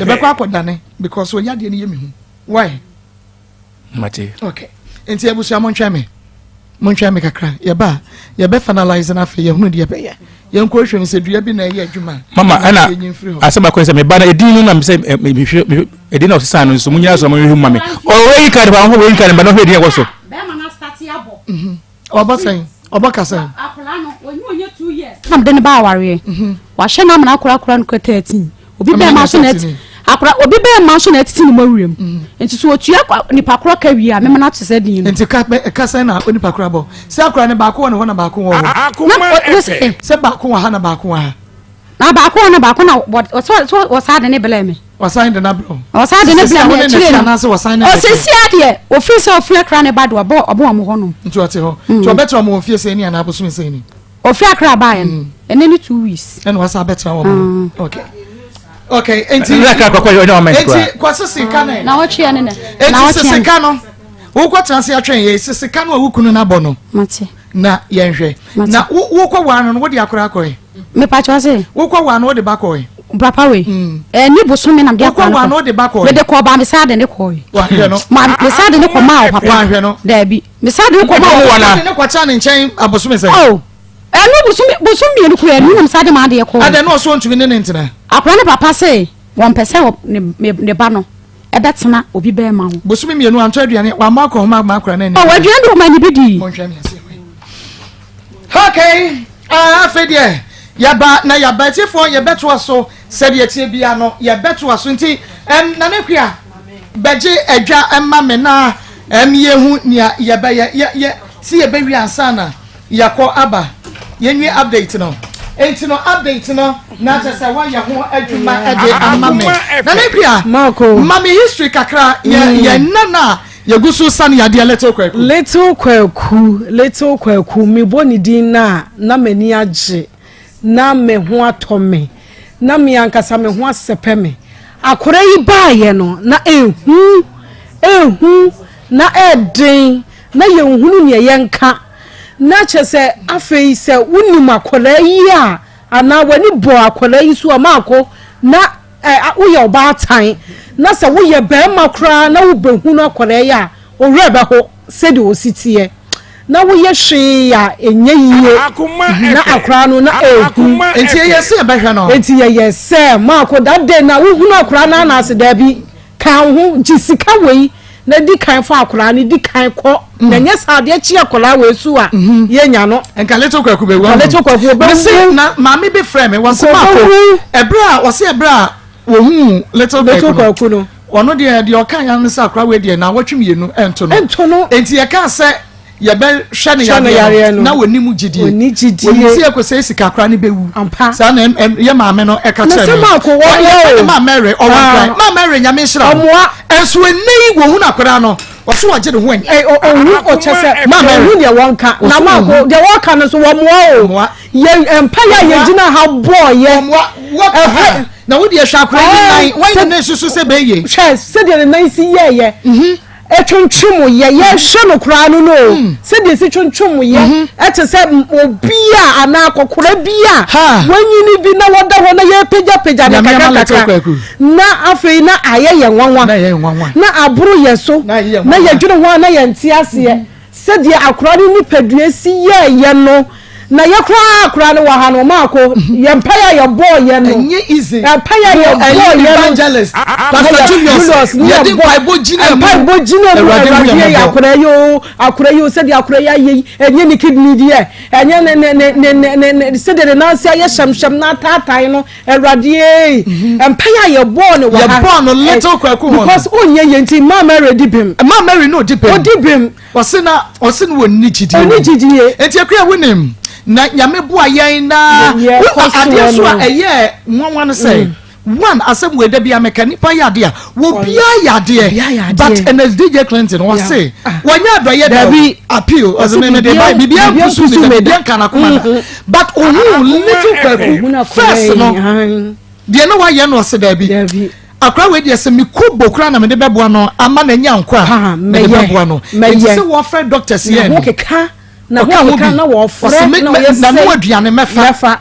Yɛbɛkɔ akɔdane because ɔyɛ adeɛ no yɛ me hu. Why? Mate. Okay. Nti abusua montwɛn me. Montwɛn me kakra. Yɛba a yɛbɛ finalize no afei yɛhunu deɛ ɛbɛyɛ. Yɛnkɔ hwɛ mu sɛ dua bi na ɛyɛ adwuma. Mama ɛna asɛm baako sɛ meba no edin no na mesɛ mehwɛ edin na ɔsesa no nso mo nyina so na mo hwɛ mu ma me. Ɔwɔ yi card ba ɔwɔ yi card ba na ɔhwɛ edin ɛwɔ so. Bɛrima no asate abɔ. Mhm. Ɔbɔ sɛn? Ɔbɔ ka sɛn? Akwadaa no, wɔnyi onye 2 years. Na mede no ba awareɛ. Wahyɛ no amena akora akora no kura 13. Obi Amena bɛɛ ma nya nso na 13. ɛte akora obi bɛɛ ma nso na ɛtete ne mu awuram. Nti so otua nipa korɔ ka wie a, mema no ato sɛ din no. Nti ka ka sɛn na onipa kora bɔ sɛ akora ne baako wɔ ne hɔ na baako wɔ hɔ? Akoma Na FM. Sɛ baako wɔ ha na baako wɔ ha. Na baako wɔ na baako na wɔ sɛ wɔsaa de ne brɛ me. Wasan de n'abrɛ wo? Ɔsan de ne Sisi brɛ a me wo ne akyire n'akyi no. anaasɛ wɔsan ne n'akyi? Ɔsisi adeɛ ofiri sɛ ofiri akra ne ba de ɔbɔ ɔbɔ wɔn hɔ nom. Nti ɔte hɔ nti ɔbɛtena ɔmo wɔ fie sɛn ni anaa abosome sɛn ni? Ofiri akra baayɛ no, ɛnɛ ne 2 weeks. Ɛna wasan abɛtena wɔn hɔ. Okay, nti Nna kakra kɔkɔ ɔnyɛ ɔmɛn nti koraa. kwasi sika ne Na wɔtwe ne nɛ. Na nti wɔtwe sisi ne. ka no wokɔ tena se atwɛn yɛ sisi ka no a wo kunu n'abɔ no. Mate. Na yɛnhwɛ. Mate. Na wokɔ waa no no, wode akora akɔe? Mepakyɛ sɛ. Wokɔ waa no, wode ba kɔe? Papa wei. Ɛni bosome na mede Wokɔ akora waa no, no kɔ. wode ba kɔe? Mede kɔ ba, mesa de ne kɔe. Wahwɛ no? Ma mesa de ne kɔ maa wo papa. Wahwɛ no? Daabi. Mesa de ne kɔ maa Ɛbɛn wo. wo na. Wode ne kɔtena ne nkyɛn abosome sɛn? Oh. Ɛnu bosome bosom 2 kura ɛnu na mesa de maa adeɛ kɔe. Adɛn na ɔso ntumi ne ne ntena? Akora ne papa sɛ wɔn pɛ sɛ ne ba no ɛbɛtena obi bɛrima ho. Bosome 2 antɔ aduane wamma akɔ homa ama akora no ani? Ɔ aduane de wɔn ani bi di. Monhwɛ me ase. Okay, ah, afei deɛ yɛba na yɛba atiefoɔ, yɛbɛtoa so sɛdeɛ tie bia no, yɛbɛtoa so. Nti Nana Kua bɛgye adwa ma me na yɛhu nea yɛbɛyɛ yɛ yɛ si yɛbɛwie ansa na yɛkɔ aba. Yɛnwie update no, nti no update no na kyerɛ sɛ woayɛ ho adwuma de ama me. Nana Kua, Marco. ma me history kakra yɛ yɛ nna na yɛgu so sane yadeɛ Little Kwaku. Little Kwaku, Little Kwaku, mebɔ ne din na na m'ani agye, na me ho atɔ me, na me ankasa me ho asɛpɛ me. Akora yi baayɛ no na ehu ehu na ɛden na yɛnhunu nea yɛnka, na kyerɛ sɛ afei sɛ wonim akwadaa yi a anaa w'ani bɔ akwadaa yi so a, maako na ɛ woyɛ ɔbaatan na sɛ woyɛ bɛrima koraa na wobɛhunu akwadaa yi a, owurɛ bɛho sɛdeɛ ɔsi teɛ na woyɛ hwee a ɛnyɛ yie. Akoma Na FM. akwadaa no na ehu. Akoma Nti ɛyɛ FM. sɛ yɛbɛhwɛ no. Eti yɛyɛ sɛ maako that day na wohunu akwadaa no anaase daabi, ka wo ho gye sika wei na di kan fa akwadaa no di kan kɔ, na nyɛ saa adeɛ kye akwadaa wei so a, yɛnya no. Nka Little Kwaku bɛwu. Nka Little Kwaku bɛwu. Mese na maame bi frɛ me, wɔse Nka maako ɔbɛwu. ɛberɛ a wɔse ɛberɛ a wɔhuu Little Little Kwaku no, Kwaku no. Ɔno deɛ ɔka ya no sɛ akora wei deɛ na wɔtwe 2 ɛnto no. Ɛnto no. Enti yɛka sɛ yɛbɛhwɛ ne Hwɛ ne yareɛ yareɛ no no. na wɔnim gyidie. Wɔnni gyidie. Wɔnim sɛ yɛkɔsɛ sika akora no bɛwu. Ampa. Saa na yɛ maame no ɛka Na kyerɛ sɛ me. Maako, wɔmmoa Yɛfrɛ o. no Maa Mary, ɔwɔ Ah. Nkran. Maa Mary, Nyame nhyira wo. Ɔmmoa. Ɛnso ɛnnɛ yi wɔhu no akora no, ɔso wɔgye ne ho ani. Ɛ, ɔhu ɔkyɛ sɛ Ma Mary. ɔhu deɛ wɔnka na Ɔso maako ɔhu. deɛ wɔka no so wɔmmoa o. Ɔmmoa. Yɛ mpa yɛ a Ɔmmoa. yɛgyina ha bɔɔyɛ. Ɔmmoa. Wɔ Ɛhɛ. na wo deɛ hwɛ akora yi Ɛɛ, nan wɔn sɛ- ne susu sɛ bɛyɛ. Hwɛ sɛdeɛ ne nan si yɛɛyɛ, ɛtwentwem yɛ, yɛhwɛ no koraa no o, sɛdeɛ si twentwem yɛ, ɛte sɛ obi a anaa akɔkora bi a Ha. wanyini bi na wɔda hɔ na yɛpagyapagya no Nyame ama kakra Little kakra Kwaku. na afei na ayɛ yɛ nwanwa Na ɛyɛ nwanwa. na aboro yɛ so Na ɛyɛ na nwanwa. yɛdwene ho a na yɛnte aseɛ sɛdeɛ akora no nipadua si yɛɛyɛ no, na yɛ koraa akora no wɔ ha no, maako yɛn mpaeɛ a yɛbɔɔ yɛ no, Ɛnyɛ easy. mpaeɛ a yɛbɔɔ yɛ no, Evangelist Pastor Julius, ne yɛde yɛbɔ- mpaebɔ gyina mu. Mpaebɔ gyina mu. Awurade hu Awurade yɛn yɛ mmɔbɔ. akora yi o, akora yi o, sɛdeɛ akora yi ayɛ yi, ɛnyɛ ne kidney deɛ, ɛnyɛ ne sɛdeɛ ne nan ase ayɛ hyɛmhyɛm na ataatae no, Awurade ee, mpaeɛ a yɛbɔɔ no wɔ ha. Yɛbɔɔ no Little Kwaku hɔ no. Because onyɛ yɛ nti Maa Mary di bem. Maa Mary no odi bem. Odi bem. Ɔse na ɔse no wɔ ni gyidie. Ɔni gyidie. Nti Akua, wonim na Nyame boa yɛn na Yɛ kɔ adeɛ soɔ so a no. ɛyɛ nwanwa no sɛ one asɛm wɔ ɛda bi a meka, nipa yɛ adeɛ a wɔbiaa yɛ Obiara adeɛ yɛ adeɛ. but ɛnɛ DJ Clinton wɔse wɔnyɛ adɔyɛ da o. Dabi. Appeal ɔse Ɔse me mede ba biribiara biribiara biribiara mpusu mpusu me da, me da. biribiara nka n'akoma da, but ohun Little Kwaku Ohun akora first yi, no ahan. deɛ na wayɛ no, ɔse daabi, Dabi. Akora wei deɛ, sɛ meku bo koraa na mede bɛboa no ama n'anya nkɔ a, Ha, mede mɛyɛ. bɛboa no. Mɛyɛ. Nti sɛ wɔfrɛ doctors Na yɛ ho no keka na ɔka ho ho keka bi na wɔfrɛ ɔsɛ me na na wɔyɛ no sɛ aduane mɛfa. Mɛfa.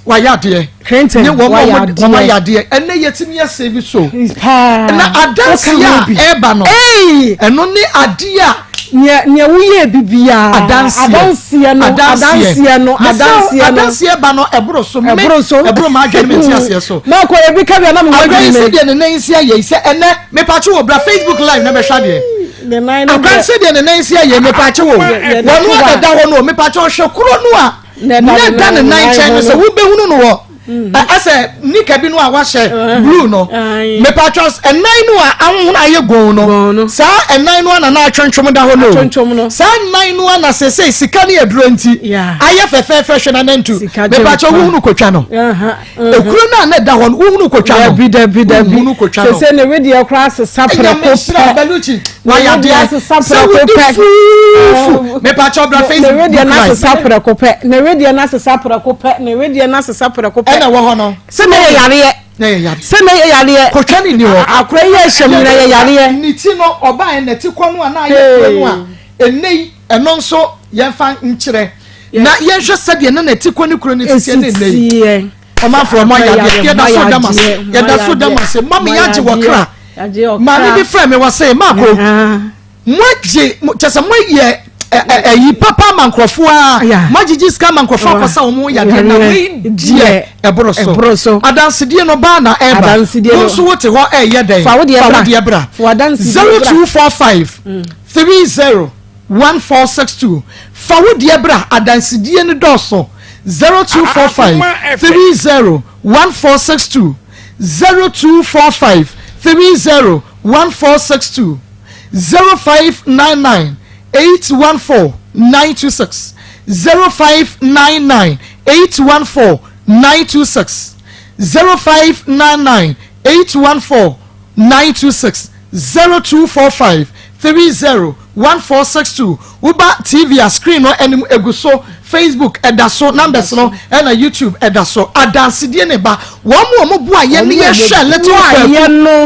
Wayɛ adeɛ. Clinton ne wɔn wayɛ a wɔn ayɛ adeɛ. Adeɛ ɛnɛ yɛtumi yɛ save so paa na adanseɛ Woka ho a bi. ɛreba no, Ei! ɛno ne adeɛ a nea woyɛ bibiara adanseɛ. Adanseɛ no, adanseɛ no, adanseɛ no. Adanseɛ ba no ɛboro so me. Ɛboro so. Ɛboro maa adwene mi ti aseɛ so. Maakɔ ebi ka bia na me Akora yi wadwene. sɛdeɛ ne nan si ayɛ yi sɛ ɛnɛ mepatwe wɔ bra Facebook Live na bɛhwɛ adeɛ. Akwan sɛdeɛ ne nan si ayɛ mepaakyɛ wɔ wɔn a dada hɔ no mepaakyɛ ɔhwɛ koro no a ne da ne nan nkyɛn no sɛ wobɛhunu no wɔ asɛ nika bi no a wahyɛ blue no mepatwa ɛnan no a ahohono ayɛ gon no saa ɛnan no a na na atwentwom da hɔ no saa ɛnan no a na sese sika ne aduro nti ayɛ fɛfɛɛfɛ hwɛ na nantu mepatwa wohunu kotwa no ekuro no a na ɛda hɔ no wohunu kotwa no dabi dabi dabi wohunu kotwa no sese ne wedeɛ koraa sesa prɛko pɛ Beluchi wayɛ adeɛ sɛ wodi fuufu mepatwa bra Facebook ne wedeɛ no asesa prɛko pɛ ne wedeɛ no asesa prɛko pɛ ne wedeɛ no asesa prɛko pɛ ɛna ɛwɔ hɔ no sɛ na yɛ yareɛ na yɛ yareɛ sɛ na yɛ yareɛ kotwa ne ni hɔ akora yi ɛhyɛ mu na yɛ yareɛ ne ti no ɔbaa yɛ nɛte kɔ no a na ayɛ kuro no a ɛnɛ yi ɛno nso yɛmfa nkyerɛ na yɛnhwɛ sɛdeɛ na nɛte kɔ ne kuro no ti ne ɛnɛ yi ɔmanfoɔ mo ayɛ adeɛ yɛda so da mo ase yɛda so da mo ase mami yɛagye wɔ kra maame bi frɛ me wɔ se maako moagye kyɛ sɛ moayɛ ɛyi papa ama nkurɔfoɔ a moagyegye sika ama nkurɔfoɔ akɔsa wɔn yadeɛ na wei deɛ ɛboro so adansedie no baa na ɛba wo nso wote hɔ ɛyɛ dɛn fa wo deɛ bra 0245 30 1462 fa wo deɛ bra adansedie no dɔɔso 0245 30 1462 0245 30 1462 0599 814 926 0599 814 926 0599 814 926 0245 30 1462 woba TV a screen no anim egu so, Facebook ɛda so, numbers no ɛna YouTube ɛda so. Adansedie ne ba wɔn mu a wɔn boa yɛn ne yɛn hwɛ Little Kwaku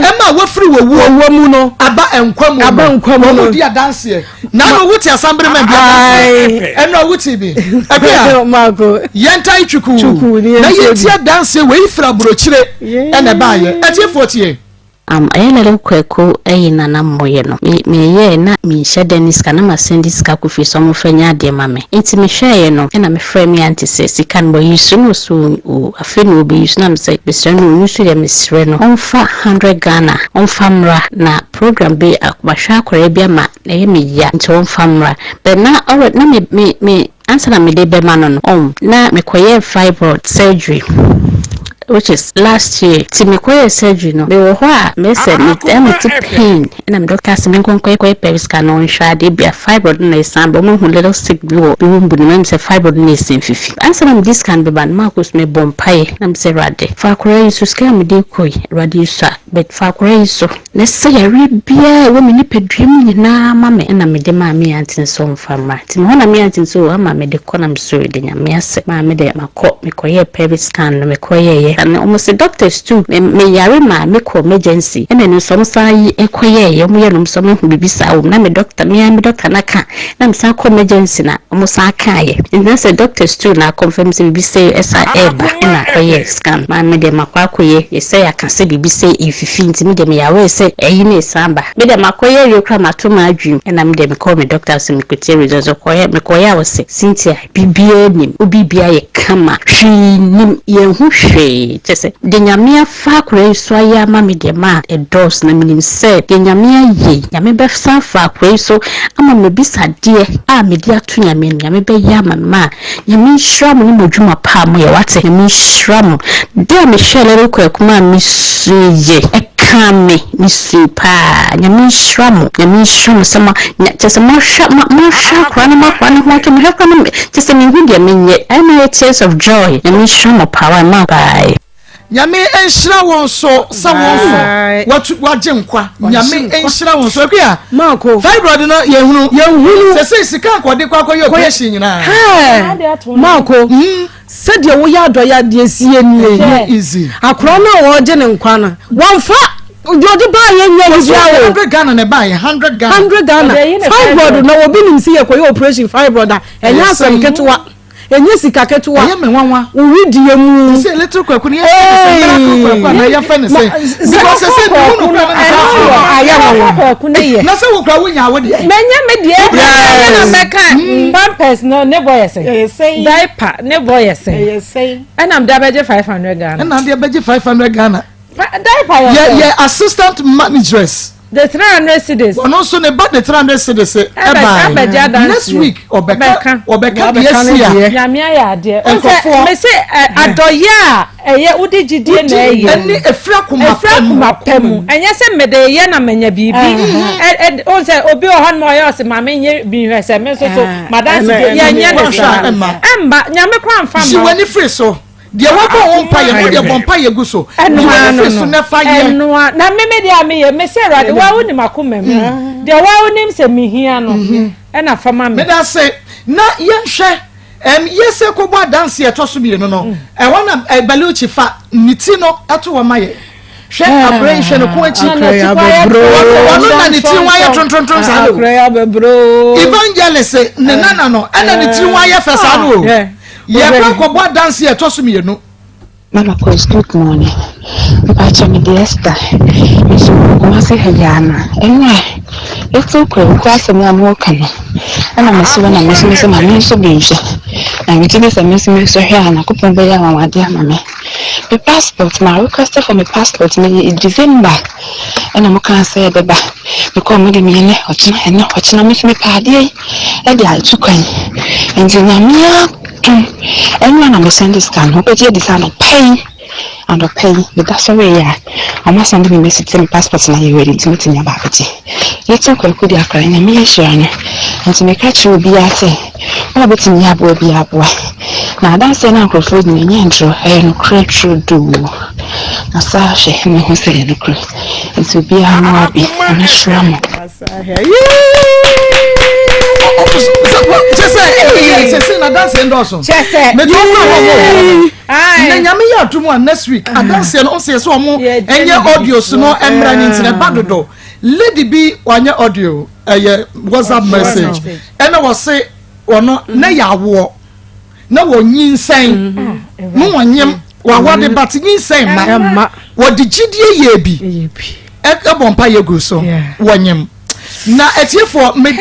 ɛma wafiri wɔ wuo mu no aba nkwa mu aba nkwa mu no wɔn di adanseɛ na ano wote asambere ma bi adanseɛ ɛna wote bi ɛbi a yɛn tan twuku na yɛn ti adanseɛ wei fira burokyire ɛna ɛbaayɛ ɛtiefoɔ tie. Ɛyɛ Little Kwaku ayi na na moyɛ no. Me meyɛɛ na menhyɛ da nni sika na masan de sika kɔ fie sɛ wɔmfa nyɛ adeɛ ma me. Nti mehwɛeɛ no ɛna mefrɛɛ me aunty sɛ sika no wayi so na ɔse oo afei na ɔbɛyi so na mesɛ mesrɛ no ɔnyi so deɛ mesrɛ no ɔmfa hundred Ghana ɔmfa mmra na program bi mahwɛ akwadaa bi ama ɛyɛ me ya nti ɔmfa mmra but na already na me me me Ansa na mede bɛma no no oh na mekɔyɛɛ fibroid surgery which is last year nti mekɔyɛɛ surgery no mewɔ hɔ a mɛsɛ me mete pain ɛna me doctor se menkɔ nkɔyɛ pelvic scan na ɔnhwɛ adeɛ bia fibroid no na ɛsan ba ɔmo ahu little stick bi wɔ me womb no mu ɛm sɛ fibroid no na ɛsan fifi ansa na mede scan bɛba no maakɔ so mebɔ mpaeɛ na mesɛ awurade fa akwadaa yi so sika a mede kɔ yi awurade yi so a but fa akwadaa yi so Na sɛ yareɛ biara a ɛwɔ me nipadua mu nyinaa ma me ɛna mede maa me aunty no sɛ ɔmfa mmra. Nti mehɔ na me aunty no sɛ oo ama mede kɔ na mesɔre da Nyame ase maa me deɛ makɔ mekɔyɛɛ pelvic scan no mekɔyɛɛyɛ na ɔmo se doctors too me meyare maa mekɔ emergency ɛna ɛno nso ɔmo san yi kɔyɛɛyɛ ɔmo yɛ no ɔmo sɛ ɔmo ahu biribi saa wɔ mu na me doctor me ara me doctor no aka na mesan kɔ emergency na ɔmo san kaeɛ nti na sɛ doctors too na akɔnfɛm sɛ biribi sei ɛsan ɛɛba ɛna kɔyɛɛ scan maa me deɛ makɔ akɔyɛ yɛsɛ yɛaka sɛ biribi sei ɛɛfifi nti me deɛ meyɛ aware sɛ ɛyi no ɛsan ba me deɛ makɔyɛ awie koraa mato m'adwene ɛna me deɛ mekɔɔ me doctor sɛ mekɔtie results ɔkɔyɛ mekɔyɛ a ɔse Cynthia biribiara nim wo biribiara yɛ kama hwee nnim yɛnhu hwee kyerɛ sɛ deɛ Nyame afa akwadaa yi so ayɛ ama me deɛ ma ɛdɔɔso na menim sɛ deɛ Nyame ayɛ yi Nyame bɛsan afa akwadaa yi so ama m'abisadeɛ a mede ato Nyame no Nyame bɛyɛ ama me ma Nyame nhyira mo ne mo adwuma pa a moyɛ wate Nyame nhyira mo da a mehwɛɛ Little Kwaku maa mesuiɛ ɛkaa me mesui paa Nyame nhyira mo Nyame nhyira mo sɛ mo kyerɛ sɛ moahwɛ moahwɛ akwadaa no ma akwadaa no ho atɔ mehwɛ akwadaa no kyerɛ sɛ menhu deɛ menyɛ ayɛ na ayɛ tears of joy Nyame nhyira mo paa wai ma bye. Nyame nhyira wo nso sɛ wo nso watu wagye nkwa Nyame nhyira wo nso Akua fibroid no yɛhunu yɛhunu sɛsɛ sika nkɔde kɔ akɔyɛ operation nyinaa hɛɛ Marco sɛdeɛ woyɛ adɔyɛ adeɛ sie nie akora no a wɔregye ne nkwa no wɔmfa deɛ ɔde baa yɛ nyɛ yi bia o hundred Ghana na ɛbaa yɛ hundred Ghana hundred Ghana fibroid na obi nim si yɛ kɔyɛ operation fibroid a ɛnyɛ asɛm ketewa. Ɛnyɛ sika ketewa. Ɛyɛ me nwanwa. Wo wedeɛ mu. Sɛ little kwaku no yɛ sɛ miracle kwaku anaa yɛfɛ ne sɛ. Because sɛ sɛ ne hu no kura ne sɛ ayɛ nwanwa. Kwaku ne yɛ. Na sɛ wo kura wo nya wo deɛ. Menya me deɛ. Ɛnyɛ na mɛka pampers no ne bɔ yɛ sɛ. Diaper ne bɔ yɛ sɛ. Ɛna mede abɛgye 500 Ghana. Ɛna mede abɛgye 500 Ghana. Diaper yɛ sɛ. Yɛ assistant manageress. The 300 cedis. Ɔno nso ne ba de 300 cedis ɛbae. Next week ɔbɛka ɔbɛka deɛ asi a. Nyame ayɛ adeɛ. Nkurɔfoɔ. Mese adɔyɛ a ɛyɛ wode gyidie na ɛyɛ. Ɛne efiri akoma pɛ mu. Efiri akoma pɛ mu. Ɛnyɛ sɛ mede yɛ na manya biribi. Ɔn sɛ obi wɔ hɔ nom ɔyɛ ɔsɛ maame nyɛ bi hwɛ sɛ me nso so madanse bi yɛnyɛ ne saa. Ɛmba nyame koraa nfa mma. Yi w'ani firi so. Deɛ wabɔ wo mpaeɛ no deɛ bɔ mpaeɛ gu so. Ɛnoa no no ɛnoa na me me deɛ a meyɛ mese awurade wa wonim akoma mu mm. deɛ wa wonim sɛ mehia no mm-hmm. ɛna fa ma me. Meda se na yɛnhwɛ ɛm yɛsɛ kɔbɔ adanse ɛtɔ so mmienu no mm. ɛhɔ na eh, Baluchi fa ne ti no ɛto hɔ ma yɛ hwɛ ah, akora yi hwɛ ne ko akyi ɔno na ne tiri ho ayɛ tontonton saa no evangelist ne nana no ɛna ne tiri ho ayɛ fɛ saa no o. Yɛrekɔ akɔbɔ adanse a ɛtɔ so mmienu. Mama Kwesi good morning mpakyɛ mede Esther nso wɔ Kumasi ha yi ara na ɛno a little Kwaku asɛm a moreka no ɛna mese wɔ na mese mese ma me nso bi nhwɛ na megye di sɛ me nso mesɔ hwɛ a Nyankopɔn bɛyɛ anwanwadeɛ ama me me passport ma request for me passport me December ɛna mo kaa sɛ ɛbɛba mekɔɔ mo de me ɛnɛ ɔkyena ɛnɛ ɔkyena me nso mepɛ adeɛ yi ɛde atu kwan nti Nyame adom ɛno a na me sɛnde sika no wobɛgye adi sɛ anɔpa yi anɔpa yi meda sɔreeɛ a ɔmo asɛnde me message sɛ me passport no ayɛ ready nti mɛtumi aba abɛgye Little Kwaku de akora Nyame ahyira no nti meka kyerɛ obiara sɛ wo a wobɛtumi aboa biara boa na adanseɛ no a nkurɔfoɔ di no ɛnyɛ ntorɔ ɛyɛ nokorɛ turodoo na saa hwɛ na hu sɛ ɛyɛ nokorɛ nti obiara mmoa bi Nyame hyira mo. Kyɛ sɛ sɛ sɛ na adanseɛ ndɔɔso mede wo kora hɔ mɔ na nyame yɛ adom a next week adanseɛ no ɔsɛ sɛ ɔmo ɛnyɛ audio so no ɛmmra ne ntina ɛba dodo lady bi wanyɛ audio ɛyɛ whatsapp message ɛna wɔse ɔno na yɛ awoɔ na wɔnyinsɛn mm-hmm. no wɔnyem mm-hmm. wawade but nyinsɛn ma wɔde gyidie yɛ bi ɛbɔ mpa yɛ gu so wɔnyem na atiefoɔ me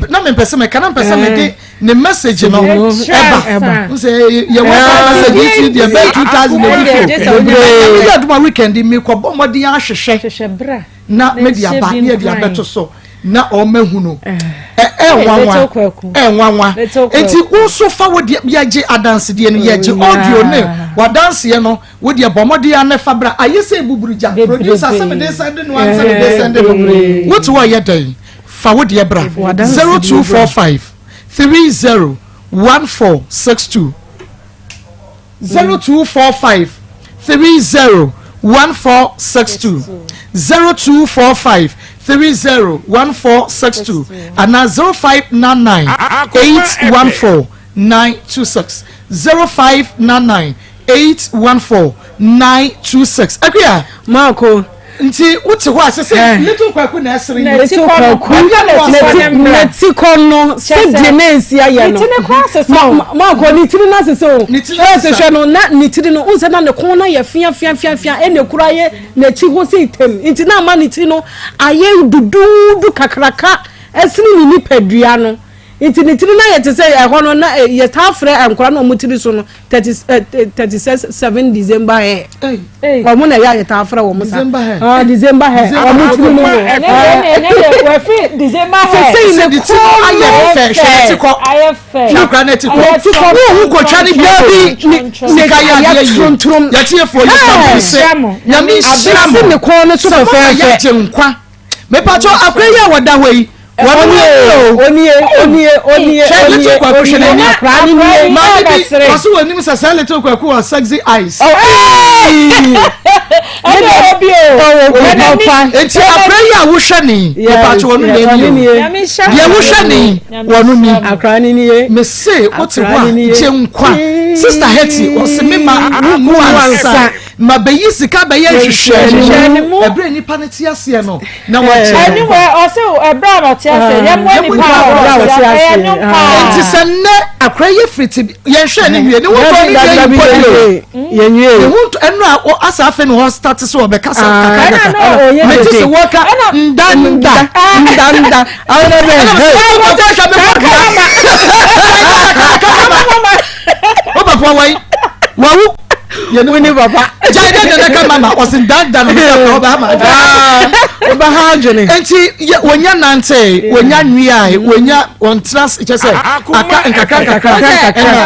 na mempɛ sɛ meka na mpɛ sɛ mede eh. ne message no ɛba n sɛ yɛ whatsapp message yi si deɛ bɛyɛ 2000 ebi fo bebree yɛ aduma weekend mi kɔ bɔ mmɔden ahwehwɛ na mede aba ne yɛde abɛto so na ɔmahunu ɛnwanwa ɛnwanwa nti wo nso fa wo deɛ yɛgye adansedeɛ no yɛgye audio ne wadanseɛ no wo deɛ bɔ mmɔden a ne fa bra ayɛ sɛ ebuburu gya producer sɛ mede sɛnde no ansɛ mede sɛnde no wote hɔ yɛ dɛn fa wo deɛ bra 0245 30 1462 0245 30 1462 0245 30 1462 anaa 0599 814 926 0599 814 926 Akua. Marco. Nti wote hɔ a sɛ sɛ little kwaku na ɛsere yi. Little kwaku n'ati kɔ no sɛdeɛ na nsi ayɛ no. Maakɔ ne tiri no asese o. Fɛs hwɛ no na ne tiri no nsɛ na ne kɔn no ayɛ fia fia fia fia ɛna ekura ayɛ n'akyi hɔ sɛ itam nti na ama ne tiri no ayɛ duduudu kakraka ɛsene ne nipadua no nti ne tiri no ayɛ te sɛ ɛhɔ no na yɛtaa frɛ nkora na wɔn tiri so no 36 7 December hair. Wɔn na ɛyɛ a yɛtaa frɛ wɔn sa. December hair. Ah, December hair. Wɔn tiri no. Wɔfi December hair. Sese ne kɔn ayɛ fɛ hwɛ ne ti kɔ. Ayɛ fɛ. Hwɛ akora ne ti kɔ. Ne ti kɔ. Wo hu kotwa ne bia bi. Sika yɛ adeɛ yie. Yɛte efo yɛ tam se. Nyame nhyira mo. Abesi ne kɔn no so fɛfɛɛfɛ. Sɛ mo yɛ gye nkwa. Mepatɔ akora yi a wɔda hɔ yi. Wɔn nie o. Onie onie onie Hwɛ little kwaku hwɛ n'ani. Akora ne nie. Maame bi ɔsi wɔ anim sɛ sɛ little kwaku wɔ sexy eyes. Ɛna obi o. Eti akora yi a wohwɛ ne mepatɔ wɔn na ni o. Deɛ wohwɛ ne wɔn ni. Akora ne nie. Mese wote hɔ a gye nkwa. Sister Hetty ɔsi me ma mu ansa. Ma bɛyi sika bɛyɛ nhwehwɛmu. Ɛberɛ nipa no te aseɛ no na wɔkyerɛ. Anyway, ɔse ɛberɛ a wɔte aseɛ yɛmmoa nipa a wɔte aseɛ ɛyɛ nwom paa. Nti sɛ nnɛ akora yɛ firi te yɛnhwɛ ne nwie ne ho tɔ ne nwie mpo de o. Yɛnwie. Ne ho ntɔ ɛno a asa afei na ɔstart sɛ ɔbɛkasa kakra kakra. Mete sɛ wɔka nda nda nda nda. Ɛna bɛ hɛ. Wo papa wɔyi wawu. Wone papa. Gyae dɛ dɛ ka mama ɔse dada no sɛ ɔbɛ ama. Ɔbɛ ha adwene. Nti wonya nante, wonya nwiae, wonya wɔntena kyɛ sɛ aka nkakra nkakra.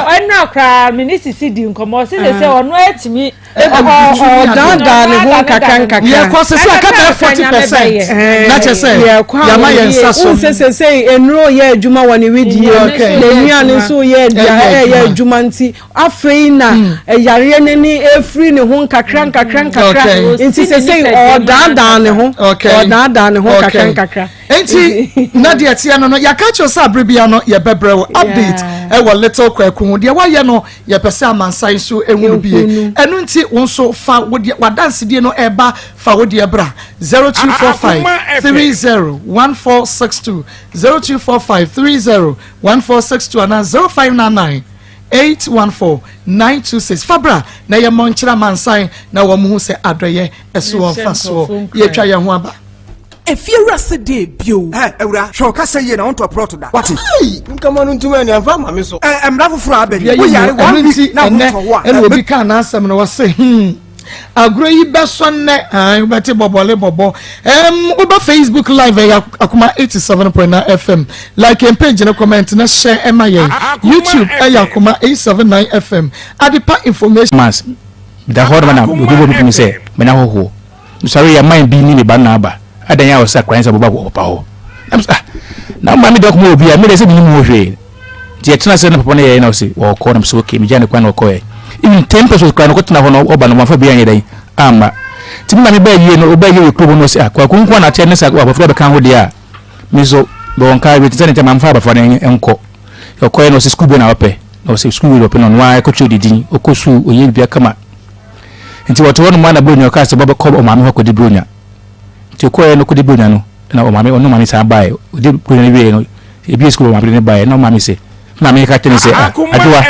Ɛnna koraa me ne sisi di nkɔmmɔ ɔse sɛ sɛ ɔno atumi Ɔdaadaa ne ho nkakra nkakra. Yɛkɔ sese aka bɛyɛ 40% na kyɛ sɛ yɛama yɛn nsa so. Wohu sɛ sesei nnuro yɛ adwuma wɔ ne wedeɛ mu, na nnuane nso yɛ ɛyɛ adwuma nti afei na yareɛ no ani efiri ne ho nkakra nkakra nkakra nti sesei ɔdaadaa ne ho ɔdaadaa ne ho nkakra nkakra. Nti na deɛ ɛteɛ no no yɛaka kyerɛ sɛ abere bia no yɛbɛbrɛ wo update ɛwɔ Little Kwaku ho deɛ wayɛ no Yɛpɛ sɛ amansan nso hu no bie. Ɛno nti wo nso fa wo deɛ w'adansedie no ɛreba fa wo deɛ bra 0245 30 1462 0245 30 1462 anaa 0599 814 926 fa bra na yɛmmɔ nkyerɛ amansan na wɔn hu sɛ adɔeɛ ɛso wɔ mfasoɔ. Yɛtwa yɛn ho aba. Efiewura se dee bio. Ɛ awura, hwɛ wo kasa yie na wontɔ prɔto da, wate? Ei! Nkama no ntumi ani amfa ama me so. Ɛ mmara foforɔ a aba ni, Dua yi wo mu, yare ɛno one nti week na ɛnnɛ ho tɔ wo a, ɛna ɛ obi kaa n'asɛm no ɔse hmm agorɔ yi bɛsɔ nnɛ ae wobɛte bɔbɔle bɔbɔ ɛm woba Facebook live ɛyɛ Akoma 87.9 FM like yɛn page no comment na hyɛ ɛma yɛn YouTube ɛyɛ Akoma 879 FM Adepa information. Months meda hɔ nom na obi bɔ me pini sɛ menya hɔhoɔ. Mesɔre yɛ man bi ne me ba no aba adan a ɔsɛ akora sɛ ɔbɛba wɔ papa hɔ. Na mesɛ ah na maame de ɔkɔma obi a me deɛ sɛ menim ho hwee. Nti yɛtena sɛ na papa no yɛyɛ na ɔse ɔkɔ na mesɛ okay megya ne kwan na ɔkɔɛ. Even 10 pesos koraa no ɔkɔtena hɔ na ɔba no wamfa bi anyɛ dɛn amma. Nti me maame baa yie no ɔbaa yie wɔ kurom no ɔse ah Kwaku nko a na akyɛ ne sɛ abɔfra bɛka ho deɛ a me nso mewɔ nkaa bi te sɛ ne nkyɛn mamfa abɔfra no nkɔ. Ɔkɔɛ na ɔse sukuu bɛ na ɔpɛ na ɔse sukuu wei na ɔpɛ na ɔno ara kɔtwerɛ ne din ɔkɔ sukuu ɔyɛ biribiara kama. Nti wɔte hɔ nom a na Buronya ɔkaa sɛ bɔbɛkɔ ɔmaame hɔ akɔdi Buronya. Nti ɔkɔɛ no kɔdi Buronya no na ɔmaame ɔne ɔmaame san baeɛ. Ɔdi Buronya no wieɛ no ebie sukuu ɔmaame de no baeɛ na ɔmaame sɛ maame ka kyerɛ no sɛ ah Adwoa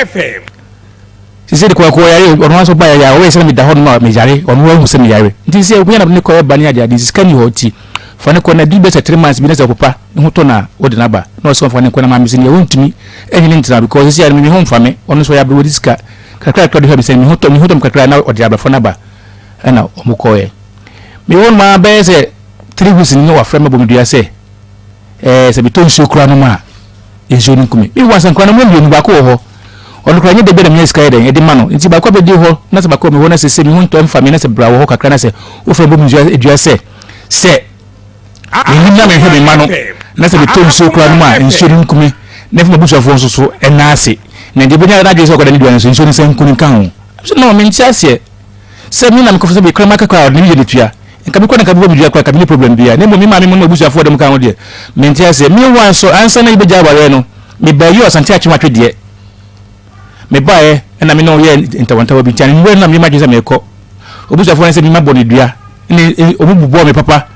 sisi de kɔkɔ yare ɔno nso baeɛ yare ɔyɛ sɛ meda hɔ nom a meyare ɔno ahu sɛ meyare nti sɛ obi na ne kɔɛ ba ne ade ade sika ni hɔ nti fa ne kɔ na di bɛsɛ 3 months bi na sɛ ɔpopa ne ho tɔ na wɔde no aba na ɔsɛ ɔmfa ne nkɔ na maame sɛ nea wɔntumi ɛnyɛ ne ntena because sisi a me ho mfa me ɔno nso ɔyɛ aberewa di sika Kakrakra ɔde hwɛ me sɛ me ho tɔ me ho tɔ me kakra na ɔde abɛfo no aba ɛna wɔn kɔɛ. Me wɔ maa bɛyɛ sɛ 3 weeks ni na wafrɛ me bɔ me dua sɛ ɛɛ sɛ metɔ nsuo kura no mu a nsuo no nkume. Me wɔ asankura no mu mmienu baako wɔ hɔ. Ɔno kura nyɛ da bi na menya sika yɛ dɛn ɛde ma no nti baako abɛdi hɔ na sɛ baako wɔ me hɔ na sɛ sɛ me ho ntɔ mfa me na sɛ bra wɔ hɔ kakra na sɛ wofrɛ bɔ me dua sɛ sɛ Menim na mehwɛ me mma no, na sɛ metɔ nsuo koraa nom a, nsuo no nku me, na ɛfa m'abusuafoɔ nso so ɛnna ase. Na deɛ ɔbɛnya n'adwene sɛ ɔkɔda ne dua no so, nsuo no nsa nku no nka ho. So no, mente aseɛ sɛ me na mekɔfa sɛ mekura maka koraa a, ɔde ne yɛ tua. Nka mekɔ na nka mebɔ me dua koraa, nka menni problem biara. Na mmom me maame mu ne m'abusuafoɔ dɔm ka ho deɛ, mente aseɛ. Meanwhile nso, ansa na yɛbɛgya awareɛ no, mebaa yie Ɔsante Akyem Atwedeɛ. Mebaeɛ na me ne wo yɛɛ ntawantawa bi nti, anwummerɛ no na meyɛ m'adwene sɛ merekɔ. Obusuafoɔ no sɛ mema bɔ no dua ne ɔmo bobɔɔ me papa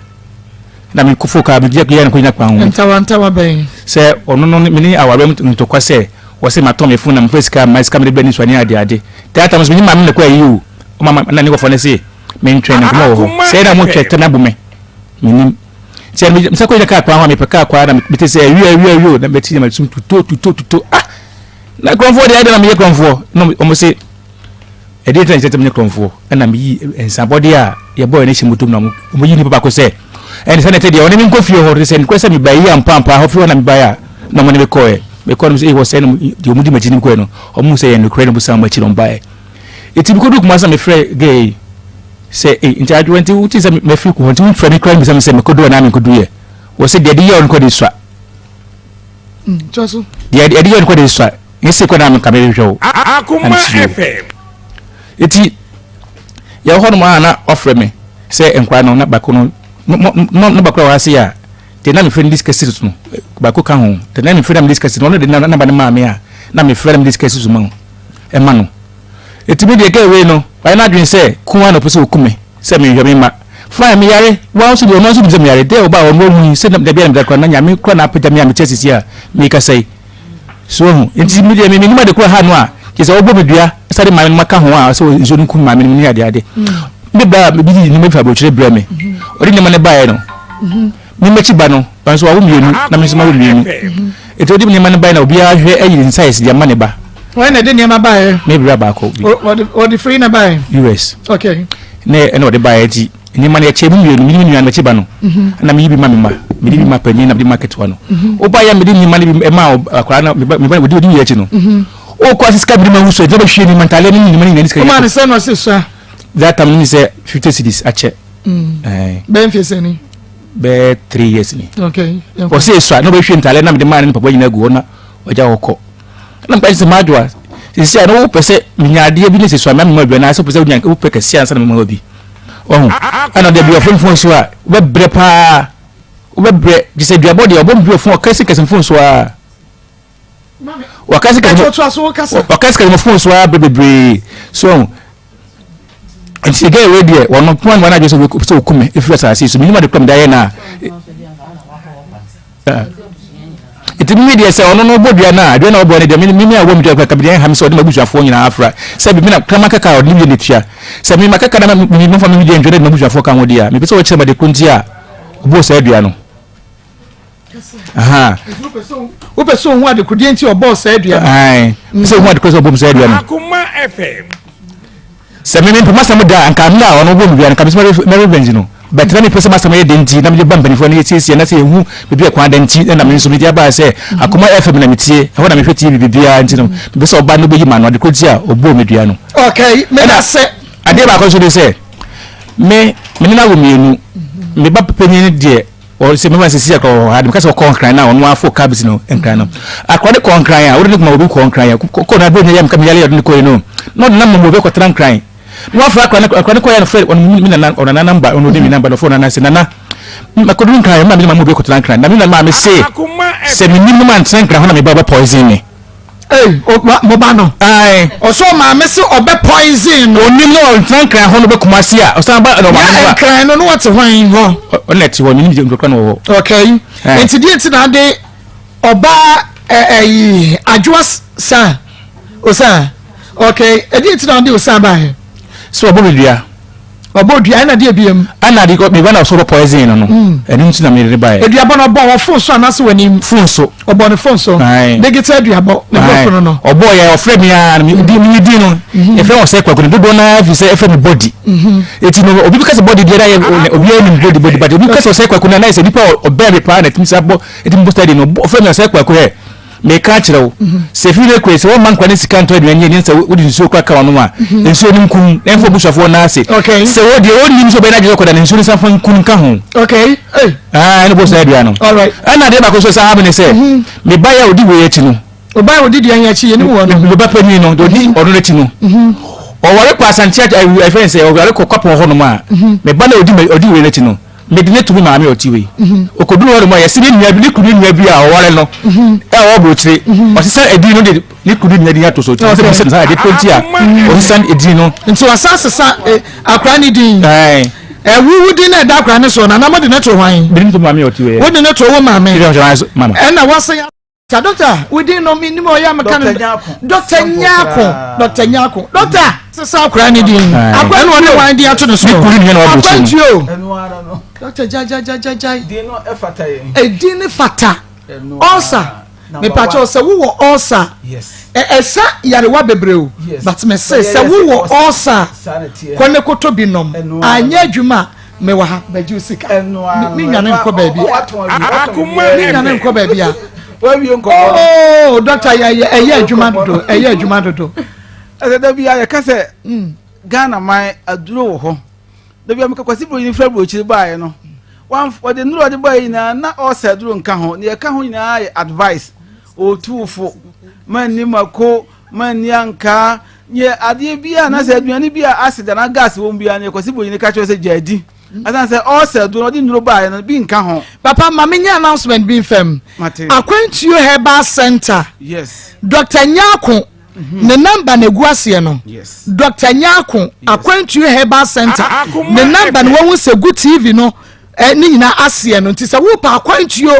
na me kɔfo kaa me yɛ no kɔgyina kwan ho. Ntawantawa bɛn? Sɛ ɔno no me ne awareɛ mu ntɔkwa sɛ wɔse matɔn me fon na mefa sika ma sika mede brɛ ne suane ade ade. That time nso me ne maame na kɔ ayi o. Ɔma na ne wɔfa no se mentwɛn ne nkɔmɔ wɔ hɔ. Sɛ na mo twɛ tɛm abo me. Menim. Sɛ me sɛ kɔgyina kaa kwan ho a mepɛ kaa kwan na mete sɛ awi awi awi o na mete na mesum tuto tuto tuto ah na kurɔmfoɔ deɛ ɛdɛ na meyɛ kurɔmfoɔ na ɔmo se Ɛdeɛn nti na ɛsɛ sɛ meyɛ korɔmfoɔ? Ɛnna meyii nsabɔdeɛ a yɛbɔeɛ no hyɛ motom na wɔyii nnipa baako sɛ, Ɛnne sɛ na ɛte deɛ, ɔne me nkɔ fie hɔ. Sɛ nokorɛ sɛ mebaa yie ampa ampa hɔ fie hɔ na mebaeɛ a, na wɔne me kɔeɛ. Mekɔɔ no, mesɛ, Ei, wɔsɛe no, deɛ wɔdi m'akyi no kɔeɛ no, wɔhuu sɛ ɛyɛ nokorɛ na wɔsan wɔn akyi na wɔbaeɛ. Enti mekɔduruu Kumasi na mefrɛɛ girl yi sɛ, Ei, nti Adwoa, nti wotee sɛ mafiri hɔ nti womfrɛ me koraa mmisa me sɛ mekɔduru anaa menkɔduruiɛ? Wɔse, Deɛ ɛde yɛɛ wo no koraa de sua. Deɛ ɛde yɛɛ wo no koraa de sua. Ne se kɔ na nka mehwehwɛ wo. Akoma FM. Eti yɛwɔ hɔnom a na ɔfrɛ me sɛ nkwadaa no na baako no na baako a wɔ ase a deɛ na mefrɛ no disika si so no baako ka ho deɛ na mefrɛ na mede sika si no ɔno de na naba no maa me a na mefrɛ na mede sika si so ma ɛma no eti me deɛ gɛɛ wei no wayɛ n'adwene sɛ kun a na ɔpɛ sɛ ɔku me sɛ menhwɛ me mma fine meyare wɔn nso deɛ ɔno nso nim sɛ meyare deɛ ɔbaa ɔno ɔhu yi sɛ dabi a na meda kora na nyame kora na apagya me a mekyɛ sisi a mekasa yi So wahu? Nti me deɛ me menim ade koro ha no a, kyerɛ sɛ wɔbɔ me dua sade maame no maka ho a sɛ nsuo no kum maame no ne ade ade. Me ba me bi di nneɛma fi aburokyire brɛ me. Ɔde nneɛma no baeɛ no. Me m'akyi ba no, ba nso wawo mmienu na me nso mawo mmienu. Nti ɔde nneɛma no baeɛ na obiara hwɛ ayi ne size de ama ne ba. Wɔn na ɛde nneɛma baeɛ. Me bra baako bi. Wɔde firi na baeɛ. US. Okay. Ne ɛna ɔde baeɛ ti nneɛma no yɛkyɛ mu mmienu me ne me nua no mɛkyi ba no. Mhm. Ɛna meyi bi ma me ma mede bi ma panyin na mede ma ketewa no. Mhm. Woba yɛ mede nneɛma no bi ma akwaraa no me ba me ba wɔde wɔde wie akyi no. Mhm. Wokɔ ase sika bi de ma wusu ɛgyina bɛhwie nneɛma ntaaleɛ ne nneɛma no nyinaa ne sika. Woma ne sɛ na ɔse sua. That time no mi sɛ 50 cedis akyɛ. Mm. Ɛɛ. Bɛyɛ mfie sɛ ni. Bɛyɛ 3 years ni. Okay. Ɔse esua na ɔbɛhwie ntaaleɛ na mede maa ne ne papa nyinaa gu hɔ na ɔgya hɔ kɔ. Na meka sɛ m'adwoa, seesei a na wopɛ sɛ menya adeɛ bi ne sɛ sua me amema aduane anaasɛ wopɛ sɛ wonya wopɛ kɛseɛ ansa na mema bi. Ɔho ɛna ɔde aduafo mfon so a wobɛbrɛ paa wobɛbrɛ gye sɛ aduabɔ deɛ ɔbɔ mduafo ɔkɛse kɛse mfon so a wakɛse kɛse wakɛse kɛse mfon so a brɛ bebree so ɔho nti gɛ wei deɛ wɔn nko ara na wɔn adwene sɛ wɔku me efiri asase so menim ade kora mede ayɛ no a nti mimi deɛ sɛ ɔno no bɔ dua no a dua no a ɔbɔ no deɛ mimi a wɔn dua kora kabi deɛ ɛnha me sɛ ɔde ma abusuafoɔ nyinaa afra sɛ bibi na kraman kaka a ɔde ne wie ne tua sɛ mema kaka na mimi mfa mimi deɛ ndwa de ma abusuafoɔ ka ho deɛ a mepɛ sɛ wɔkyerɛ ma de ko nti a ɔbɔɔ saa dua no. Wopɛ sɛ ohu adekodeɛ nti ɔbɔɔ saa dua no. Pɛ sɛ ohu adekodeɛ sɛ ɔbɔɔ saa dua no. Sɛ me mepɛ m'asɛm da a, nka mmerɛ a ɔno ɔbɔɔ me dua no, nka mesɛ mɛ revenge no. But na mepɛ sɛ m'asɛm yɛ den nti, na mede ba mpanimfoɔ no yɛsiesie na sɛ yɛhu baabi a kwan da nti, na me nso mede aba sɛ Akoma FM na metie, ɛhɔ na mehwɛ TV biribiara nti no, mepɛ sɛ ɔba no bɛyi m'ano adekorɔ nti a ɔbɔɔ me dua no. Okay, meda sɛ. Adeɛ baako nso ne sɛ, me me ne no awo mmienu, me ba panyin deɛ Ɔ sɛ mɛma sisi akora wɔ hɔ ha de meka sɛ ɔkɔ nkran na ɔno afo kaa bisi no nkran no akora de kɔ nkran a wode ne kuma obi kɔ nkran a kɔ na abɛnya yɛ meka meyale ɔde ne kɔe no na ɔde nam obi kɔtena nkran na wafra akora ne akora ne kɔyɛ no frɛ ɔno me nana ɔno nana namba ɔno de me namba na ɔfrɛ nana sɛ nana makɔduru nkran ma me ne ma obi kɔtena nkran na me nana maame se sɛ menim no mantena nkran hɔ na meba ɔbɛ poison me. Ei, o, ma, mo ba no. Ae. Ɔsɛ ɔmaame se ɔbɛ poison no. Onim no ɔntena nkran hɔ no bɛ Kumasi a, ɔsan ba ɛna ɔmaame no ba. Nkran no, no ɔte hwan hɔ? Ɔno na ɛte hɔ, menim deɛ nkura no wɔ hɔ. Okay. Nti deɛ nti na ade ɔbaa ɛyi adwoa san osan. Okay, ɛdeɛ nti na ade osan baeɛ? Sɛ ɔbɔ me dua. Ɔbɔ dua ɛna deɛ biem. Ɛna de me ba na ɔsɔ bɔ poison no no. Mm. Ɛno nti na mede baeɛ. Aduabɔ no ɔbɔ wɔ fon so anaasɛ w'anim? Fon so. Ɔbɔ ne fon so. Digital aduabɔ ne bɔfo no no. Ɔbɔ yɛ ɔfrɛ mi a mi di mi di no. Mhm. Yɛfrɛ wɔn sɛ kwaku no dodoɔ naa fi sɛ ɛfrɛ mi body. Mhm. Eti no obi bi kasa body deɛ na yɛ obi yɛ nim body body but obi kasa ɔsɛ kwaku no na yɛ sɛ nipa ɔbɛn mi paa na ɛtumi sɛ abɔ ɛtumi bɔ steady no ɔfrɛ mi ɔsɛ kwaku hɛ. Meka akyerɛ wo, sɛ ɛfiri nnɛ kura yi, sɛ wɔmma nkwadaa no sika ntɔ aduane nni, sɛ wode nsuo kora ka wɔn a, nsuo no nkum, na ɛmfa abusuafoɔ nan ase. Sɛ wɔ deɛ ɔnnim sɛ ɔbɛyɛ n'adwene sɛ ɔkɔda no, nsuo no nsa fa nku no nka ho. Ah, ɛna bɔ saa aduane no. Ɛna adeɛ baako nso saa ha me ne sɛ, me ba yɛ a ɔdi wei akyi no. Ɔba a ɔdi deɛ yɛn akyi, yɛnim wɔn no. Me ba panyin no, deɛ ɔdi ɔno n'akyi no. Ɔware kɔ Asante, ɛfɛn sɛ ɔware kɔ Kwapɔn hɔnom a, me ba no a ɔdi wei n'akyi no, Mede no to me maame a ɔte wei. Ɔkɔduru hɔ nom a, yɛse ne nua bi, ne kunu ne nua bi a ɔware no, a ɔwɔ aburokyire, ɔsesa edin no de ne kunu ne nua din ato so. Nti sɛ bisa no saa adeɛ koro nti a ɔsesa edin no. Nti wasan sesa akwadaa ne din. Ɛwuwu din na ɛda akwadaa ne soɔ no, anaa mode no to hwan? Mede no to me maame a ɔte wei. Wode no to wo maame. Ɛna wasan. Ta dɔkta wo din no menim ɔyɛ a meka no dɔkta Nyako dɔkta Nyako dɔkta sesa akora ne din ɛna ɔne wan din ato no so akwantuo dɔkta gyagyagyagyagya ɛdin ne fata ɔsa mepakyɛw sɛ wowɔ ɔsa ɛsa yarewa bebree o but me se sɛ wowɔ ɔsa kɔ ne kɔtɔ bi nom anyɛ adwuma mewɔ ha bɛgye wo sika me nwane nkɔ baabi a me nwane nkɔ baabi a oh dɔkta yɛ ɛyɛ adwuma dodo ɛyɛ adwuma dodo. ɛsɛ da bi a yɛka sɛ hmm. Ghana man aduro wɔ hɔ da bi a meka Kwasi Buronyi fira burokyiri baeɛ no wɔde nnuro ɔde baeɛ nyinaa na ɔsɛ aduro nka ho ne yɛka ho nyinaa yɛ advice ɔtuufo manni mako manni ankaa Yɛ adeɛ bi a na sɛ aduane bi a acid anaa gas wɔ mu biara no Kwasi Bonyini ka kyerɛ sɛ gyaa di. Ɛsan sɛ ɔsɛ aduro no ɔde nnuro baeɛ no bi nka ho. Papa ma menyɛ announcement bi mfam. Mate. Akwantuo Herbal Center. Yes. Dr. Nyarko mhm. ne number na egu aseɛ no. Yes. Dr. Nyarko yes. Akwantuo Herbal Center ne number na wɔn sɛ gu TV no eh, ne nyinaa aseɛ no nti sɛ wopɛ akwantuo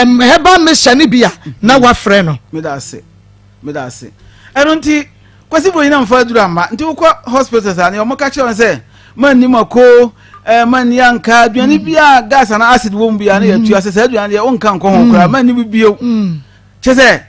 um, herbal mixture no bi a na wafrɛ no. Meda ase. Meda ase. Ɛno nti, Kwasi Broni na mfa aduru amma. Nti wokɔ hospitals a, nea wɔka kyerɛ wɔn sɛ, manni mako, eh, manni anka, aduane mm. bi a gas anaa acid wɔ mu biara na yɛtua sɛ saa aduane deɛ wonka nkɔ ho koraa, manni bi bio. Kyɛ sɛ,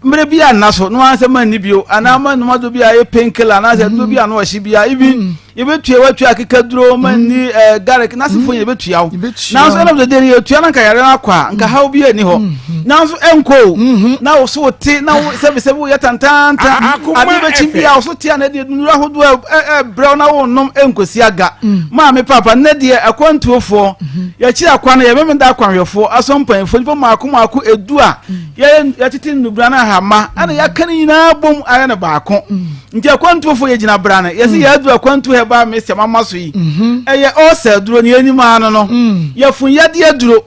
Mmerɛ bi a nna so na wɔn asɛm anni bio anaa ma nnum aduro bi a ɛyɛ pain killer anaasɛ aduro bi a ano ɔhye bi a even yɛbɛtua watua akeka duro ma nni ɛɛ garlic n'asefo yɛ yɛbɛtua wo nanso ɛnam sɛ deɛ yɛtua na nka yare no akɔ a nka haw bi ani hɔ nanso ɛnkɔ o na wo so te na wo sɛbisɛbi woyɛ tantaanta adeɛ bɛkyi bi a wo so te a na deɛ nnuro ahodoɔ ɛbrɛw na wo nom ɛnkɔsi aga maame papa nnɛ deɛ akwantuofoɔ yɛkyiri akwan no yɛmemeda akwanhwɛfoɔ asɔ mpanyinfoɔ nipa mmaako mmaako edu a yɛyɛ yɛtete nnubra no ahama ɛna yɛaka no nyinaa bom ayɛ no baako nti akwantuofo yɛgyina bra no yɛsɛ yɛaduru akwantu hɛba mr mama so yi ɛyɛ ɔsɛ aduro ne yɛnim ano no yɛfun yadeɛ aduro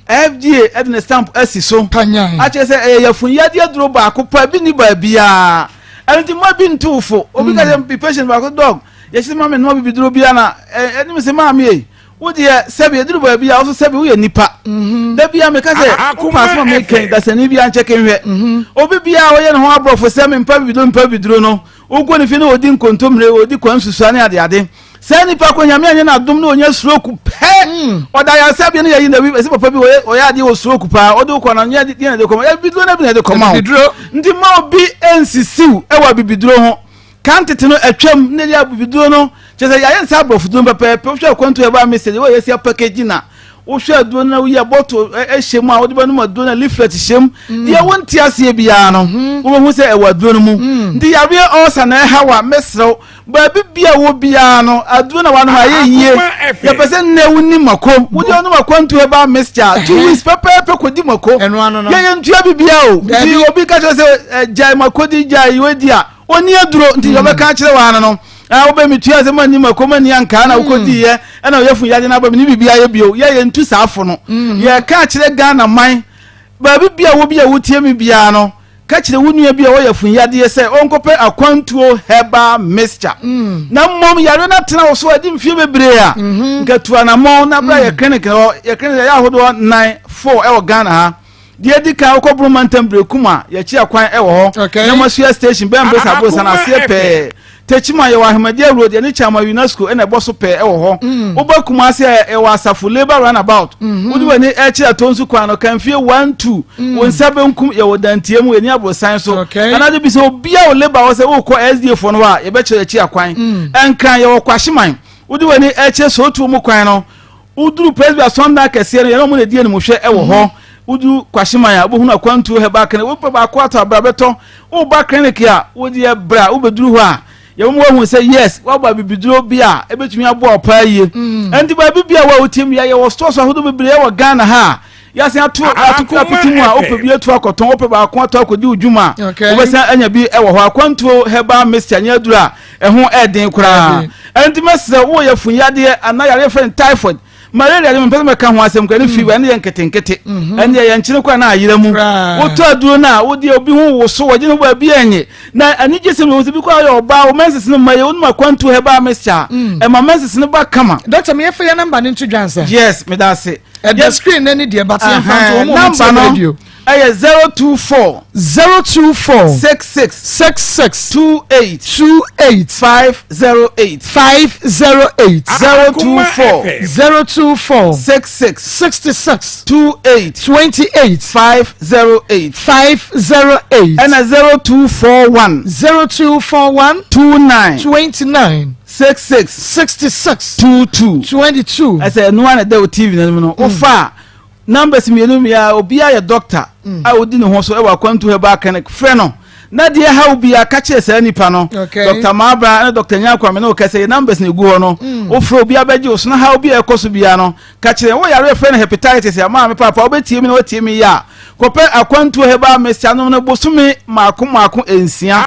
fda ɛde ne stamp asi so akyerɛ sɛ ɛyɛ yɛfun yadeɛ aduro baako pa bi ni baabiaa ɛno nti mma bi ntofo obi ka sɛ patient baako dɔg yɛhyɛ ma me noa bibiduro bia na ɛnim sɛ maame ei Wo deɛ sɛbi eduru baabi a woso sɛbi woyɛ nipa. Mhm. Da bia meka sɛ wo paase ma meka dasani bia nkyɛke nhwɛ. Mhm. Obi bia ɔyɛ ne ho aborɔfo sɛ mempa bibiduro mempa bibiduro no wokɔ ne fie na ɔdi nkontommire ɔdi kwan susua ne adeade. Saa nipa ko nyame anyɛ no adom na ɔnya stroke pɛ. Mm. Ɔda ayaresabea no yɛyi na bi ɛsɛ papa bi ɔyɛ adeɛ wɔ stroke paa ɔde wokɔ no nyɛ deɛ na ɛde kɔma bibiduro no bi na ɛde kɔma wo. Nti ma obi nsisiw ɛwɔ abibiduro ho. Kan tete no atwam na yɛ abibiduro no kyerɛ sɛ yɛayɛ no sɛ aborɔfo duro no pɛpɛɛpɛ. Wohwɛ akwantu a ɛbaa message wɔ yɛsi apakagyi na wohwɛ aduro no na woyi bɔtol hyɛ mu a wode bɛnom aduro na leaflet hyɛ mu. Mm. Deɛ wonte aseɛ biara no mm-hmm. wobɛhu sɛ ɛwɔ aduro no mu. Mm. Nti yareɛ ɔɔsa na ɛha wa mɛserɛ wo baabi bia wɔ biara no aduro na wanom ayɛ yie. Yɛpɛ sɛ nnɛ woni mako wode ɔnom akwantu herbal mixture 2 weeks pɛpɛɛpɛ kɔdi mako. Yɛyɛ ntua bibia o. Nti obi ka kyerɛ sɛ gyae mako di gyae wadi a Ɔnni aduro nti deɛ ɔbɛka akyerɛ wo ara no no wobɛ metua sɛ manni mako manni ankaa na wokɔdiiɛ ɛna ɔyɛ fun yagye no aba me ne biribi ayɛ bio yɛ yɛntu saa fo no yɛka akyerɛ Ghana man baabi bia wɔ bi a wotie me biara no ka kyerɛ wo nua bi a ɔyɛ fun yadeɛ sɛ ɔnkɔpɛ akwantuo herbal mixture na mmom yare no atena wo so adi mfie bebree a nka tu anammɔn na bra yɛ clinic hɔ yɛ clinic yɛ ahodoɔ 9 4 ɛwɔ Ghana ha Deɛ edi kan, wokɔ Bono mantam Berekum a, yɛkyi akwan wɔ hɔ. Okay. Nyamasua station bɛn Besa Abosan aseɛ pɛɛ. Techiman yɛwɔ Ahemadiya road yɛne Kyama UNESCO ɛna ɛbɔ so pɛɛ ɛwɔ hɔ. Mm. Woba Kumasi a yɛwɔ Asafo Labour runabout. Mm -hmm. Wode w'ani ɛkyerɛ Atonsu kwan no Kanfie 1 2. Mm. Wo nsa benkum yɛwɔ Dantie mu yɛni aborosan so. Okay. Anadwo bi sɛ obia wɔ Labour hɔ sɛ wokɔ SDA foɔ no hɔ a yɛbɛkyerɛ akyi akwan. Mm. Ɛnkran yɛwɔ Kwahyeman. Wode w'ani ɛkyerɛ Sootuo mu kwan no Woduru Presby asɔndan kɛseɛ no, yɛne wɔn na ɛdi animhwɛ wɔ hɔ. Woduru Kwahyeman a, wobɛhunu akwantuo herbal clinic. Wopɛ baako atɔ a, bra bɛtɔ. Woba clinic a, wodeɛ bra, wobɛduru hɔ a, yɛbɛma woahu sɛ yes, woabɔ abibiduro bi a ɛbɛtumi aboa wo paa yie. Ɛnti baabi bia wo a wotie me, yɛwɔ stores ahodoɔ bebree wɔ Ghana ha a, yɛasan ato ato apiti mu a wopɛ bi atu akɔtɔn, wopɛ baako atɔ akɔdi wo dwuma a, wobɛsan anya bi wɔ hɔ. Akwantuo herbal mixture nyɛ aduro a ɛho ɛden koraa. Ɛno nti mɛsrɛ wo yɛ fun yadeɛ anaa yareɛ fɛ no typhoid, malaria de mempɛ sɛ mɛka ho asɛm koraa ne fever ɛno yɛ nketenkete mhm. ɛno yɛ yɛnkyene koraa na ayera mu wotɔ aduro no a wodeɛ obi ho woso wɔgye ne ho baabi ɛnye na anigye sɛm ɛwɔ sɛ bi koraa yɛ ɔbaa wo menses no ma yɛ wonom akwantuo herbal mixture mm. ɛma menses no ba kama. Dɔkta meyɛfa yɛ namba no nto dwa nsa. Yes meda ase. Ɛda screen n'ani deɛ bate yɛmfa nto wɔn a wɔn tie radio. Ɛyɛ 024. 024. 66. 66. 28. 28. 508. 508. 024. 024. 66. 66. 28. 28. 508. 508. Ɛna 0241. 0241. 29. 29. 66. 66. 22. 22. Ɛsɛ ɛnoa na ɛda wo TV n'anim no. Wofa a. Numbers mmienu mmiaa obiara yɛ doctor a odi ne ho so wɔ akwantu herbal clinic frɛ no na deɛ ɛha wo biara ka kyerɛ saa nipa no Doctor Maabra ne Doctor Nyarko a me ne wo kasa yi numbers na egu hɔ no wofrɛ obiara bɛgye wo so na haw bi a ɛkɔ so biara no ka kyerɛ wo yare frɛ no hepatitis a maame paapa wobɛtie me na watie me yie a kɔpɛ akwantuo herbal mixture nom no bosome maako maako nsia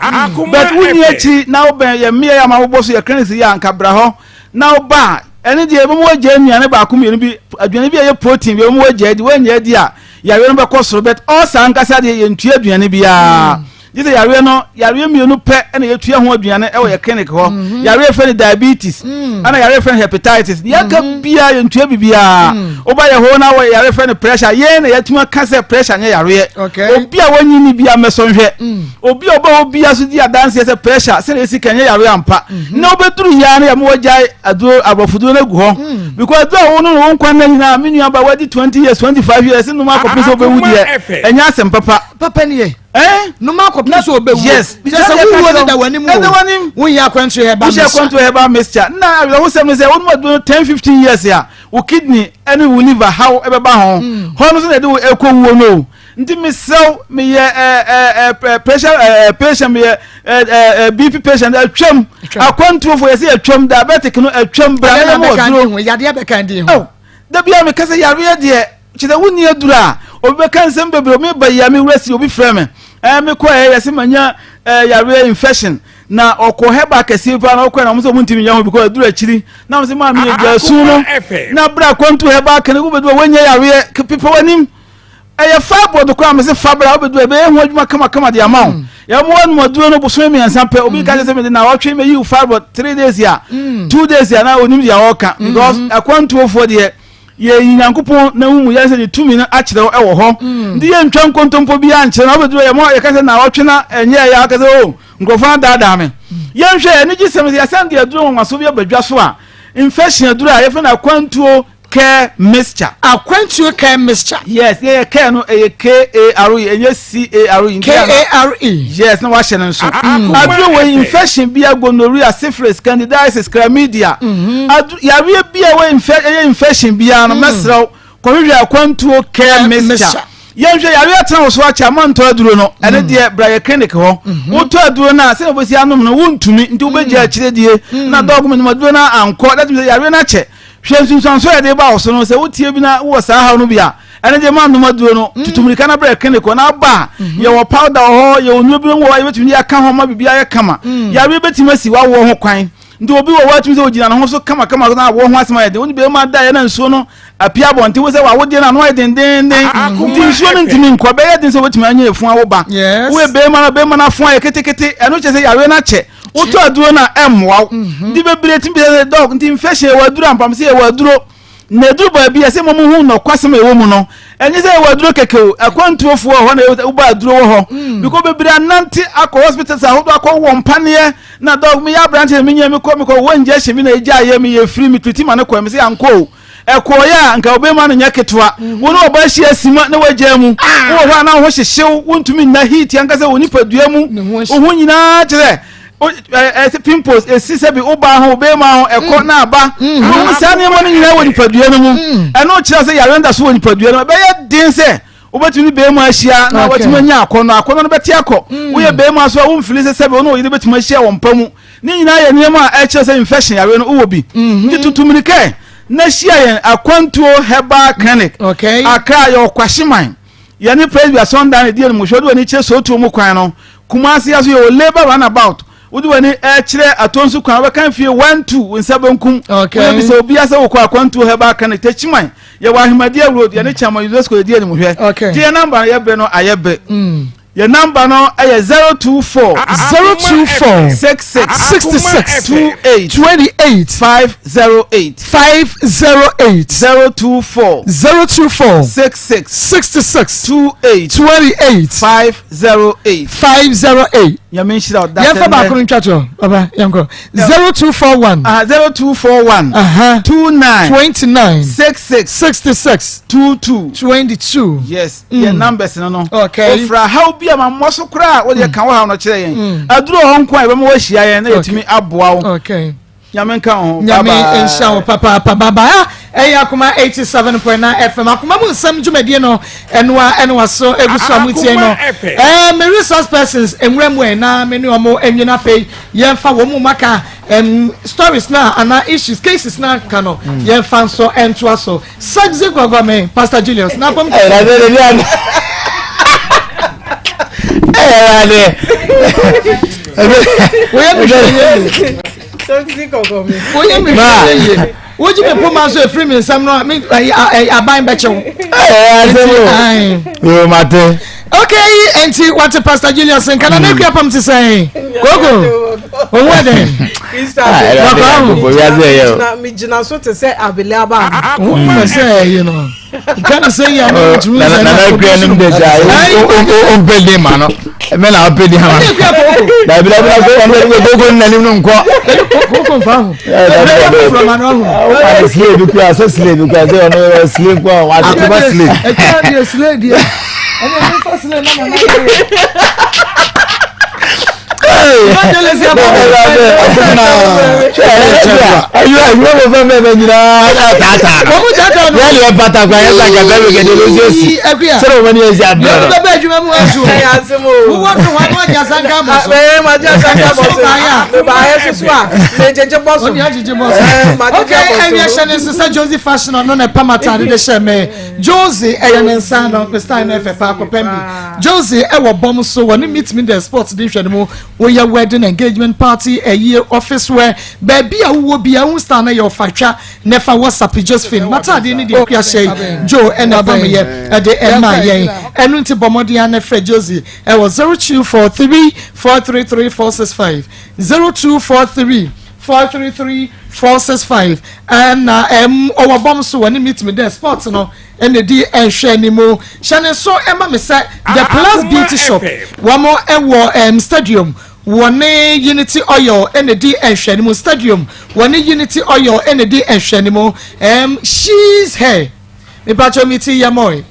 but wonni akyiri na wobɛn yɛ mmea yɛ ama wobɔ so yɛ clinics yi a nka bra hɔ Na ɔba a, ɛno deɛ yɛbɛma wagya nnuane baako mmienu bi, aduane bi a ɛyɛ protein bi yɛbɛma wagya adi, woannya adi a, yareɛ no bɛkɔ soro. But ulcer ankasa deɛ yɛntua aduane biara. Gye sɛ yareɛ no, yareɛ mmienu pɛ na yɛtua ho aduane wɔ yɛ clinic hɔ. Mm-hmm. Yareɛ fɛ no diabetes, mm. ɛna yareɛ fɛ no hepatitis. Deɛ aka mm-hmm. biara yɛntua biribiara. Mm. Woba yɛ hɔ na wɔ yareɛ fɛ no pressure, yɛn na yɛatumi aka sɛ pressure nyɛ yareɛ. Obi a wɔnyi ni bia mmɛsɔ nhwɛ. Mm. Obi a ɔba hɔ biara so di adanseɛ sɛ pressure sɛdeɛ ɛsi kan nyɛ yareɛ ampa. Mhm. Na wobɛduru yia no yɛ ma wɔgyae aduro aborɔfoduro no agu hɔ. Mm. Because aduro a wonom no wo nkwa nna nyinaa me nua ba wadi 20 years 25 years nom akɔpem sɛ wobɛwu deɛ ɛnyɛ asɛm papa. Papa nie. Eh? Noma akɔpem sɛ ɔbɛwuo. Yes. Kyerɛ sɛ wowuo no da w'anim o. Ɛda w'anim. Wonyɛ akwantuo herbal mixture. Wohyɛ akwantuo herbal mixture. Na awerɛhosɛm ne sɛ wonom aduro no 10 15 years a wo kidney ne wo liver haw ɛbɛba ho. Hmm. Hɔ no so na ɛde wo ɛkɔ wuo no o. Nti mesrɛ wo meyɛ ɛɛ ɛɛ pressure ɛɛ patient meyɛ ɛɛ BP patient atwam akwantuofo yɛsɛ atwam diabetic no atwam bra na yɛma waduro. Yadeɛ bɛka di ho. Da bi a meka sɛ yareɛ deɛ kyerɛ sɛ wonni aduru a obi bɛka nsɛm bebree obi ba yi a me wura si obi frɛ me ɛɛ mekɔ ɛɛ yɛsɛ manya ɛɛ yareɛ infection na ɔkɔ hɛba kɛseɛ paa na ɔkɔ na wɔn sɛ wɔn ntumi nyɛ ho because aduru akyiri na wɔn sɛ maame yɛ gya su no na bere akwantu hɛba kɛnɛ wo bɛdu a wɔnyɛ yareɛ pepa w'anim Ɛyɛ fibroid koraa mese fa bra wobɛdu a ɛbɛyɛ ho adwuma kamakama de ama wo mm. yɛma woanom aduro no bosome mmiɛnsa pɛ obi ka kyɛ sɛ mede naawɔtwe mɛyi wo fibroid 3 days a 2 mm. days a na onim deɛ ɔreka mm. because akwantuofoɔ deɛ yɛyi nyankopɔn na mu yɛn sɛ ne tumi no akyerɛ wo ɛwɔ hɔ nti yɛntwa nkontompo biara nkyerɛ na wobɛduru yɛma yɛka sɛ naawɔtwe na ɛnyɛ ɛyɛ aka sɛ o oh, nkurɔfoɔ adaadaa me yɛnhwɛ anigye sɛm sɛ yɛsɛn de aduro nwanwaso bi abadwa so a infection aduro a yɛfrɛ no akwantuo Care mixture. Akwantuo care mixture. Yes, yɛ yɛ care no ɛyɛ K A R E ɛnyɛ C A R E. K A R E. Yes, na wahyɛ no nso. Mm. Aduro wɔ infection bi gonorrhea, syphilis, candidiasis, chlamydia. Mm-hmm. Aduro yareɛ bi a ɛwɔ infɛ ɛyɛ infection biara no mm. mɛsrɛw kɔhwehwɛ akwantuo care mixture. Yɛnhwɛ yareɛ atena wo so akyɛ ama ntɔ aduro no ɛne mm. deɛ bra yɛ clinic hɔ mm-hmm. wotɔ aduro no a sɛdeɛ wobɛsi anom no wontumi nti wobɛgya mm. akyire die na dɔg menom aduro no ankɔ na tumi sɛ yareɛ no akyɛ Hwɛ nsunsuanso a ɛde ba wo so no. Sɛ wotie bi na wowɔ saa haw no bi a, ɛno deɛ ma nnom aduro no. Mm. Tutu mmirika na brɛ clinic hɔ na aba a, mm-hmm. yɛwɔ powder wɔ hɔ, yɛwɔ nnuro binom wɔ hɔ a yɛbɛtumi de aka ho ma biribi ayɛ kama. Mm. Yareɛ bɛtumi asi w'awoɔ ho kwan. Nti obi wɔ hɔ atumi sɛ ogyina ne ho so kamakama na awoɔ ho asɛm ayɛ den. Wo ne bɛrima da yɛ na nsuo no apia abɔnten wo sɛ w'awodeɛ no ano ayɛ dendenden. Nti nsuo no ntumi nkɔ. Bɛyɛ den sɛ wobɛtumi anya efun awo ba. Woyɛ bɛrima no bɛrima no afo ayɛ ketekete. Ɛno kyerɛ sɛ yareɛ no akyɛ. Wotɔ aduro no a ɛmmoa wo. Mhm. Nti bebree tumi bisa sɛ dɔk nti infection yɛwɔ aduro ampa sɛ yɛwɔ aduro. Na aduru baabi a sɛ mmom hu nɔkwasɛm a ɛwɔ mu no ɛnyɛ sɛ yɛwɔ aduro kɛkɛ o akwantuofoɔ wɔ hɔ na wobɔ aduro wɔ hɔ mm. because bebree anante akɔ hospitals ahodoɔ akɔ wɔ mpaneɛ na dɔk meyɛ aberante na menyɛ mekɔ mekɔ wɔ injection bi na ɛgya ayɛ meyɛ firi metriti ma no kɔ me sɛ ankɔ o Ɛkɔeɛ a, nka wobɛma no nyɛ ketewa. Wo ne ɔbaa hyia sima na woagyaa mu. Ah. Wowɔ hɔ a na wo ho hyehyew, wontumi nna heat ankasa wɔ nipadua mu. Wo ho nyinaa kyerɛ sɛ pimples esi sɛ bi wo baa ho, wo bɛrima ho, ɛkɔ mm. na aba. Mm. Wohu saa nneɛma no nyinaa wɔ nipadua no mu. Mm. Ɛno kyerɛ sɛ yare da so wɔ nipadua no mu. Ɛbɛyɛ den sɛ wobɛtumi ne bɛrima ahyia na watumi anya akɔnnɔ akɔnnɔ no bɛte akɔ mm. woyɛ bɛrima so a womfili sɛ sɛbi wo ne ɔyere bɛtumi ahyia wɔ mpa mu ne nyinaa yɛ nneɛma a ɛkyerɛ sɛ infection yare no wowɔ bi mm-hmm. nti tutu mmirika na hyia yɛn akwantuo herbal clinic Accra yɛ ɔkwahyeman yɛne presby asɔndan ne deɛ no mu hwɛ wode w'ani kyerɛ sootuo mu kwan no Kumasi aso yɛwɔ labour runabout wode w'ani ɛkyerɛ atonso kwan wobɛka fie 1 2 wo nsa benkum woyɛ bisa obiara sɛ wokɔ akwantuo herbal clinic Techiman Yɛwɔ Ahemadia Road, yɛne Chairman UNESCO yɛdi animhwɛ. Okay. Gye yɛn namba no yɛbrɛ no ayɛ bere. Mm. Yɛn namba no yɛ 024 024 66 66 28 28 508 508 024 024 66 66 28 28 508 508. Nyame nhyira wo. Yɛmfa baako no ntwa to baba yɛnkɔ. 0241. 0241. 29. 29. 66. 66. 22. 22. Yes. Mm. Yɛ numbers no no. Okay. Ofura haw bi a ma mmɔ so koraa wode mm. ka wo haw no kyerɛ yɛn. Mm. Aduro hɔ nko a yɛbɛma woahyia yɛn na yɛtumi aboa wo. Okay. Nyame nka wo ho. Nyame nhyira wo papaapa. Bye bye. Ah, ɛyɛ Akoma 87.9 FM. Akoma mu nsɛm dwumadie no ɛnoa ɛne waso egu so a mo tie no. Ɛɛ me resource persons nwura mu ɛ na me ne wɔn nwi na afei yɛnfa wɔn mu aka ɛm stories na ana issues cases na ka no mm. yɛnfa nso ɛntoa so. Sexy gwagwame Pastor Julius na apam. Ɛɛ ɛɛ Woyɛ mi hwɛ yie. Woyɛ mi hwɛ yie. Wogye mi poma nso efiri mi nsam no a mi aban bɛkyɛ wo. Yoo ma te. Okay, nti wate Pastor Julius nka na n'ekua pam ti sɛn. Koko, ohun ɛdɛn. Mi gyina so te sɛ abele aba. Ohun fɛ sɛ ɛyi no. Nka ne sɛ yi a na ntumi sɛ na nana kura nim de sa o mpɛ de ma no mɛ na ɔpɛ di ama dabi dabi na ko ɔmpɛ di koko nanim no nkɔ. Koko nfa ho. Ɛbɛ ma no ho. Ɔma slay bi kura sɛ slay bi kura sɛ ɔno yɛ slay nkɔ wa akoma slay. Ɛkyɛ deɛ slay deɛ. Josie fashion no na ɛpam atade de hyɛ me Josie ɛyɛ ne nsa no me style no ɛfɛ paa kɔpɛm bi Josie ɛwɔ bɔm so wɔ ne meet me the sports de hwɛ no mu woyɛ wedding engagement party ɛyie office wear baabi a wowɔ bi a wo style no yɛ ɔfa twa na ɛfa whatsapp Josephine mataadeɛ ne deɛ akua hyɛ yi Joe ɛna ɛpam yɛ ɛde ɛma yɛn ɛno nti bɔ mmɔden a na frɛ Josie ɛwɔ 0243 433 465 0243 433 465 ɛna ɛm ɔwɔ bɔm so wɔ ne meet me dɛ sport no ɛna di ɛnhwɛ ne mu hyɛ ne nso ɛma me sɛ the plus beauty shop wɔn ɛwɔ ɛm stadium wɔ ne unity oil ɛna di ɛnhwɛ ne mu stadium wɔ ne unity oil ɛna di ɛnhwɛ ne mu ɛm she's hair mipatwa mi ti yɛ mɔe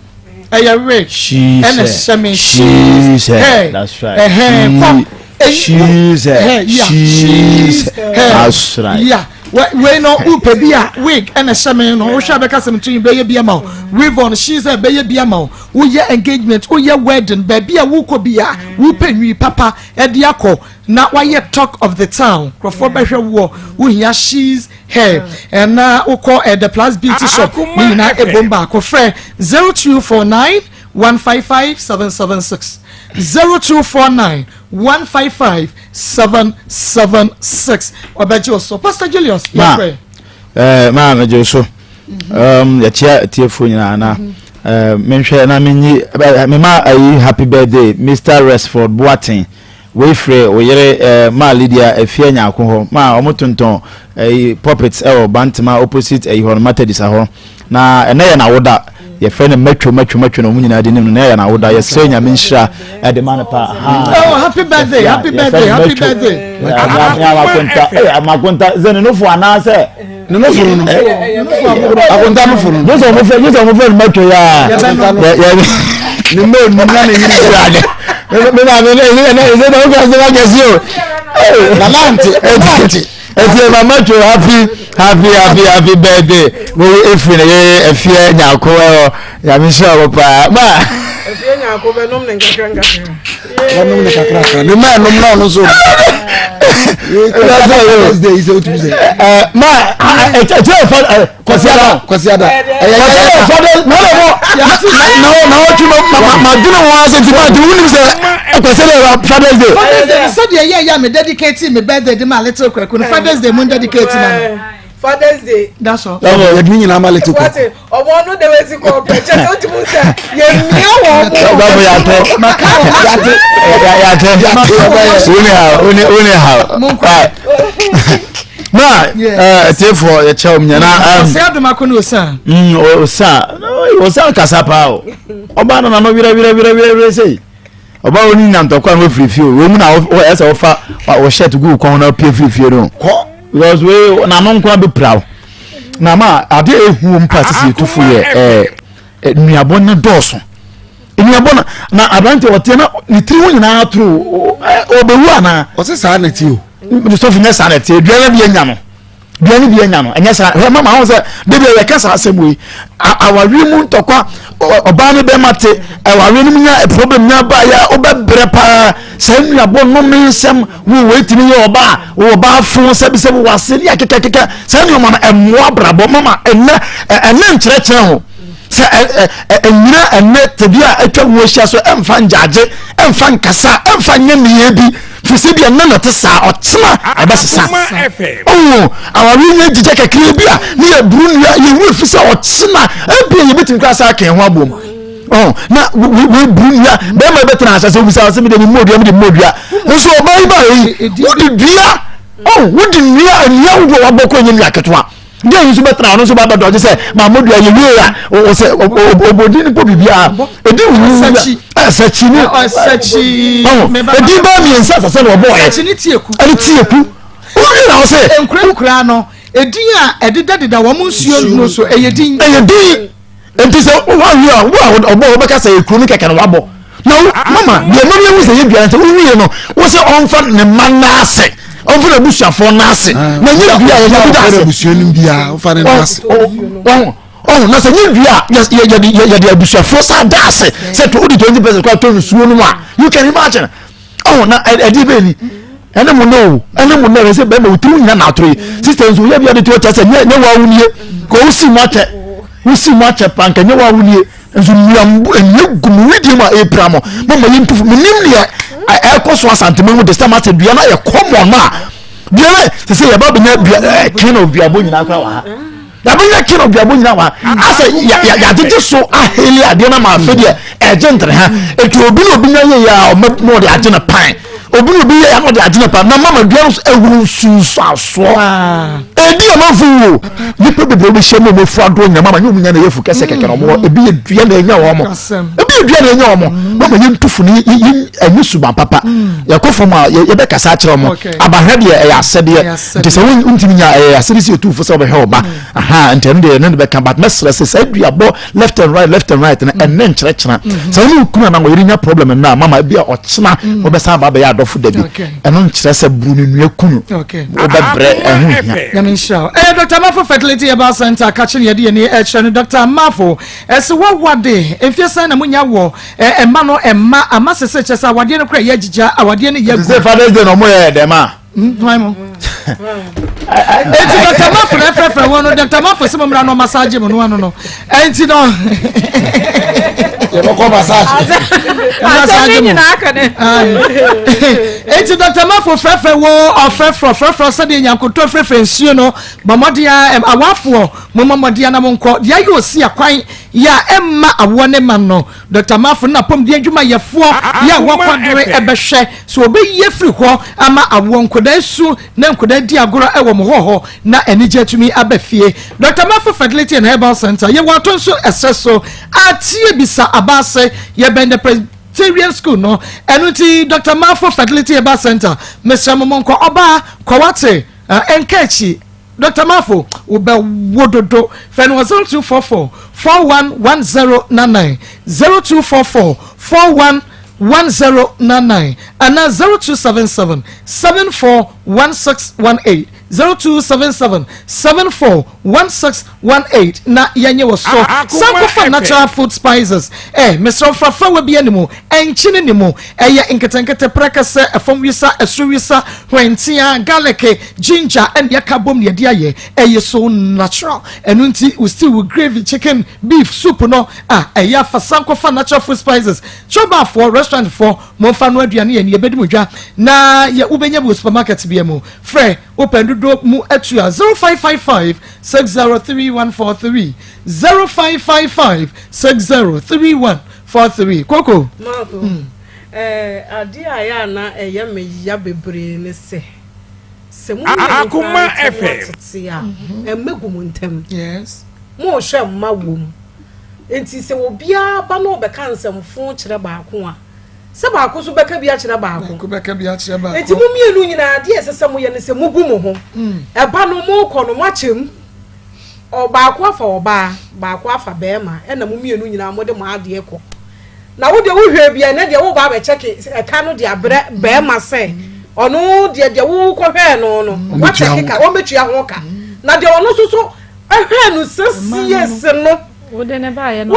ɛyɛ wig ɛna hyɛ me she's hair ɛhɛn kɔ she's hair yeah she's hair that's right yeah wei no wopɛ bi a wig ɛna hyɛ me no wohwɛ abɛka sɛm tumi bɛyɛ bi ama wo weave on she's hair bɛyɛ bi ama wo woyɛ engagement woyɛ wedding baabi a wokɔ bi a wopɛ nwi papa ɛde akɔ na wayɛ talk of the town nkurɔfoɔ bɛhwɛ woɔ wohia she's hair ɛna wokɔ eh, the plus beauty shop ne nyinaa ɛbom baako frɛ 0249 155 776 0249 155 776 ɔbɛgye wo so pastor julius yɛfrɛ eh, maa megye wo so um, yɛkyia atiefoɔ nyinaa na mm -hmm. eh, menhwɛ na menyi eh, mema ayi happy birthday mr resford boaten Wei firi wo yere eh, maa Lydia Afia Nyarko hɔ ma wɔn tontɔn ɛyi puppets ɛwɔ Bantama opposite ɛyi hɔ no Methodist hɔ na ɛnɛ yɛ n'awoda yɛfrɛ no matwo matwo matwo na wɔn nyinaa de nim no na yɛ n'awoda yɛsrɛ nyame nhyira ɛde ma no pa oh happy birthday happy birthday happy birthday amakonta ɛyɛ amakonta sɛ ne nofo anaasɛ ne nofo no akonta nofo no jésù ɔmo fɛ jésù ɔmo fɛ no matwo yɛ a ne mma onum na ne yiri awurade me maame ne ɛsɛ na ɛsɛ na ɔka sɛ wakɛse o nana ante ante ɛti ɛ mama two happy happy happy happy birthday wo efiri ne yɛ efie nyako ɛwɔ nyame nhyira wɔ paa ma. efie nyako bɛ nom ne nkakra nkakra. bɛ nom ne kakra kakra ne mma ɛnom na ɔno nso. ma ɛkyɛ fa kwasiada kwasiada ɛyɛ yɛ fa de na na mo na na ɔtwi ma ma ma dunu wɔn ase ti ma ti wunim sɛ kwasiada yɛ father's day. father's day sɛdeɛ yɛ yɛ mi dedicate mi birthday de ma little kwaku no father's day mu dedicate ma no. father's day. that's all. yɛ di nyinaa ma little kwaku. Ɔmo no de wesi kɔ pɛ kyɛ sɛ wotumi sɛ yɛmia wɔn mo. Ɔbɛfo yàtɛ yàtɛ yàtɛ wúni ha wúni wúni ha. Na tiefoɔ yɛ kyɛw mu nyina. Ɔsɛ adomako ni osan. Osan osan kasa paa o. Ɔbaa nana no werɛ werɛ werɛ werɛ werɛ sɛyi. Ɔbaa wo ni nya ntɔkwa no firi fie o. Wei mu na ɛsɛ wofa wɔ shirt gu kɔn na pie firi fie no. Kɔ. Because wei n'ano nko abɛpira wo. Na ma adeɛ a ehu wɔm paa sisi etufo yɛ ɛɛ nnuabɔ no dɔɔso. Nnuabɔ no na aberante ɔteɛ na ne tiri ho nyinaa toro ɔbɛwu anaa. Ɔsɛ saa na ɛte o. Sɔfo nyɛ saa na ɛte dua no bi anya no. Dua no bi anya no ɛnyɛ saa hwɛ mama ahun sɛ beebi a yɛka saa asɛm wei awareɛ mu ntɔkwa ɔbaa ne bɛrima te awareɛ no mu nya problem nya ba yɛ wobɛbrɛ paa saa nnuabɔ nnome nsɛm wo wei tumi yɛ ɔbaa wo ɔbaa fo sɛbisɛbi wase ne akekakeka saa nneɛma no ɛmmoa abrabɔ mama ɛnɛ ɛnɛ nkyerɛkyerɛ ho sɛ ɛnyina ɛnɛ tebea a atwa ho ahyia so ɛmfa ngyagye ɛmfa nkasa ɛmfa nyɛ nneyɛɛ bi firi sɛ bia nnɛ na ɛte saa ɔkyena ɛbɛsesa ɔho awareɛ nya gyigya kakra bi a ne yɛburu nnua yɛwu ɛfiri sɛ ɔkyena ebia yɛbɛtumi koraa saa kɛn ho abom ɔho na weburu nnua bɛrima bɛtena ahyɛ sɛ wobisa sɛ mede memmɔ dua mede mmɔ dua nso ɔbaa yi baa yi wode dua ɔho wode nnua nnua wodoɔ wabɔ kɔ ɛnyɛ nnua ketewa Deɛ yi nso bɛtena ɔno nso ba bɛdɔ ɔgye sɛ maamodua yɛ wie a ɔsɛ ɔbɔdi no pɔ biribiara ɛdi wuwu ɛsɛkyi ne ɛdi bɛɛ mmiɛnsa asase na ɔbɔ ɛ ɛne tieku ɛne tieku wowie na ɔsɛ nkura nkura no edin a ɛdedadeda wɔn nsuo no so ɛyɛ din ɛyɛ din. Nti sɛ woawie a wo a ɔbɔ wobɛka sɛ ekuro no kɛkɛ na wabɔ na wo mama deɛ ɛma mi ehu sɛ yɛ dua sɛ wowie no wo sɛ ɔnfa ne mma n'ase ɔnfa n'abusuafoɔ n'ase ah, na nye dua yɛ nyɛ bi da ase abusua no biara ɔnfa ne n'ase ɔho ɔho na sɛ nye dua yɛ yɛ yɛde abusuafoɔ sa da ase sɛ to wodi 20% kora to nsuo no mu a you can imagine. Ɔho na ɛdeɛ bɛyɛ ni ɛne mo nɛ o ɛne mo nɛ ɛsɛ bɛrima o tiri nyina na atoro yi sista nso yɛ bi ɔde ti ɔkyɛ sɛ nyɛ nyɛ wa awunie ka o si mu akyɛ o si mu akyɛ pa nka nyɛ wa awunie nso nnuambu nnua gu mu widie mu a epira mo mo ma yɛ ntufu mo nim deɛ ɛkɔ so asante mu de sɛ ma sɛ dua no ayɛ kɔmɔn no a dua no sɛ sɛ yɛba bɛnya dua ɛɛ kin of duabɔ nyinaa kora wɔ ha. Yɛabɛnya king of duabɔ nyina wa asɛ yɛagyegye so aheli adeɛ no ma afei deɛ ɛgye ntere ha ɛti obi na obi nya yɛ yɛ a ɔma na ɔde agye no pan obi na obi yɛ ya na ɔde agye no pan na mama dua no so ɛwɔ nsunsuasoɔ ɛdi amanfo wuo nipa bebree bɛhyia mu ɔmo afu adoɔ nyina mama nyɛ ɔmo nya na ɛyɛ fu kɛsɛ kɛkɛ na ɔmo wɔ ebi yɛ dua na ɛnya wɔn ebi yɛ dua na ɛnya wɔn mama yɛn ntufo no yɛn ɛnyɛ suban papa yɛkɔ fam a yɛbɛkasa akyerɛ wɔn abahwɛ deɛ ɛyɛ asɛdeɛ nti sɛ wontumi nya ɛyɛ asɛde sɛ yɛtu fo sɛ wobɛhwɛ wo ba mm. aha nti ɛno deɛ ɛno de bɛka but mɛsrɛ sɛ saa duabɔ left and right left and right no mm. ɛnɛ nkyerɛkyerɛ mm-hmm. sɛ wone wokunu anaa wɔyere nya problem no a mama bi a ɔkyena mm. wobɛsan aba bɛyɛ adɔfo da bi ɛno nkyerɛ sɛ bu no nnua kunu wobɛbrɛ ɛho hia nyame nhyira wo ɛyɛ Dr. Mafo Fertility Herbal Center ka kyerɛ yɛde yɛni ɛkyerɛ no Dr. Mafo ɛsɛ wawade mfeɛ sɛn na monya wɔ ɛma no ɛma ama sese kyɛ sɛ awadeɛ no kora yɛ agyigya awadeɛ no yɛ gu sɛ Father's Day na ɔmo yɛ dɛm a Hwan mo? Eti Dr. Mafo na ɛfrɛfrɛ wɔn no Dr. Mafo sɛ mo mmra no massage mo no ano no. Enti no. Yɛbɛkɔ massage. Massage mo. Eti Dr. Mafo frɛfrɛ wɔ ɔfrɛfrɛ ɔfrɛfrɛ sɛdeɛ nyankontɔ frɛfrɛ nsuo no bɔ mmɔden a awafoɔ mo mmɔ mmɔden na mo nkɔ deɛ ayɛ osi akwan yɛ a ɛmma awoɔ ne ma no Dɔkta Marfo ne n'apɔmuden adwumayɛfoɔ yɛ a wɔakwadare bɛhwɛ sɛ wɔbɛyi afiri hɔ ama awoɔ nkwadaa su na nkwadaa di agorɔ wɔ mo hɔ hɔ na anigye atumi aba fie. Dɔkta Marfo Fertility and Herbal Center yɛwɔ ato nso ɛsɛ so a tie bisa aba ase yɛbɛn the Presbyterian School no ɛno nti Dɔkta Marfo Fertility Herbal Center mesrɛ mo monkɔ ɔbaa kɔ wate ɛnka akyi Doctor Mafo, wo bɛ wo dodo. Frɛ no wɔ 0244 411099, 0244 411099 anaa 0277 741618, 0277 741618 na yɛnye wo so. Sankofa Natural Food Spices, eh, mesrɛ wo frafrawa bi ani mu, ɛnkyene ni mu, ɛyɛ nketenkete, prɛkɛsɛ, ɛfam wisa, ɛsoro wisa, hwentea, garlic, Ginger ɛna yɛka bom na yɛde ayɛ, ɛyɛ so natural. Ɛno nti wo stew, wo gravy, chicken, beef, soup no a ɛyɛ afa san kɔfa natural food spices. Chop foɔ, restaurant foɔ, momfa no aduane yɛ ne yɛbɛdi mo dwa na yɛ wobɛnya bi wɔ supermarket bia mu. Frɛ wopɛ dodoɔ mu atua 0555 603143 0555 603143. Koko. Marco, eh, adeɛ a ɛyɛ a na ɛyɛ me ya bebree ne sɛ. Sɛ mo mmienu koraa ntam atete a, mma gu mo ntam. Mohwɛ mma wom. Enti sɛ obiara ba na ɔbɛka nsɛmfo kyerɛ baako a, sɛ baako nso bɛka bi akyerɛ baako. Enti mo mmienu nyinaa adeɛ a ɛsɛ sɛ moyɛ ne sɛ mobu mo ho. Ɛba no mokɔ no moakyɛ mu. Baako afa ɔbaa, baako afa barima, ɛna mo mmienu nyinaa mode mo adeɛ kɔ. Na wo deɛ wohwɛ bi a ɛnɛ deɛ woba abɛkyɛke ɛka no de abrɛ bɛrima sɛ ɔno deɛ deɛ wokɔhwɛɛ no no wakyɛke ka wɔbɛtua ho ka na deɛ ɔno nso so ɛhwɛɛ no sɛsiese no wode ne baeɛ na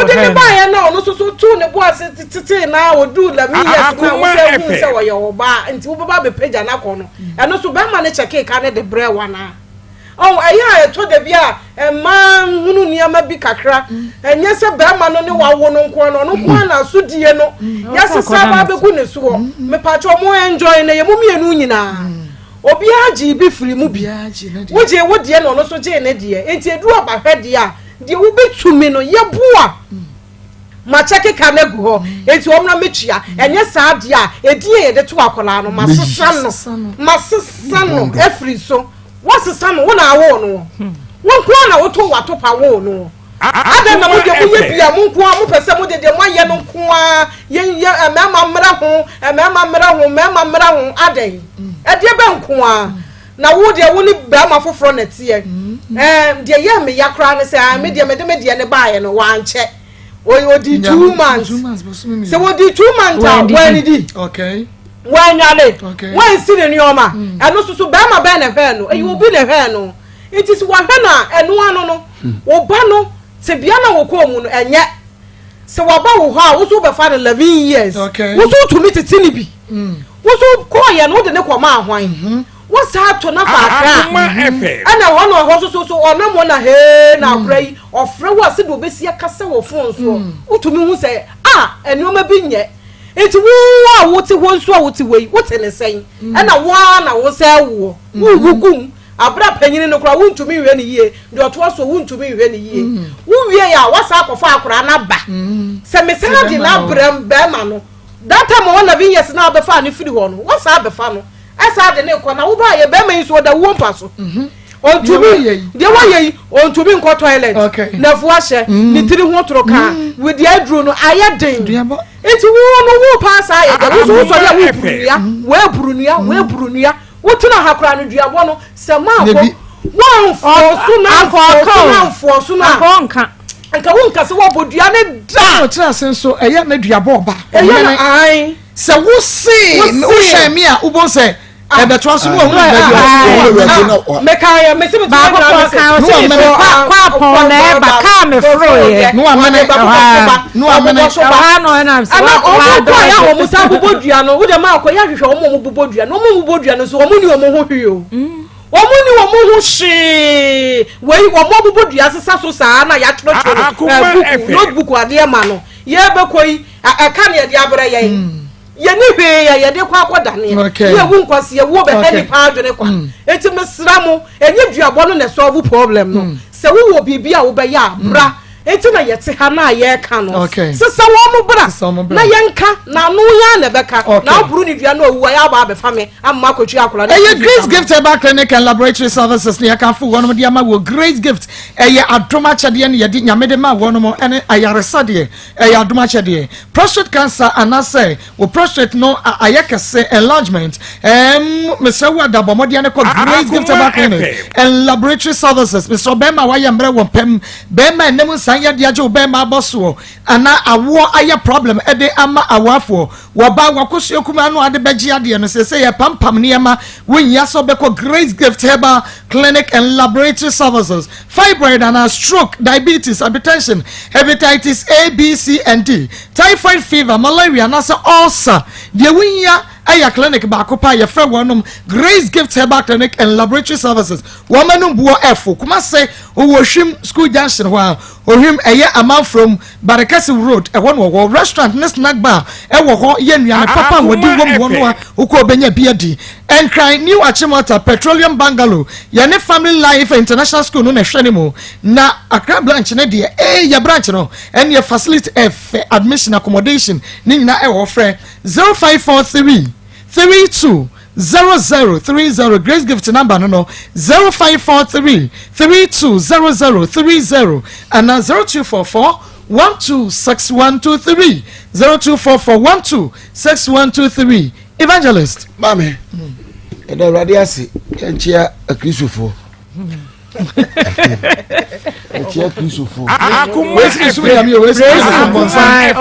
ɔno nso so too ne bo ase tetee na ɔduu 11 years na wo sɛ hu sɛ ɔyɛ ɔbaa nti wobɛba abɛpagya no akɔ no ɛno so bɛrima no kyɛke ka no de brɛ wo anaa? Ɔho, ɛyɛ a ɛtɔ da bi a mmaa hunu nneɛma bi kakra. Ɛnyɛ sɛ barima no ne wawo no nko ara no, ɔno nko ara na asodie no yɛasesa aba abɛgu ne soɔ. Mepakyɛ mo enjoy no, ɛyɛ mo mmienu nyinaa. Obiara gyee bi firi mu bi. Wogyee wo deɛ na ɔno nso gyee ne deɛ. Enti ɛduru abahwɛ deɛ a, deɛ wobɛtumi no, yɛboa. Makyɛke ka no agu hɔ, enti ɔmmra mmɛtua. Ɛnyɛ saa deɛ a, edin a yɛde to akwadaa no, masesa no. Masesa no afiri so. Woasesa no, wo na awoo no. Wo nko ara na wotoo w'atopa woo no. Adɛn na mo deɛ moyɛ bi a mo nko ara mopɛ sɛ mode deɛ moayɛ no nko ara yɛn yɛ mmarima mmra ho, mmarima mmra ho, mmarima mmra ho, adɛn? Ɛdeɛ bɛn nko ara? Na wo deɛ wo ne barima foforɔ na ɛteɛ. Ɛɛ deɛ yɛ me ya koraa ne sɛ ah me deɛ mede me deɛ ne baeɛ no wankyɛ. Ɔdi 2 months. Sɛ wɔdi 2 months a wɔanidi. Wɔanwale. Wɔansi ne nneɛma. Ɛno nso so bɛrima bɛn na ɛhwɛɛ no? Ɛyɛ obi na ɛhwɛɛ no. Nti sɛ wɔahwɛ no a ɛno ano no, wo ba no tebea na wɔkɔɔ mu no ɛnyɛ. Sɛ waba wo hɔ a wo nso wobɛfa no 11 years. Wo nso wotumi tete ne bi. Wo nso kɔɔyɛ no wode ne kɔmaa hwan? Wo saa to na fa akra. Ɛna ɛhɔ na ɔhɔ nso so ɔnam hɔ na hee na akora yi ɔfrɛ wo a sɛdeɛ ɔbɛsi akasa wɔ phone soɔ wotumi hu sɛ a nneɛma bi nyɛ. Nti wo a wote hɔ nso a wote hɔ yi wote ne sɛn? Ɛna wo ara na wo sɛ woɔ wowu gum abere a panyini no koraa wontumi nhwɛ ne yie deɛ ɔtoa soɔ wontumi nhwɛ ne yie. Wowie a woasan akɔfa akora no aba sɛ mesan de no abrɛ bɛrima no that time ɔwɔ 11 years na wabɛfa ne firi hɔ no woasan abɛfa no ɛsan de ne kɔ na wobaa yɛ bɛrima yi nso ɔda wuo mpa so. Ɔntumi deɛ wayɛ yi ɔntumi nkɔ toilet nafu ahyɛ ne tiri ho toro kaa with deɛ aduro no ayɛ den nti wo no wo paa saa yɛ deɛ wo so wosɔre a wo buru nua wei buru nua wei buru nua wotena ha koraa no duabɔ no sɛ maakɔ wɔnfɔɔ so na nfɔɔ so na nfɔɔ so na nka wo nka sɛ wɔbɔ dua ne da. Ɔkyerɛ ase nso ɛyɛ na duabɔ ɔba. Ɛyɛ na ae. Sɛ wo see wohyɛn me a wobɔ sɛ ɛbɛtoa so ne wahunu baabi a mekaeɛ mese me baako kɔ kan ɔse me kɔ apɔn na ɛba kaa me foroeɛ ne wamene ne wamene ɛhɔ na ɔnam sɛ ɛna ɔmo kɔ yɛ a ɔmo san bobɔ dua no wode ma akɔ yɛ ahwehwɛ ɔmo ɔmo bobɔ dua no ɔmo bobɔ dua no nso ɔmo ni ɔmo ho hwee o ɔmo ni ɔmo ho hwee wei ɔmo bobɔ dua sesa so saa na yɛatwerɛtwerɛ no book notebook adeɛ ma no yɛbɛkɔ yi ɛka ne yɛde abrɛ yɛn yɛni hwee yɛ yɛde kɔ akɔdaneɛ yɛwu nkwasi yɛwu bɛhɛ nipa adwene kwa eti mesra mo ɛnyɛ duabɔ no na ɛsolve problem no sɛ wowɔ biribi a wobɛyɛ a bra eti na yɛte ha na yɛreka no sesa wɔn mo bra na yɛnka na ano yɛn na ɛbɛka na aburu ne dua na owu a yɛaba abɛfa me ama akɔtwi akora. Ɛyɛ Grace Gift Herbal Clinic and Laboratory Services ne yɛkamfo wɔnom de ama wɔ Grace Gift ɛyɛ adom akyɛdeɛ ne yɛde nyame de ma wɔnom ɛne ayaresa deɛ ɛyɛ adom akyɛdeɛ. Prostate cancer anaasɛ wo prostate no ayɛ kɛse, enlargement, ɛɛm mesrɛ wo ada bɔ mmɔden ne kɔ Grace Gift Herbal Clinic and Laboratory Services. Mesrɛ bɛrima a wayɛ mmerɛ wɔ mpam, bɛrima ɛnam nsan yɛ de agye wo bɛrima abɔ soɔ anaa awoɔ ayɛ problem ɛde ama awoafoɔ, wɔba wakosua kumaa no ade bɛgye adeɛ no sɛ yɛ pampam nneɛma wonyia sɛ wobɛkɔ Grace Gift Herbal Clinic and Laboratory Services. Fibroid anaa stroke, diabetes, hypertension, hepatitis A, B, C and D, typhoid fever, malaria anaasɛ ulcer, deɛ wohia ɛyɛ clinic baako pa a yɛfrɛ wɔnom Grace Gift Herbal Clinic and Laboratory Services. Wɔn anum boɔ ɛfo Kumase wɔ Ohwim School Junction hɔ a Ohwim ɛyɛ Amanfrom Barekɛse Road ɛhɔ na wɔwɔ restaurant ne snack bar ɛwɔ hɔ yɛ nnuane papa a wɔde wɔ mu wɔn a wokɔ ɔbɛnya bi adi. Nkran New Achimota Petroleum Bungalow yɛne Family Life International School no na ɛhwɛ ne mu na Accra branch ne deɛ ee yɛ branch no ɛneɛ facility ɛfɛ admission accommodation ne nyinaa ɛwɔ frɛ 0543 32 0030. Grace Gift number no 0543 320030 ana 0244 126123, 0244 126123. Evangelist. Maame, ɛda Awurade ase. Yɛnkyea Akristofoɔ, yɛkyea Kristofoɔ. Wesi sum nyame o, wesi sum bɔnsam.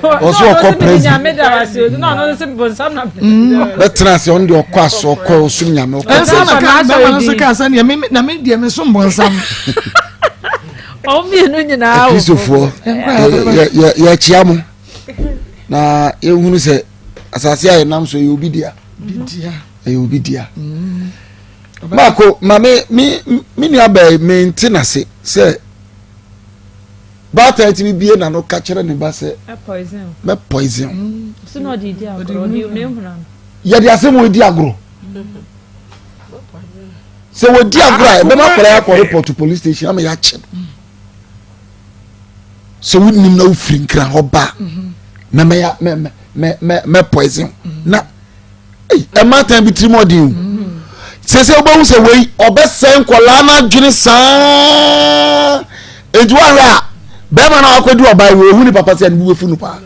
Ɔsɛ ɔkɔ president bɛtena ase ɔno deɛ ɔkɔ asɔ ɔkɔ ɔsum nyame ɔkɔ. Ɛnsa na ka bɛma no so kaa sɛ neɛ me na me deɛ me som bɔnsam. Ɔmo mmienu nyinaa wɔ. Akristofoɔ, yɛkyea mo na yɛhunu sɛ asase a yɛnam so ɛyɛ obi dea, ɛyɛ obi dea. Maako ma me me me nua bɛɛ me nte n'ase sɛ baatan ti bi bie n'ano ka kyerɛ ne ba sɛ mɛ poison. Yɛde asɛm wɔ di agorɔ sɛ wɔdi agorɔ a ɛbɛma akwadaa yɛ akɔ report to police station ama yɛakyɛ no sɛ wonim na wofiri nkran hɔ ba mɛmɛ mɛ mɛ mɛ mɛ poison na ɛma tan bi tirim ɔden o sɛ sɛ wobɛhu sɛ wei ɔbɛsɛe nkɔlaa no adwene saa nti woahwɛ a bɛrima no akɔdi ɔbaa yi ɔhu ne papa sɛ ne bu bɛfu no paa,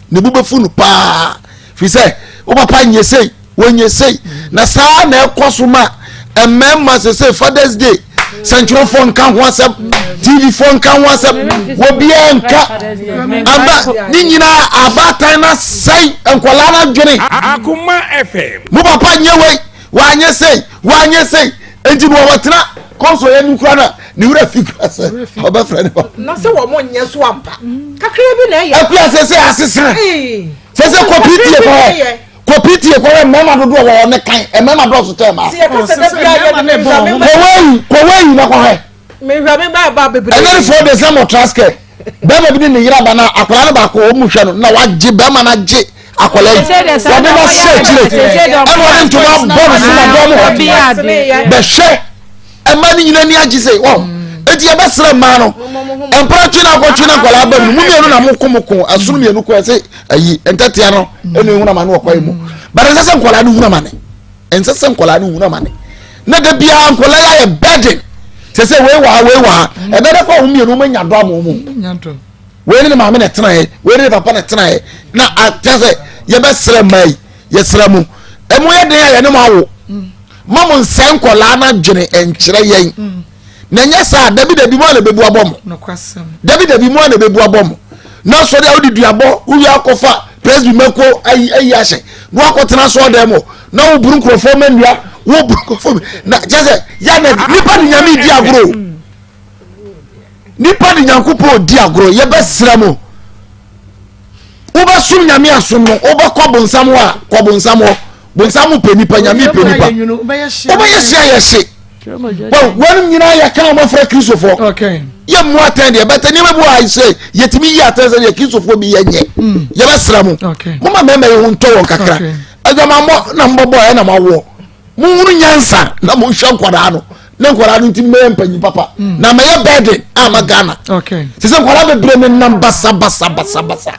ne bu bɛfu no paa firi sɛ wo papa nyɛ sei, wɔnyɛ sei na saa na ɛkɔ so ma mmarima sɛ sɛ Fathers Day. Sɛntwerɛfoɔ nka ho asɛm, TV foɔ nka ho asɛm, obiara nka. Aba ne nyinaa abaatan no asɛe nkwadaa no adwene. Akoma FM. Mo papa nyɛ wei, wanyɛ sei, wanyɛ sei. Enti no wɔtena kɔnsɔ yɛ no kura na ne wura fi kura sɛ ɔbɛfrɛ ne papa. Na sɛ wɔn nyɛ so ampa. Kakra bi na ɛyɛ. Akua sɛ sɛ asesa. Sɛ sɛ kɔ PTA kɔ hɔ. Kɔ PTA kɔ hɔ mmarima dodoɔ wɔ hɔ ne kan mmarima dɔɔso kyɛn mmaa. Kɔwɛyi kɔwɛyi na kɔhwɛ. Ɛnɛ ne fɔ de sɛ mo traskɛ bɛrima bi ne ne yere aba na akwadaa no baako wɔn mu hwɛ no na wagye bɛrima no agye akwadaa yi wɔde no ahyɛ akyire ɛna wɔde ntoma bɔ no so na dɔm hɔ bɛhwɛ ɛma no nyina ni agye sɛ wɔn eti yɛbɛsrɛ mmaa no mpara twe na akɔtwe na nkwadaa ba mu mu mmienu na mo ko mo ko ɛsono mmienu ko ɛsɛ ayi ntɛtea no ɛna ehun amane wɔ kwan mu but ɛnsɛ sɛ nkwadaa no hun amane ɛnsɛ sɛ nkwadaa no hun amane na da biara nkwadaa yɛ ayɛ burden sɛ sɛ wei wɔ ha wei wɔ ha ɛbɛ dɛ kɔ wɔn mmienu wɔn anya dɔ ama wɔn wei ne ne maame na ɛtena yɛ wei ne ne papa na ɛtena yɛ na akyɛ sɛ yɛbɛsrɛ mmaa yi yɛsrɛ mo ɛmo yɛ den a yɛne mo awo ma mo nsɛ nkwadaa no adwene nkyerɛ yɛn. Mm. Na ɛnyɛ saa dabi dabi mu a na ebebu abɔ mo. Dabi dabi mu a na ebebu abɔ mo. Na sɔre a wode duabɔ wowie akɔfa presby mako ayi ayi ahyɛ na wakɔtena asɔre dɛm hɔ na woburu nkurɔfoɔ ma nnua woburu nkurɔfoɔ na kyɛ sɛ yɛ na nipa de nyame di agorɔ nipa de nyankopɔn di agorɔ yɛbɛsrɛ mo wobɛsom nyame asom no wobɛkɔ bonsam hɔ a kɔ bonsam hɔ bonsam pɛ nipa nyame pɛ nipa wobɛyɛ hye a yɛhye wɔn nyinaa yɛka wɔn afrɛ kristofoɔ yɛ mu atɛn deɛ bɛtɛ nneɛma bi wɔ ha sɛ yɛtumi yi atɛn sɛ deɛ kristofoɔ bi yɛ nyɛ hmm. yɛbɛsra mo moma mmarima yi ho ntɔ wɔn kakra adwamammɔ na mbɔbɔ ɛ na moawoɔ mohunu nyansa na monhwɛ nkwadaa no na nkwadaa no ntumi mɛyɛ mpanyin papa hmm. na mɛyɛ burden ama Ghana sɛ sɛ nkwadaa bebree ne nam basabasabasabasa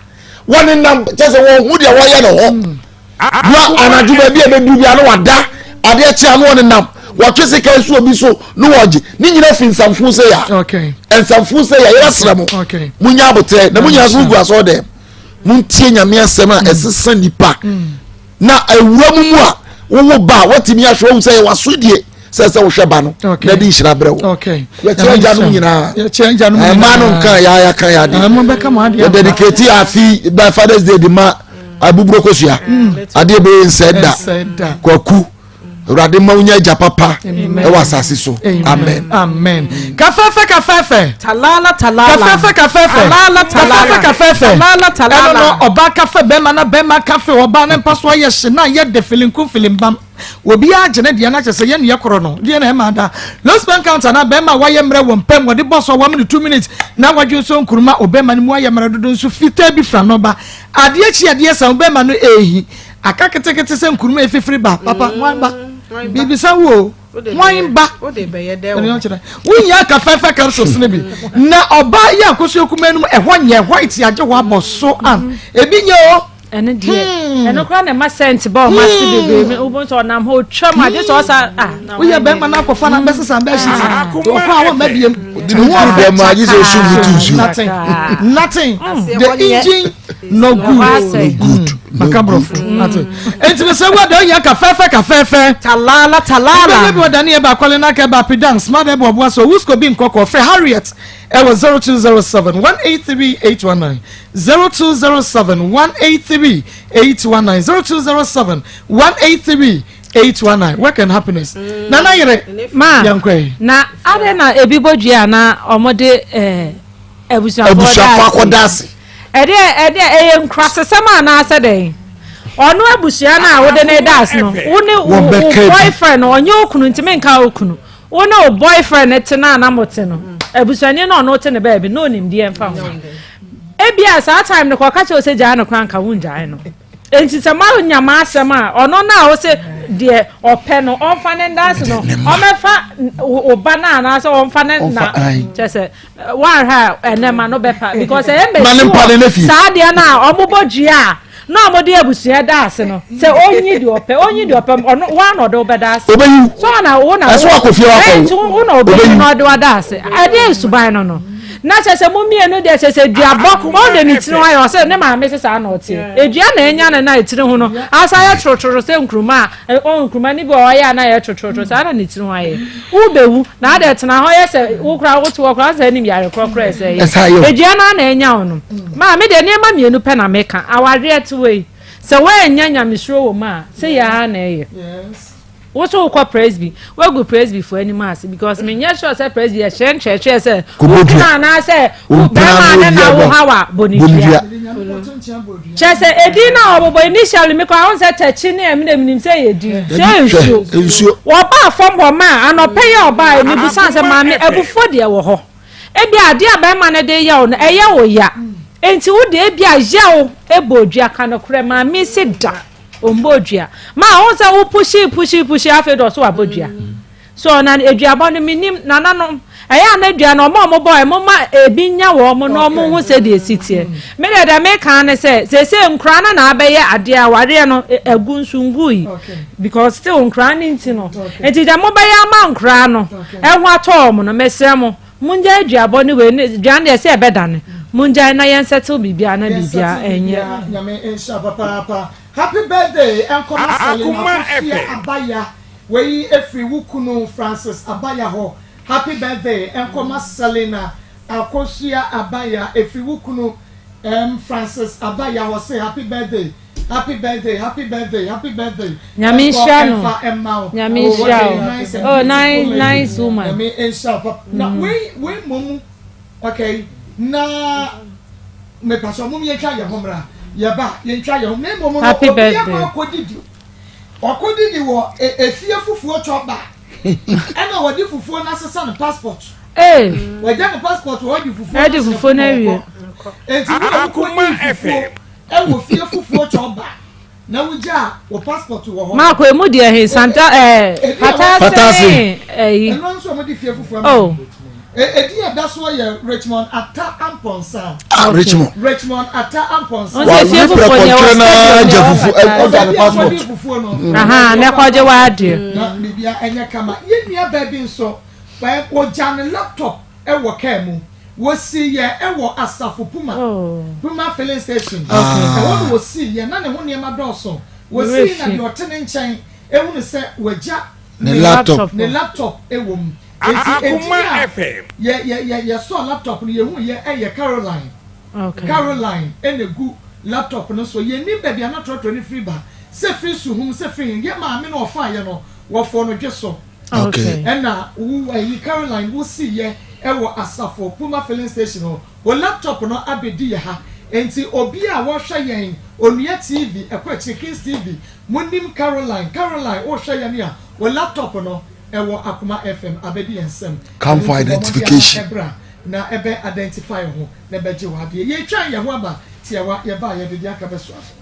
wɔne nam kyɛ sɛ wɔn ho deɛ wɔyɛ ne hɔ. Hmm. Na anadwo baabi a ɛbɛduru bia no wada adeɛ kye a na ɔnenam wɔtwe sika nso obi so ne wɔgye ne nyina fi nsamfo sɛ ya nsamfo sɛ ya yɛbɛsrɛ mo munya abotrɛ na mo nyina so gu asɔɔ dɛm montie nyame asɛm a mm. ɛsesa nipa mm. na awura mu mu a wowo ba a watumi ahwɛ wohu sɛ yɛwɔ asodie sɛ sɛ wohwɛ ba no na de nhyira brɛ wo yɛkyerɛ agya nom nyinaa ɛma no nka yɛayɛka yɛ ade yɛdedicate afi by fathers day de ma abuburo kosua mm. adeɛ bɛyɛ nsɛ da kwaku awurade ma wonya agya papa ɛwɔ asase so amen amen kafɛfɛ kafɛfɛ talala talala kafɛfɛ kafɛfɛ talala talala kafɛfɛ kafɛfɛ talala talala ɛno no ɔbaa kafɛ bɛrima na bɛrima kafɛ ɔbaa ne mpa so ayɛ hye na ayɛ dɛ filinku filimbam Obiara gye ne deɛ na kyerɛ sɛ yɛn yɛ korɔ no deɛ na ɛma da. Low sperm count anaa bɛrima a wayɛ mmerɛ wɔ mpam wɔde bɔ so a wɔama no 2 minutes na wadwe nso nkuruma obɛrima no mu ayɛ mmerɛ dodo nso fitaa bi fra no ba. Adeɛ kyi adeɛ sa obɛrima no ɛrehi aka ketekete sɛ nkuruma efifiri ba papa hwan ba bibisa wo o hwan ba wonya kafɛfɛ capsules no bi na ɔbaa yi akosua kuma no mu ɛhɔ nyɛ white agye hɔ abɔ so an ebi nyɛ o. ɛno deɛ hmm. ɛno koraa na ɛma sɛnt ba ɔma ase bebree mi wobɛhu sɛ ɔnam hɔ ɔtwa mu agye sɛ ɔsa ah woyɛ bɛrima no akɔfa no bɛsesa bɛhyiti ah. ɔkɔ a wɔmma biem nothing nothing the engine no good no good maka borɔfo nothing enti mesɛ wo ada ɔyɛ kafɛfɛ kafɛfɛ talala talala wobɛyɛ bi ɔdane yɛ baakɔle no aka ɛba apedan smart ɛbɔ ɔboa so wusko bi nkɔkɔ frɛ Harriet ɛwɔ 0207 183 819 0207 183 819 0207 183 819 work and happiness mm. nana yere ma yankɔ na adɛn na ebi bɔ dua na wɔde ɛɛ eh, abusuafoɔ akɔda ase ɛdeɛ ɛdeɛ ɛyɛ nkurasesɛm anaasɛ dɛn ɔno abusua no a wode ne da ase no wo ne wo boyfriend no ɔnyɛ okunu ntumi nka okunu Wo ne wo boyfriend no te no a na mote no, abusuani no a ɔno te no baabi na onim deɛ mfa ho. Ebia saa time no kɔ ɔka kyerɛ wo sɛ gyaa no koraa nka wongyae no. Enti sɛ moanya m'asɛm a, ɔno no a wose deɛ ɔpɛ no ɔmfa ne ndanse no, ɔmɛfa wo ba no anaasɛ ɔmfa ne na kyɛ sɛ woanhwɛ a ɛnɛ ma no bɛpa because ɛyɛ mɛsi wɔ saa deɛ no a ɔmobɔ dua a na ɔmo de abusua da ase no sɛ onyi deɛ ɔpɛ onyi deɛ ɔpɛ ɔno wɔn na ɔde ɔbɛda ase obeyi so ɔna wo na ɛso akɔ fie wakɔ ɛnti wo na obeyi na ɔde wada ase ɛdeɛ nsuban no no. Na kyerɛ sɛ mo mmienu deɛ kyerɛ sɛ duabɔ wɔn de ne tiri ho ayɛ ɔsɛ ne maame sɛ saa na ɔteɛ edua na enya ne na etiri ho no asa yɛ torotoro sɛ nkuruma a ɔ nkuruma ne bi wɔ hɔ yɛ a na yɛ torotoro saa na ne tiri ho ayɛ wobɛwu na adɛ tena hɔ yɛ sɛ wokora wote hɔ koraa sɛ anim yare korɔkorɔ ɛsɛ yɛ edua no na enya wo no maame deɛ nneɛma mmienu pɛ na meka awareɛ te wei sɛ woannya nyamesuro wɔ mu a sɛ yɛ ara na ɛyɛ. Wo so wokɔ presby woagu presby fo anim ase because menyɛ sure sɛ presby ɛhyɛ nkyerɛkyerɛ sɛ wokunu anaasɛ bɛrima ne na wo hawa bɔ ne dua kyerɛ sɛ edin na ɔbobɔ initially mekɔ ahun sɛ tɛkyi ne ɛmi na eminim sɛ yɛ din sɛ nsuo nsuo wɔbaa fam hɔ maa anɔpɛ yɛ ɔbaa emi busan sɛ maame abufuo deɛ wɔ hɔ ebi adeɛ a bɛrima no de yɛ wo no ɛyɛ wo ya nti wo deɛ ebi a yɛ wo ebɔ dua ka no korɛ maame si da. Ɔmbɔɔ dua. Ma wohu sɛ wo pushii pushii pushii afei de ɔso wabɔ dua. So na aduabɔ no menim nananom ɛyɛ a na dua no ɔmo a ɔmo bɔɔ mo ma ebi nya wɔn mo na ɔmo hu sɛdeɛ esi teɛ. Me deɛ deɛ meka ne sɛ seesei nkoraa no na abɛyɛ adeɛ awareɛ no agu nso ngui because still nkoraa no nti no nti deɛ mobɛyɛ ama nkoraa no ɛho atɔ wɔn no mesrɛ mo Mongyae duabɔ ne wei ne dua no deɛ sɛ ɛbɛdane mongyae na yɛn settle biribiara na biribiara ɛnyɛ. Nyame nhyira papaapa. Happy birthday nkɔma Selina Akosua Abaya wei ɛfiri wo kunu Francis Abaya hɔ Happy birthday nkɔma Selina Akosua Abaya ɛfiri wo kunu Francis Abaya hɔ se happy birthday Happy birthday happy birthday happy birthday. Nyame nhyira no Nyame nhyira wo oh nice nice woman. Nyame nhyira wo papa na mm. wei wei mmom okay na mepasɛ mom yɛntwa yɛn ho mmra yɛba yɛntwa yɛn ho na mmom no obi akɔ akɔdidi ɔkɔdidi wɔ e, efie fufuo twɔ ba ɛna wɔde fufuo no asesa no passport wɔgya ne passport wɔde fufuo no awie enti wo a wokɔdi fufuo Ɛwɔ fie fufuo kyɛ ɔba na wogya wɔ passport wɔ hɔ. Maako emu deɛ he santa ɛɛ pataase ne ɛyi. Ɛno nso wɔn de fie fufuo ama. Oh. Edi ɛda soɔ yɛ Richmond Atta Amponsah. Ah Richmond. Richmond Atta Amponsah. Wà wí pẹ̀kọ̀tẹ́ náà jẹ fufu ẹ ọjà ní passport. Ahan ne kɔgye wa adeɛ. Na biribi ɛnyɛ kama yɛn nua baabi nso ɔgya ne laptop. wɔ kaa mu. Wɔsii yɛn wɔ Asafo Puma, Puma Filling Station. Ɛhɔ na wɔsii yɛn. Na ne ho nneɛma dɔɔso. Wɔsii na deɛ ɔte ne nkyɛn hunu sɛ wagya ne laptop ne laptop wɔ mu. Enti edin a yɛ yɛ yɛ yɛsɔɔ laptop no yɛhuiɛ yɛ Caroline. Caroline na egu laptop no so. Yɛnnim baabi a na trɔtrɔ no firi ba, sɛ firi Suhum, sɛ firi he. Yɛn maame no ɔfaeɛ no, wɔfɔɔ no dwe so. Okay. Ɛna wo ayi Caroline wo si yɛ ɛwɔ asafo Puma filling station hɔ. Wo laptop no abɛdi yɛ ha. Enti obi a wɔhwɛ yɛn Onua TV ɛkɔ akyiri Kings TV mo nim Caroline. Caroline wo hwɛ yɛn a wo laptop no ɛwɔ Akoma FM abɛdi yɛn nsam. Come for Ɛno nti bɔ mmɔden ara identification. ɛbra na ɛbɛ identify wo ho na ɛbɛgye wo adeɛ. Yɛtwɛn yɛn ho aba tiawa yɛba a yɛde deɛ aka bɛsoa so.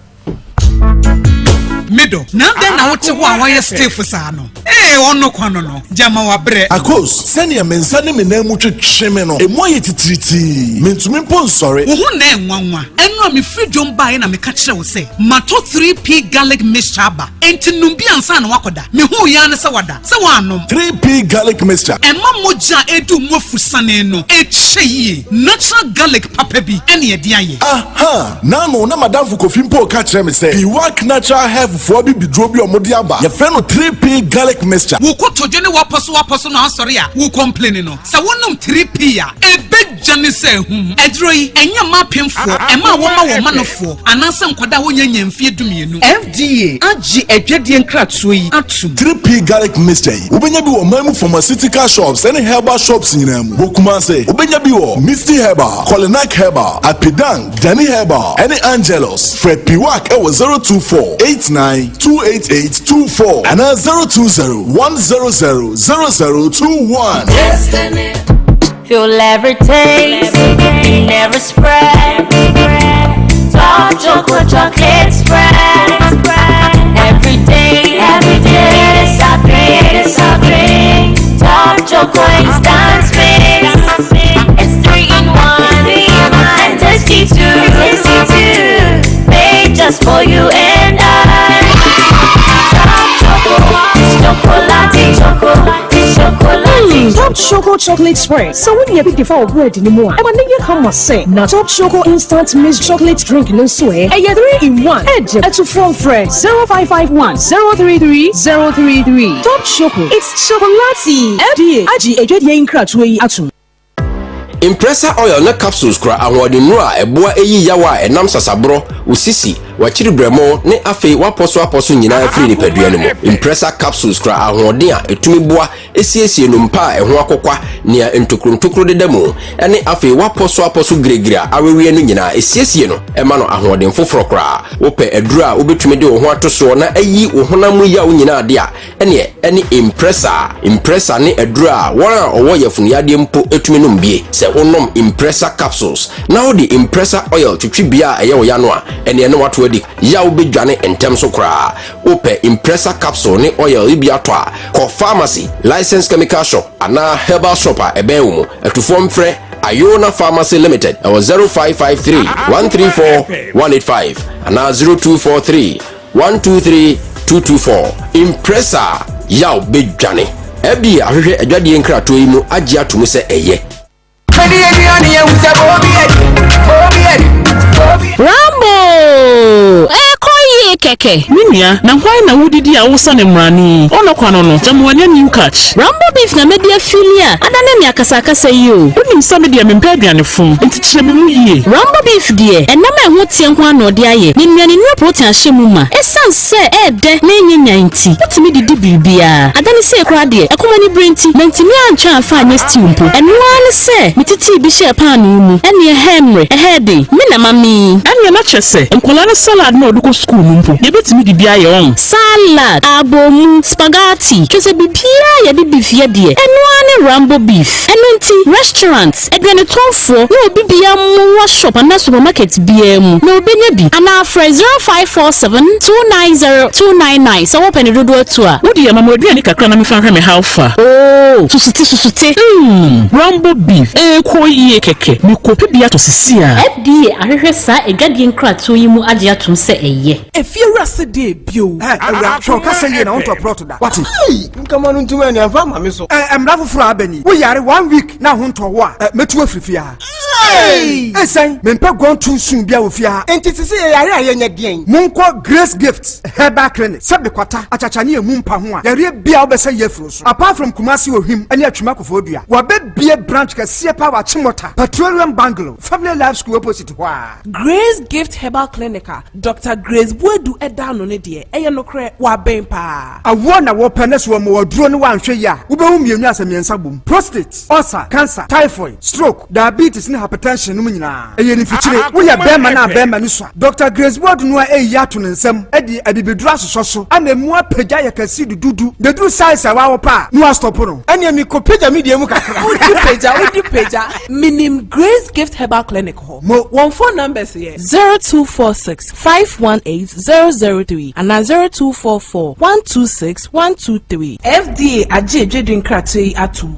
Me dɔ, na adɛn na wote hɔ a woayɛ stiff saa no? Ee, ɔno kwa no no, gyama wabrɛ. Akos, sɛnea me nsa ne me nan mu twetwe me no, emu ayɛ titiritii. Mintumi mpo nsɔre. Wo ho nnɛ yɛ nwanwa. Ɛno a mefiri dwom baeɛ na meka kyerɛɛ wo sɛ matɔ 3P Garlic Mixture aba. Enti nom bi ansa na woakɔda. Mehuu yi ara ne sɛ wada. Sɛ woannom. 3P Garlic Mixture. Ɛma mogya a ɛredi wo mu afusane no kyɛ yie. Natural garlic papa bi na yɛde ayɛ. Aha! N'ano na m'adamfo Kofi mpo reka kyerɛ me sɛ Biwak Natural Health foɔ abibiduro bi a wɔde aba, yɛfrɛ no 3P Garlic Mixture. Wo kotodwe ne w'apɔsowapɔso no asɔre a wo complaini no, sɛ wonom 3P a, ɛbɛdwane sɛ ahum. Aduro yi, ɛnyɛ mma apemfoɔ, ɛma a wɔma wɔn manofoɔ, anaasɛ nkwadaa a wɔnnya nnya mfeɛ dumienu. FDA agye adwadie nkratoɔ yi atom. 3P Garlic Mixture yi, wobɛnya bi wɔ ɔman mu pharmaceutical shops ne herbal shops nyinaa mu. Wɔ Kumase, wobɛnya bi wɔ Misty Herbal, Kolinak Herbal, Apidang, Danny Herbal ne Angelus. Frɛ Piwak wɔ 024 89 288 24 anaa 020 100 0021. Feel every taste, in every spread. Top choco chocolate spread. Every day, every day, it's a great, it's a great. Top choco instant mix. It's 3 in 1 and tasty too, tasty too. Made just for you and I. Top choco, chocolate, chocolate, chocolate. Top Top Choco Chocolate Spread, sɛ wonya bi de fa wo bread no mu a, ɛma no yɛ kama sɛ. Na Top Choco Instant Mixed Chocolate Drink no nso ɛ, ɛyɛ 3 in 1, ɛdɛ. Atufoɔ mfrɛ 0551 033 033. Top Choco, it's chocolatey! FDA agye adwadie yi nkratoɔ yi atom. Impressa oil ne capsules kura ahoɔdennuru a ɛboa yi yaw a ɛnam sasaborɔ, wo sisi, w'akyiri berɛmo, ne afei w'apɔso-apɔso nyinaa firi nipadua no mu. Impressa capsules kura ahoɔden a ɛtumi boa siesie nnompa a ɛho akokwa, nea ntokuro-ntokuro deda mu, ne afei w'apɔso-apɔso giregire a aweweɛ no nyinaa, ɛsiesie no ma no ahoɔden foforɔ koraa. Wopɛ aduro a wobɛtumi de wo ho ato soɔ na ayi wo honam mu yaw nyinaa de a, Ɛneɛ ɛne Impressa. Impressa ne aduro a wɔn a wɔwɔ yafunu yadeɛ mpo tumi nom bie. Sɛ wonom Impressa capsules na wode Impressa oil twetwe bia a ɛyɛ wo ya no a, ɛneɛ na wato adi. Yaw bɛdwane ntɛm so koraa. Wopɛ Impressa capsule ne oil yi bi atɔ a, kɔ pharmacy, licensed chemical shop anaa herbal shop a ɛbɛn wo mu. Atufoɔ mfrɛ Ayona Pharmacy Limited ɛwɔ 0553 134 185 anaa 0243 123 224 Impressa yaw bɛdwane. FDA ahwehwɛ adwadie nkratoɔ yi mu agye ato mu sɛ ɛyɛ. Rambo! Ɛrekɔ yie kɛkɛ. Me nua, na hwan na wodidi a wosa no mmrane yi? Ɔnɔ kwa no no, gyama wanya new catch. Rambo beef na madi afili a adane me akasakasa yi o. Wonim sɛ me deɛ mempɛ aduane fo, enti kyerɛ me mu yie. Rambo beef deɛ, ɛnam a ɛho teɛ nko ara na ɔde ayɛ. Ne nnuanennuro protein ahyɛ mu ma. Esiane sɛ ɛyɛ dɛ na ɛnyɛ nyan nti, wotumi de di biribiara. Adane sei koraa deɛ, ɛkɔm anibere nti, mantumi antwe amfa anyɛ stew mpo. Ɛno ara ne sɛ metetee bi hyɛɛ paanoo mu. Ɛnneɛ ɛhɛɛ mmere, ɛhɛɛ den. Me na mamee. Ɛnneɛ na kyerɛ sɛ, nkwadaa no salad no a wɔde kɔ sukuu no mpo, yɛbɛtumi de bi ayɛ, ɔn? Salad, abomu, spaghetti, kyerɛ sɛ biribiara a yɛde beef yɛ deɛ, ɛno ara ne Rambo beef. Ɛno nti, restaurant, aduanetɔnfoɔ, ne obi biara mmɔ shop anaa supermarket biara mu na ɔbɛnya bi. Anaa frɛ 0547 290 299 sɛ wopɛ ne dodoɔ atu a. Wo deɛ ma mo aduane kakra na mefa nhwɛ me how far. Oo, susute susute. Umm Rambo beef ɛɛkɔ yie kɛkɛ, mekɔpɛ bi atɔ sisi a. FDA ahwehwɛ saa adwadie nkratoɔ yi mu agye atom sɛ ɛyɛ. Efiewura se dee bio. Ɛ awura hwɛ ɔkasa yie na wontɔ prɔto da wate. Ei nkama no ntumi ani amfa ama me so. Ɛ mmara foforɔ a aba ni wo yare one week na ho ntɔ wo a ɛ mɛtu afiri fie ha. Ei! Ɛsɛn mempɛ gone too soon bia wɔ fie ha. Enti sese yɛ yare a yɛnyɛ deɛn? Monkɔ Grace Gift Herbal Clinic sɛ bekwata akyakya ne emu mpa ho a yareɛ bia wobɛsɛ yi afiri wo so apart from Kumasi Ohwim ne Atwima Koforidua wɔabɛbie branch kɛseɛ paa wɔ Achimota Petroleum Bungalow Family Life School opposite hɔ a. Grace Gift Herbal Clinic a Dɔkta Grace Boadu da ano no deɛ, ɛyɛ nokorɛ, waben paa. Awoɔ na wɔpɛ na sɛ wɔma wo aduro no woanhwɛ yie a wobɛwu mmienu asɛ mmiɛnsa bom. Prostate, ulcer, cancer, typhoid, stroke, diabetes ne hypertension nom nyinaa ɛyɛ nifikyire. Woyɛ bɛɛma na bɛɛma no sua. Dɔkta Grace Boadu no a ɛyi ato ne nsam de abibiduro asosɔ so ama emu apagya ayɛ kɛse dududu na ɛduru size a waa wopɛ a na woastɔpo no. Ɛneɛ mekɔ pagya me deɛ mu kakra. Wodi pagya, wodi pagya. Menim Grace Gift Herbal Clinic hɔ. Mo. Wɔn phone numbers yɛ. 0246 518 003 anaa 0244 126 123. FDA agye adwadie nkratoɔ yi atom.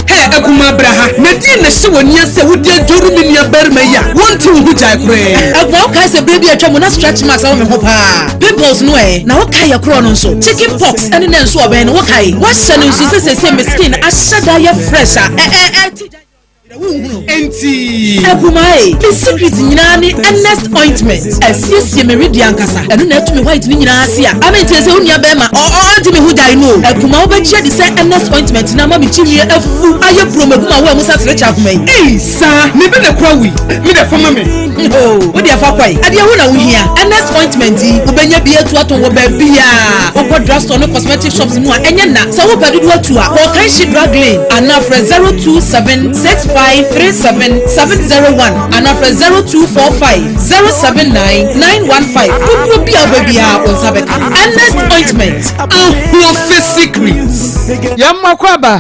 Hɛ, akumaa bra ha, na deɛn na ɛhyɛ w'ani ase a wode adwori me nua barima yi a wonte wo ho gyae koraa? Akumaa wokae sɛ berɛ bi a atwa mu na stretch marks wɔ me ho paa, pimples no ɛ, na wokae yɛ korɔ no nso, chicken pox ne na nso ɔbɛn no wokae? Woahyɛ no nso sɛ seesei me skin ahyɛ da yɛ fresh a, ɛ ɛ ɛ ti gya. Enti. Akumaa e, me secret nyinaa ne Ernest ointment. Asiesie me wedeɛ ankasa. Ɛno na atu me white no nyinaa ase a. Ame nti sɛ wo nua bɛrima ɔ ɔ ɔnte me ho gyae no o. Akumaa wobɛgye adi sɛ Ernest ointment no ama me tirinwi afu ayɛ burom agu m'awoa mu sɛ aserekyɛ ahoma yi. Ei saa, me bɛ na kura wei, me deɛ fa ma me. Oo, wo deɛ fa kɔe. Ɛdeɛ wo na wohia. Ernest ointment yi, wobɛnya bi atu atɔn wɔ baabiara. Wokɔ drugstore ne cosmetic shops mu a, ɛnyɛ nna. Sɛ wopɛ dodoɔ atu a, kɔ Kanshi Drug Lane anaa frɛ 0276537701 anaa frɛ 0245 079 915. Dodoɔ bi a wopɛ biara, wo nsa bɛka. Ernest Ointment, ahoɔfɛ secret. Yɛn mma kɔ aba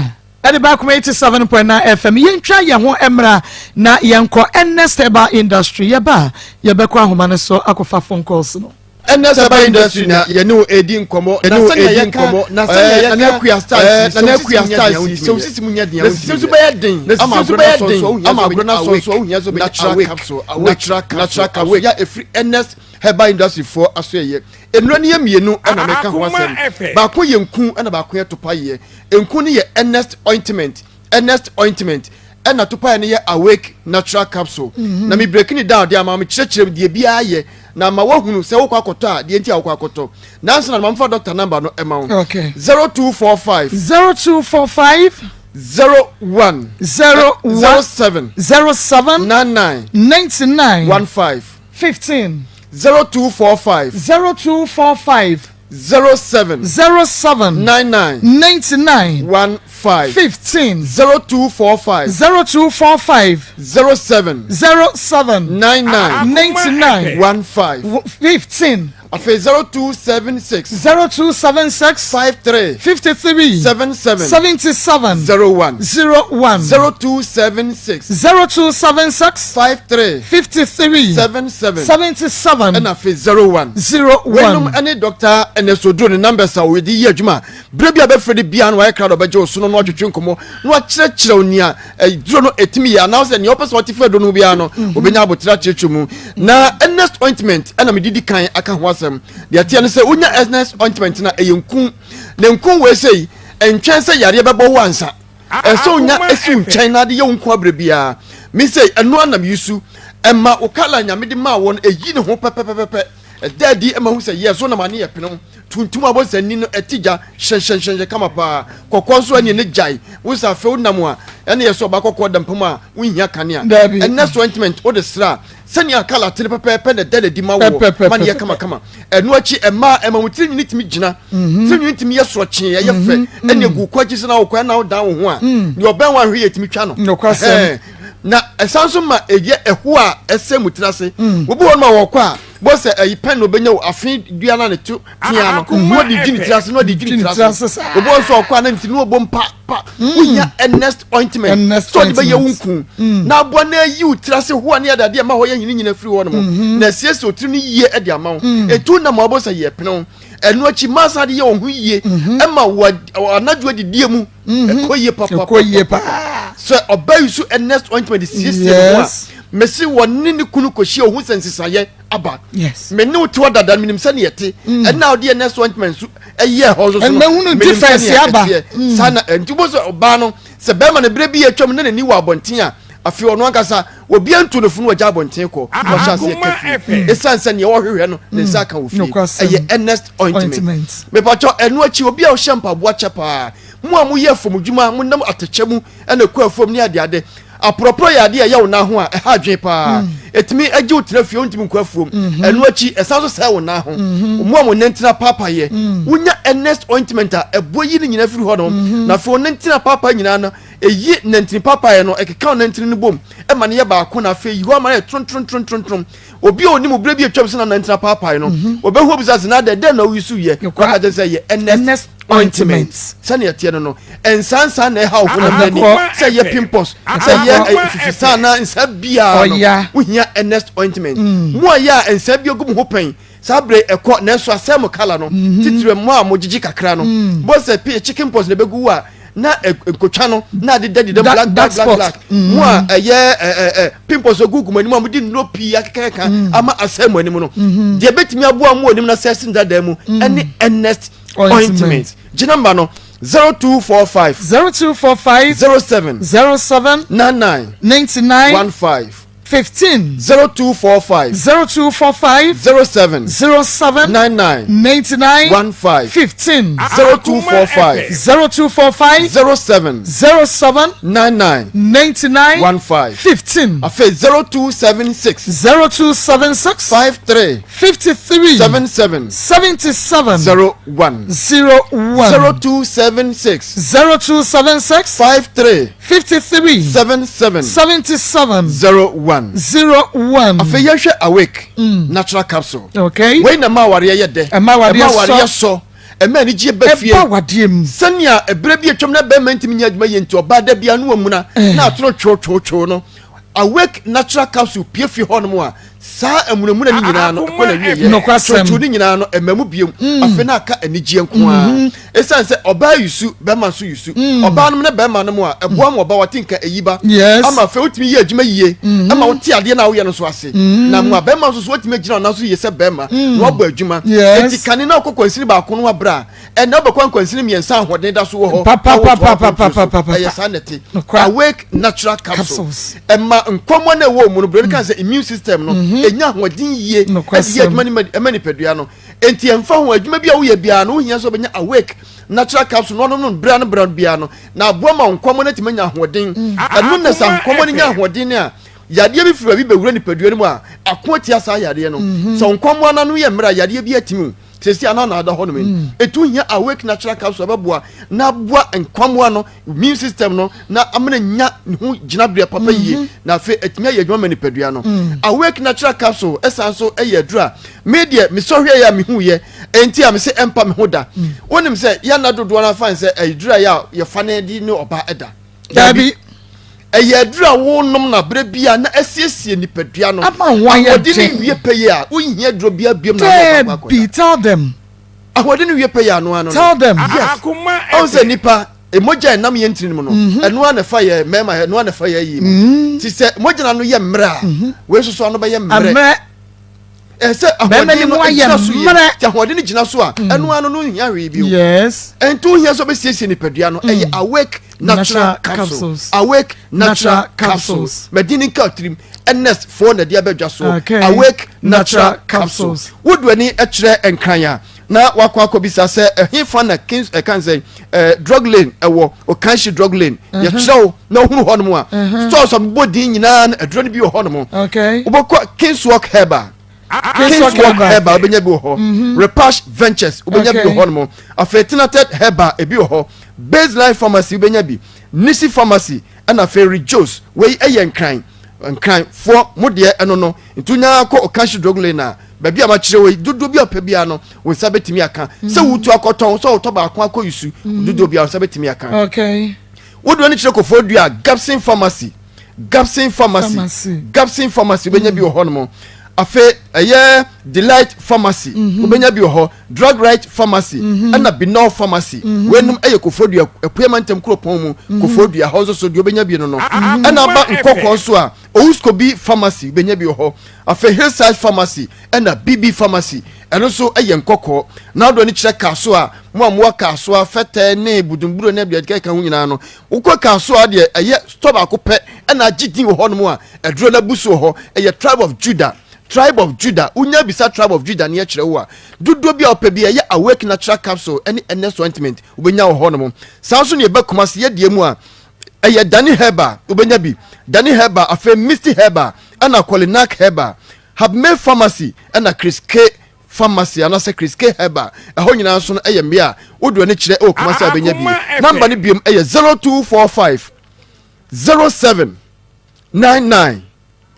ɛde ba akoma 87.9 FM yɛntwa yɛn ho mmra na yɛnkɔ Ernest Herbal Industry yɛba a yɛbɛkɔ ahoma no so akɔfa phone calls no. Ɛnɛ sɛ ɛba industry na yɛne wo edi nkɔmɔ na sɛnea yɛka na sɛnea yɛka Nana Akua style si Nana Akua style si sɛ osisi mu nyɛ den na sisi nso bɛyɛ den ama agorɔ na sɔn so ama agorɔ na sɔn so ohia so bɛnya natural capsule natural capsule ya efiri Ernest. Herbal Industry foɔ asoɛeɛ. Nnuro no yɛ mmienu na meka ho asɛm. Baako yɛ nku na baako yɛ topaeɛ. Nku no yɛ Ernest Ointment, Ernest Ointment, ɛna topaeɛ no yɛ Awake Natural Capsule. Na me break ne down de ama me kyerɛkyerɛ deɛ biara yɛ na ama woahunu sɛ wokɔ akɔtɔ a deɛ nti a wokɔ akɔtɔ. Nansa na mamfa doctor number no ɛma wo. Okay. 0245. 0245. 01. 01. 07. 07. 99. 99. 15. 15. 0245. 0245. 07. 07. 99. 99. 15. 15. 0245. 0245. 07. 07. 99. 99. 15. 15. Afei 0276. 0276. 53. 53. 77. 77. 01. 01. 0276. 0276. 53. 53. 77. 77. Ɛna afei 01. 01. Weinom ɛne Dr. Ernest Oduro ne numbers a wɔde yi adwuma. Berɛ bi a bɛfrɛ no biara no wayɛ krado ɔbɛgye wo so no na watwetwe nkɔmmɔ na wakyerɛkyerɛ wo nea aduro no ɛtumi yɛ anaasɛ nea ɔpɛ sɛ ɔte fa aduro no ho biara no ɔbɛnya aboterɛ akyerɛkyerɛ mu. Na Ernest ointment ɛna mede di kan aka ho asɛm. Deɛ ɛteɛ no sɛ wonya Ernest ointment no a ɛyɛ nku. Na nku wei sei ɛntwɛn sɛ yareɛ bɛbɔ wo ansa. Ɛsɛ onya esi wo nkyɛn na ade yɛ wo nko abere biara. Me sei ɛno ara na me use. Ɛma wo kala Nyame de maa wo no ɛyi ne ho pɛpɛpɛpɛ. Ɛda adi ma hu sɛ yes wo nam ano yɛ pene tuntum a bɔsɛ ni no ɛte gya hyɛnhyɛnhyɛnhyɛn kama paa. Kɔkɔɔ nso ɛne ne gyae. Wo sɛ afei wo nam a ɛne yɛ sɛ ɔba kɔkɔɔ da mpam a wonhia kanea. Daabi. Ɛnɛ so ointment wode sra a sɛnea kala te no pɛpɛɛpɛ na ɛda no adi ma woɔ Pɛpɛpɛpɛ. ma no yɛ kamakama. Ɛno akyi ɛmaa ɛma wo tiri nwini tumi gyina. Mhm. Tiri nwini tumi yɛ sorɔkyee ɛyɛ fɛ. Mhm. Ɛne egu kɔ akyi sɛ na wokɔ ɛna wodan wo ho a nea ɔbɛn wo ahwɛ yɛ tumi twa no. Nokwasɛm. Ɛhɛn. Na ɛsan nso ma ɛyɛ ɛho a ɛsɛ mu tiri ase. Obi wɔ hɔ nom a wɔkɔ a bɔ sɛ ɛyi pɛn na obɛnya wo afe dua no a ne to tea no na ɔde dwi ne tiri ase na ɔde dwi ne tiri ase. Obi wɔ nso ɔkɔ a na ne ti no ɔbɔ mpa pa. Wohia Ernest ointment sɛ ɔde bɛyɛ wo nku na aboa na ayi wo tiri ase hoa ne adeade a ɛma hɔ yɛ nyini nyina firi hɔ nom na asiesie wo tiri no yie de ama wo. Ɛtu nam a wobɔ sɛ yɛ pene wo. Ɛno akyi ma san de yɛ wo ho yie ɛma wo anadwo adidie mu ɛkɔ yie Ɛkɔ yie paa. Sɛ ɔbaa yi so Ernest ointment de siesie ne ho a mese wɔne ne kunu kɔhyia ɔhu sɛ nsesayɛ aba. Me ne wo te hɔ dada menim sɛdeɛ ɛte. Ɛna a ɔde Ernest ointment nso ɛyɛ hɔ nso so no Ɛmɛhunu menim difference sɛdeɛ aba. ɛteɛ. Saa na nti wobɛhu sɛ ɔbaa no sɛ bɛrima no berɛ bi atwam na n'ani wɔ abɔnten a afei ɔno ankasa obiara ntu no fo no wagya abɔnten kɔ na ɔhyɛ aseɛ ka fie ɛsiane sɛ nea ɔhwehwɛ no ne nsa aka wɔ fie. Ɛyɛ Ernest ointment. Mepakyɛw ɛno akyi obi a ɔhyɛ mpaboa kyɛ paa mo a moyɛ afɔmudwuma monam atɛkyɛ mu ɛna ɛkɔ afuom ne adeade aporɔporɔ yɛ adeɛ a ɛyɛ wo nan ho a ɛha adwene paa ɛtumi agye wo tena fie wontumi nkɔ afuom ɛno akyi ɛsan so sɛe wo nan ho mo a mo nantena paapayɛ wonya Ernest ointment a ɛboa yi ne nyinaa firi hɔ nom na afei wo nantena paapa nyinaa no ɛyi nantini paapayɛ no ɛkeka wo nantini no bom ɛma no yɛ baako na afei yi hɔ ama no yɛ trontrontrontrontrom obi a onim berɛ bi atwam sɛ na nantini apaapae no ɔbɛhu obisa sɛ na dɛ dɛn na woyi so yɛ waka kyerɛ sɛ yɛ Ernest ointment sɛnea ɛteɛ no no nsansan na ɛha wo honam ani sɛ yɛ pimples sɛ yɛ fifisan na nsa biara no wohia Ernest ointment mo a yɛ a nsa bi agu mo ho pɛn saa bere ɛkɔ nanso asɛe mo kala no titire mo a mo gyegye kakra no bɔ sɛ pe chicken pox na ɛbɛgu wo a na nkotwa no na ade da dida black black black black mo a ɛyɛ ɛ ɛ pimples ogu gu mo anim a mo di nnuro pii akekakeka ama asɛe mo anim no deɛ ebetumi aboa mo anim na sɛ ɛsi dada mu ɛne Ernest ointment gye namba no 0245 0245 07 07 99 99 15 15 0245 0245 07 07 99 99 15 15 0245 0245 07 07 99 99 15 15 afei 0276 0276 53 53 77 77 01 01 0276 0276 53 53 77 77 01 01 afei yɛhwɛ awake natural capsule okay wei na ɛma awareɛ yɛ dɛ ɛma awareɛ sɔ ɛma anigyeɛ ba fie ɛba wadeɛ mu sɛnea ɛberɛ bi atwam na bɛrima ntumi nyɛ adwuma yɛ nti ɔbaa da bia no wamuna na atoro twotwotwo no awake natural capsule pie fie hɔ nom a Saa amunamuna no nyinaa no ɛkɔ n'awieɛ. Nokwasɛm. Tuutuu no nyinaa no ɛma mu biom. Afei na aka anigyeɛ nko ara. Ɛsiane sɛ ɔbaa yusu, bɛrima nso yusu. Ɔbaa nom ne bɛrima nom a, ɛboa ma ɔbaa wate nka ɛyi ba. Yes. Ama afei wotumi yɛ adwuma yie. Ɛma wote adeɛ no a woyɛ no nso ase. Na ma bɛrima nso so watumi agyina ɔnan so yie sɛ bɛrima. Na wabɔ adwuma. Yes. Enti kane na wokɔ kwansini baako no abrɛ a, ɛnna wobɛkɔ nkwansini mmiɛnsa a ahoɔden da so wɔ hɔ. Pa, pa, na pa, wotoa pa, pa, akwantuo so. pa, pa, pa. Ɛyɛ saa na ɛte. Nokora. Awake natural capsules. Capsules. Ɛma nkɔmmɔ no a ɛwɔ mu no, buroni ka sɛ immune system no, ɛnya ahoɔden yie ɛde yɛ Nokwasɛm. adwuma no ma ɛma nipadua no. Enti ɛmfa ho adwuma bi a woyɛ biara no, wohia sɛ wobɛnya awake natural capsule na ɔnom no berɛ no berɛ no biara no, na aboa ma wo nkɔmmɔ no atumi anya ahoɔden. Ɛno na sɛ nkɔmmɔ no nya ahoɔden no a, yadeɛ bi firi baabi bɛwura nipadua no mu a, ako atia saa yadeɛ no. Sɛ wo nkɔmmɔ no ano yɛ mmerɛ a, yadeɛ bi atumi wo. Sɛsi a na na ada hɔ nom yi. Ɛtu hia awake natural capsule ɛbɛboa na aboa nkwamoa no immune system no na amena nya ne ho gyinaberɛ papa yie na afei atumi ayɛ adwuma ma nipadua no. Awake natural capsule ɛsan so ɛyɛ aduru a me deɛ mesɔhwɛ yɛ a mehu yɛ ɛnti a mese ɛmpa me ho da. Wonim sɛ yɛ nna dodoɔ no afa sɛ aduru a yɛ a yɛfa no de ne ɔba ɛda. Dabi. Ɛyɛ aduru a wonom no aberɛ bi a na asiesie nipadua no. Ama ho ayɛ Ahoɔden den. no wie pɛyɛ a wonhia aduro biara biom na ama ɔbaako akɔda. Dabi, tell them. Ahoɔden no wie pɛyɛ ano ano no. Tell them. Yes. Ɔn sɛ nipa mogya a ɛnam yɛn ntini mu no, ɛno ara na ɛfa yɛ mmarima, ɛno ara na ɛfa yɛ ayi mu. Ti sɛ mogya no ano yɛ mmerɛ a, wei nso so ano bɛyɛ mmerɛ. Mmerɛ. Ɛsɛ Bɛrima ahoɔden no no mu ayɛ gyina so yie. mmerɛ. Ti ahoɔden no gyina so a, ɛno ano no nhia hwee bio. Yes. Ɛnti wohia sɛ wobɛsiesie nipadua no, ɛyɛ awake natural Natural capsules. capsules. Awake natural Natural capsules. capsules. Mɛdi ne nka tirim. Ernest foɔ na ɛde abɛdwa soɔ. Okay. Awake natural Natural capsules. capsules. Wodu ani kyerɛ nkran a, na wakɔ akɔbisa sɛ ɛhe fa na Kings ɛka sɛ ɛɛ drug lane ɛwɔ Okanshi drug lane. Yɛkyerɛ wo na wohunu hɔnom a, stores a mebɔ din nyinaa no aduro no bi wɔ hɔnom. Okay. Wobɛkɔ Kingswalk Herbal. Kingswalk Kingswalk Herbal. Herbal wobɛnya bi wɔ hɔ. Repash Ventures wobɛnya bi wɔ Okay. hɔnom. Afei Tinated Herbal ebi wɔ hɔ. Baseline Pharmacy wobɛnya bi. Nisi Pharmacy ɛna afei Rejos wei ɛyɛ nkran nkranfoɔ mo deɛ ɛno no nti wonya kɔ Okanshi drug lane a baabi a makyerɛ wei dodoɔ bi a ɔpɛ biara no wo nsa bɛtumi aka sɛ wotu akɔtɔn sɛ wotɔ baako akɔ yusu dodoɔ biara wo nsa bɛtumi aka. Okay. Wodoɔ no kyerɛ kɔfoɔ dua Gabson Pharmacy Gabson Pharmacy Pharmacy. Gabson Pharmacy wobɛnya bi wɔ hɔ nom. Afei ɛyɛ Delight Pharmacy wobɛnya bi wɔ hɔ, Drug Right Pharmacy ɛna Binol Pharmacy. Weinom ɛyɛ kofoɔ dua Apuema ntam kuropɔn mu kofoɔ dua hɔ nso so deɛ wobɛnya bi no no. Ɛna aba Nkɔkɔɔ nso a Owuskobi Pharmacy wobɛnya bi wɔ hɔ. Afei Hillside Pharmacy ɛna BB Pharmacy ɛno nso ɛyɛ Nkɔkɔɔ. N'adoɔ no kyerɛ Kasoa, mo a mowɔ Kasoa, Fɛtɛ ne Budumburo ne deɛ ɛkeka ho nyinaa no, wokɔ Kasoa deɛ ɛyɛ store baako pɛ ɛna agye din wɔ hɔnom a aduro no abu so wɔ hɔ, ɛyɛ Tribe of Judah. Tribe of Judah, wonya bisa Tribe of Judah ne ɛkyerɛ wo a, dodoɔ bi a wopɛ bi ɛyɛ Awake Natural Capsule ɛne Ernest Ointment wobɛnya wɔ hɔnom. Saa nso ne ɛba Kumasi yɛdeɛ mu a, ɛyɛ Dani Herbal wobɛnya bi, Dani Herbal, afei Misty Herbal ɛna Kolinak Herbal, Habme Pharmacy ɛna Chris K Pharmacy anaasɛ Chris K Herbal, ɛhɔ nyinaa nso no ɛyɛ mmea a wode w'ani kyerɛ ɛwɔ Kumasi a wobɛnya bi. Namba no biom ɛyɛ 0245 07 99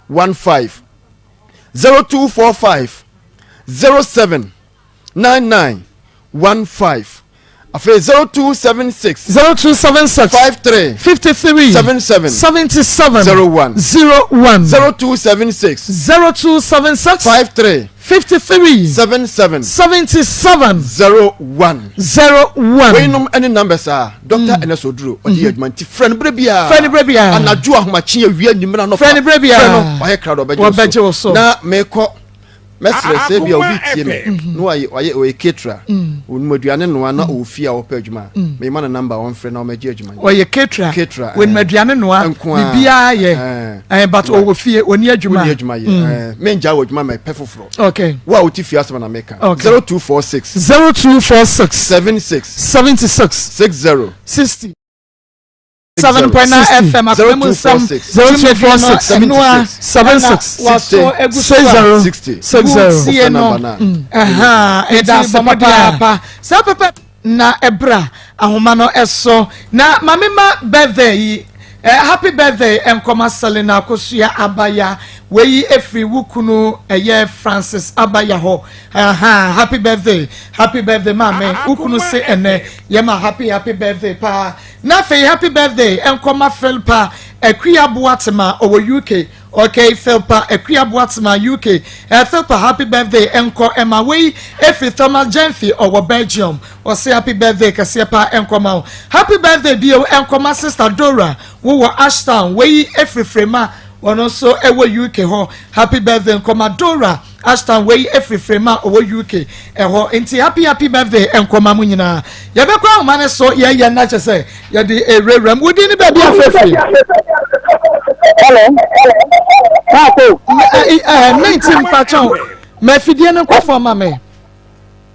15 0245 07 99 15 afei 0276 0276 53 53 77 77 01 01 0276 0276 53 53 77 77 01 01. Weinom ne numbers a Dr. Ernest Oduro ɔde yɛ adwuma nti frɛ no berɛ biara. Frɛ no berɛ biara. Anadwo ahomakye awia anwummerɛ anɔpa. Frɛ no berɛ biara. Frɛ no wayɛ krado ɔbɛgye Wɔbɛgye wo so. Na mekɔ mɛsrɛ sɛ ebia obi tie me na wayɛ wayɛ ɔyɛ caterer onim aduane noa na ɔwɔ fie a ɔpɛ adwuma a mema no number ɔmfrɛ na ɔmɛgye adwuma no. Ɔyɛ caterer. Caterer, Onim eh. aduane noa. Nko ara. Biribiara yɛ. Eh. Eh, but ɔwɔ fie ɔni adwuma. Wonni adwuma yɛ. Eh, mengyaa wɔ adwuma ma ɛpɛ foforɔ. Okay. Wo a wote fie asɛm na meka. Okay. 0246 0246 76 76 60 60 7.9 FM akoma mu nsɛm 0246 ɛnoa 76 waso egu so a 60 60 wotie no ɛha ɛda ase papaapa saa pɛpɛ na ɛbra ahoma no ɛso na maame ma birthday yi eh, happy birthday nkɔma Selina Akosua Abaya wei efiri wo kunu ɛyɛ Francis Abaya hɔ ɛha happy birthday happy birthday maame wo kunu se ɛnɛ yɛ ma happy happy birthday paa na afei happy birthday nkɔma Philpa Akua Boatema ɔwɔ UK. Okay Philpa Akua Boatema UK eh Philpa happy birthday nkɔ ɛma wei ɛfiri Thomas Gyamfi ɔwɔ Belgium ɔse happy birthday kɛseɛ paa nkɔ ma wo happy birthday bio nkɔ ma sister Dora wowɔ Ashtown wei ɛfiri Frema ɔno nso ɛwɔ UK hɔ happy birthday nkɔ ma Dora Ashtown wei ɛfiri Frema ɔwɔ UK ɛhɔ nti happy happy birthday nkɔ ma mo nyinaa yɛbɛkɔ ahoma no so yɛyɛ na kyɛ sɛ yɛde ewurawura mu wodin ne baabi afɛfiri. Hello. Paako. Ɛɛ 19 mpakyɛw ma afidie no nkɔ fam ma me.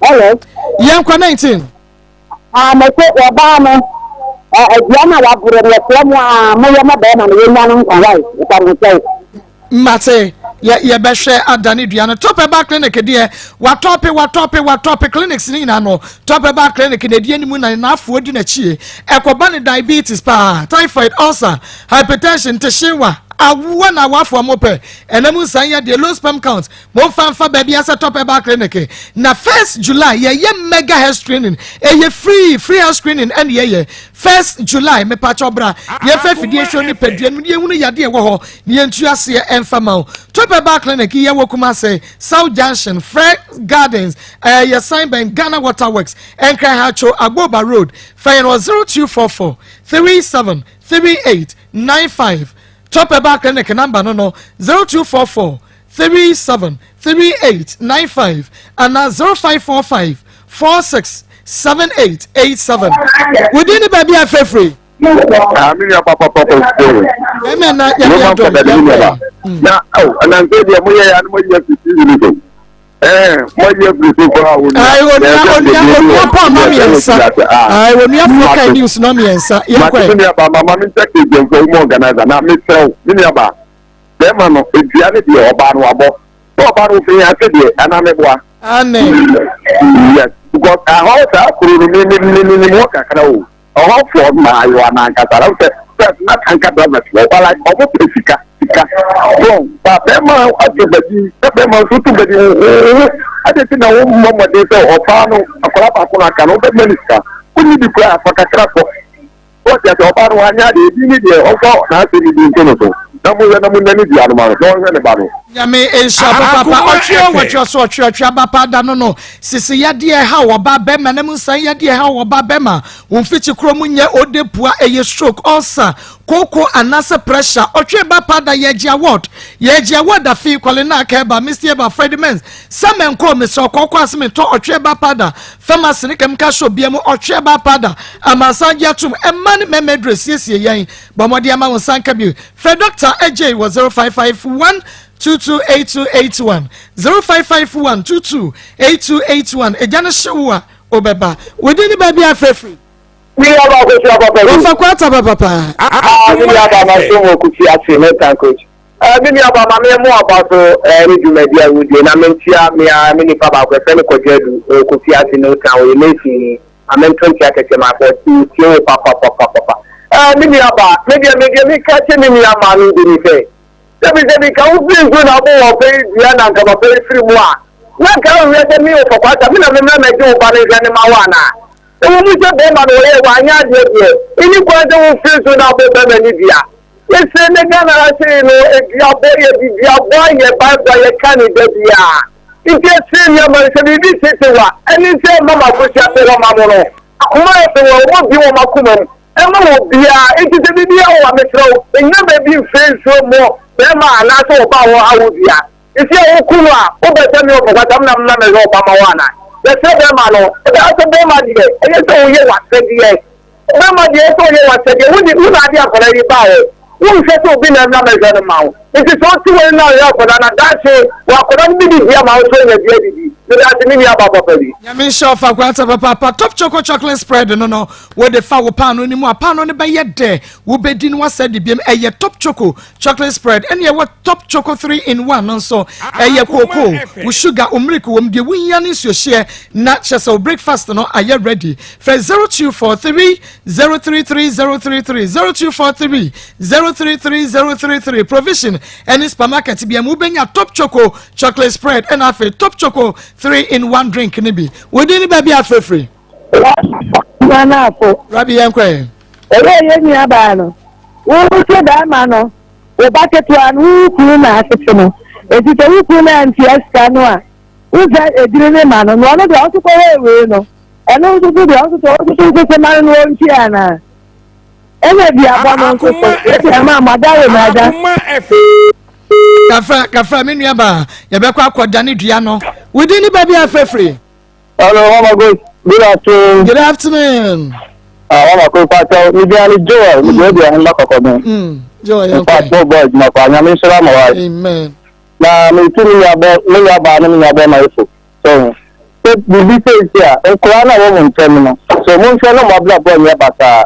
Hello. Yɛn kɔ 19. Ah, mɛsɛ ɔbaa no aduan a waborɔ no yɛsrɛ mo a moyɛ ma bɛrima no yɛnya no nkwa wae yɛpa mo kyɛw. Mate, yɛ yɛbɛhwɛ adane dua no. Top Herbal Clinic deɛ, watɔpe, watɔpe, watɔpe clinics ne nyinaa no. Top Herbal Clinic na ɛdi anim na n'afoɔ di n'akyie. Ɛkɔba ne diabetes paa, typhoid, ulcer, hypertension, ntehyewa, awoɔ na awafoɔ mo pɛ. Ɛnam nsan yɛ deɛ low sperm count, Momfa mfa baabi asɛ Top Herbal Clinic na first July yɛyɛ mega health screening ɛyɛ free free health screening ɛne yɛyɛ first July mepakyɛw bra yɛmfa afidie hwɛ nipadua no yɛhunu yadeɛ ɛwɔ hɔ na yɛntu aseɛ ɛmfa ma wo Top Herbal Clinic yɛwɔ Kumase South Junction Frɛ Gardens ɛyɛ yɛsan bɛn Ghana Water Works Nkran Hatcho Agboba Road fɛ yɛn wɔ 0244 37 38 95 Top Herbal Clinic number no no 0244 37 38 95 anaa 0545 46 78 87. Wo din ne baabi a frɛfiri? Ah, me nua papa papa sɛ. Bɛmɛ na yɛde adom yɛn kɔ. Na aw anansɛ deɛ mo yɛ ya no mo yɛ fi TV ni so. Ɛɛ mo yɛ fi so kora wo. Ayi onua onua onua pɔn na mmiɛnsa. Ayi onua fo kai news na mmiɛnsa. Yɛn kɔ yɛ. Me nua ba mama mi nkyɛn kejì nfɔ mu organizer na mi sɛw me nua ba. Bɛɛma no edua ne deɛ ɔbaa no wabɔ sɛ ɔbaa no ofiri ase deɛ anaa meboa. Amen. Yes because ahɔ saa kuro no mi mi mi mi nim hɔ kakra o ɔhɔ foɔ mmaayewa nankasa na sɛ first na tanka drivers wɔ ba like ɔmo pɛ sika sika so ba bɛɛma ato baabi sɛ bɛɛma nso to baabi wo adi ti na wo mmɔ mmɔden sɛ ɔbaa no akwadaa baako no aka no wobɛma ne sika wonni bi koraa fa kakra kɔ. Wɔte ase, ɔbaa no wanyɛ adeɛ, ebi ne deɛ ɔmfa n'asɛm yi bi nto no so, na monhwɛ na monna ne dua no ma no, na ɔnhwɛ ne ba no. Nyame nhyira wo papaapa ɔtwe o wɔtwe ɔso ɔtwe ɔtwe aba pa da no no sisi yadeɛ ɛhaw ɔba bɛma na mu nsan yadeɛ ɛhaw ɔba bɛma wo mfikyi kuro mu nyɛ ode pua ɛyɛ stroke ulcer kooko anaasɛ pressure ɔtwe ba pa da yɛgye award yɛgye award afi kwale na aka ɛba misty ɛba Freddie Menz sɛ mɛnkɔ mesrɛ ɔkɔkɔ ase metɔ ɔtwe ba pa da Pharmacy ne chemical shop bia mu ɔtwe ba powder amansan gye atom ɛma ne mɛmɛ duro siesie yɛn bɔ mmɔden ama wo nsa nka bi frɛ Dr. Adjei wɔ 0551 228281 0551 228281 egya no hye wo a wobɛba wodin ne baabi a frɛfiri Me nua ba Akosua papa bi. Wɔfa kwata papa paa. Ah, me nua ba ma so wɔ kusi ase ne tan coach. Eh, me nua ba ma me mo aba so eh, ne dwumadi a wodie na menkyia me ara me nipa baako yɛfrɛ no Kwadwo Adu ɔwɔ Kofi ase New Town ɔyɛ mason ni ma mento nkyia kɛseɛ ma akɔ ɔtie wo papapapapa eh, me nua ba me deɛ me deɛ meka kyɛ me nua maa no bi ne sɛ sɛbi sɛbi ka wo firi nsuo na abo wɔ ɔpɛ yi dua na nka papa yi firi mu a na nka wohwɛ sɛ me ɔfa kwata me na memmra mɛgye wo ba no nhwɛ ne ma wo anaa ɛwɔ mu sɛ bɛrima no ɔyɛ wanyɛ adeɛ deɛ ɛni kwan sɛ wofiri nsuo na abo bɛrima no dua Yɛse ne Ghana ha sei no aduabɔ yɛde duabɔ ayɛ bible a yɛka ne da biara nti ɛsere nneɛma no sɛ biribi tete wa ɛne sɛ mma makosua sɛ wɔma mo no akoma yɛ sɛ wɔn wɔn bi wɔn akoma mu ɛma wɔ biara nti sɛ biribi yɛ wɔ mesrɛ wo ɛnyina baabi mfiri nsuo mmɔ bɛrima anaasɛ ɔba a wɔha wo dua nti a woku no a wobɛsɛ me ɔpɔkwata m na mma mɛhwɛ ɔba ma wo ana yɛsrɛ bɛrima no ɛbɛyɛ sɛ bɛrima deɛ ɛnyɛ sɛ woyɛ w'asɛdeɛ Bɛma deɛ ɛsɛ ɔyɛ w'asɛdeɛ. Wo de, wo na ade akwadaa yi baa hɔ. Wonhwɛ sɛ obi na ɛmmra mmɛhwɛ no mma wo. Nti sɛ ɔte wei na ɔhwɛ akwadaa no a, daakye wɔ akwadaa no bɛdidi ama wo nso anya bi adidi. Meda ase me nua baa papa bi. Nyame nhyira wo Fakwata papaapa. Top Choco Chocolate Spread no no wode fa wo paano no mu a paano no bɛyɛ dɛ wobɛdi no wasa de biam ɛyɛ Top Choco Chocolate Spread ɛne ɛwɔ Top Choco 3 in 1 no nso ɛyɛ kookoo wo sugar wo milk wɔ mu deɛ wohia ne nsuohyeɛ na kyerɛ sɛ wo breakfast no ayɛ ready Frɛ 0243 033 033 0243 033 033 Provision ɛne supermarket bia mu wobɛnya Top Choco chocolate spread ɛna afei Top Choco 3 in 1 drink no bi. Wodin ne baabi afrɛfiri. Manafo. Rabi yɛn kɔ yɛ. Ɛyɛ yɛn nua baa no. Wo sɛ bɛrima no. Wo ba ketewa no, wo kunu na atete no. Enti sɛ wo kunu no antua sika no a, womfa ediri no ma no. Na ɔno deɛ, ɔnso kɔyɛɛ wei no, ɛno nso so deɛ, ɔnso so ɔnso so nsese ma no na ɔntua anaa? Ɛna duabɔ no nso so, yɛde ama mo adaworo na agya. Kafra, kafra, me nua baa, yɛbɛkɔ akɔdane dua no. Wo din ne baabi a afrɛfiri? Hello, Mama Grace. Good afternoon. Good afternoon. Ah, Mama Grace, Pacho, mi di ani Joel, mi di obi ahemba kɔkɔ mi. Joel, yɛn kɔ. Pacho, boy, juma kwa, nyame nhyira ma wa. Amen. Na mi tu mi nua bɔ, mi nua baa ne mi nua bɛrima efo. So, sɛ biribi sɛ esi a, nkwadaa na wɔn ntɛm no, so mo nhwɛ na mo abrabɔ nyɛ basaa.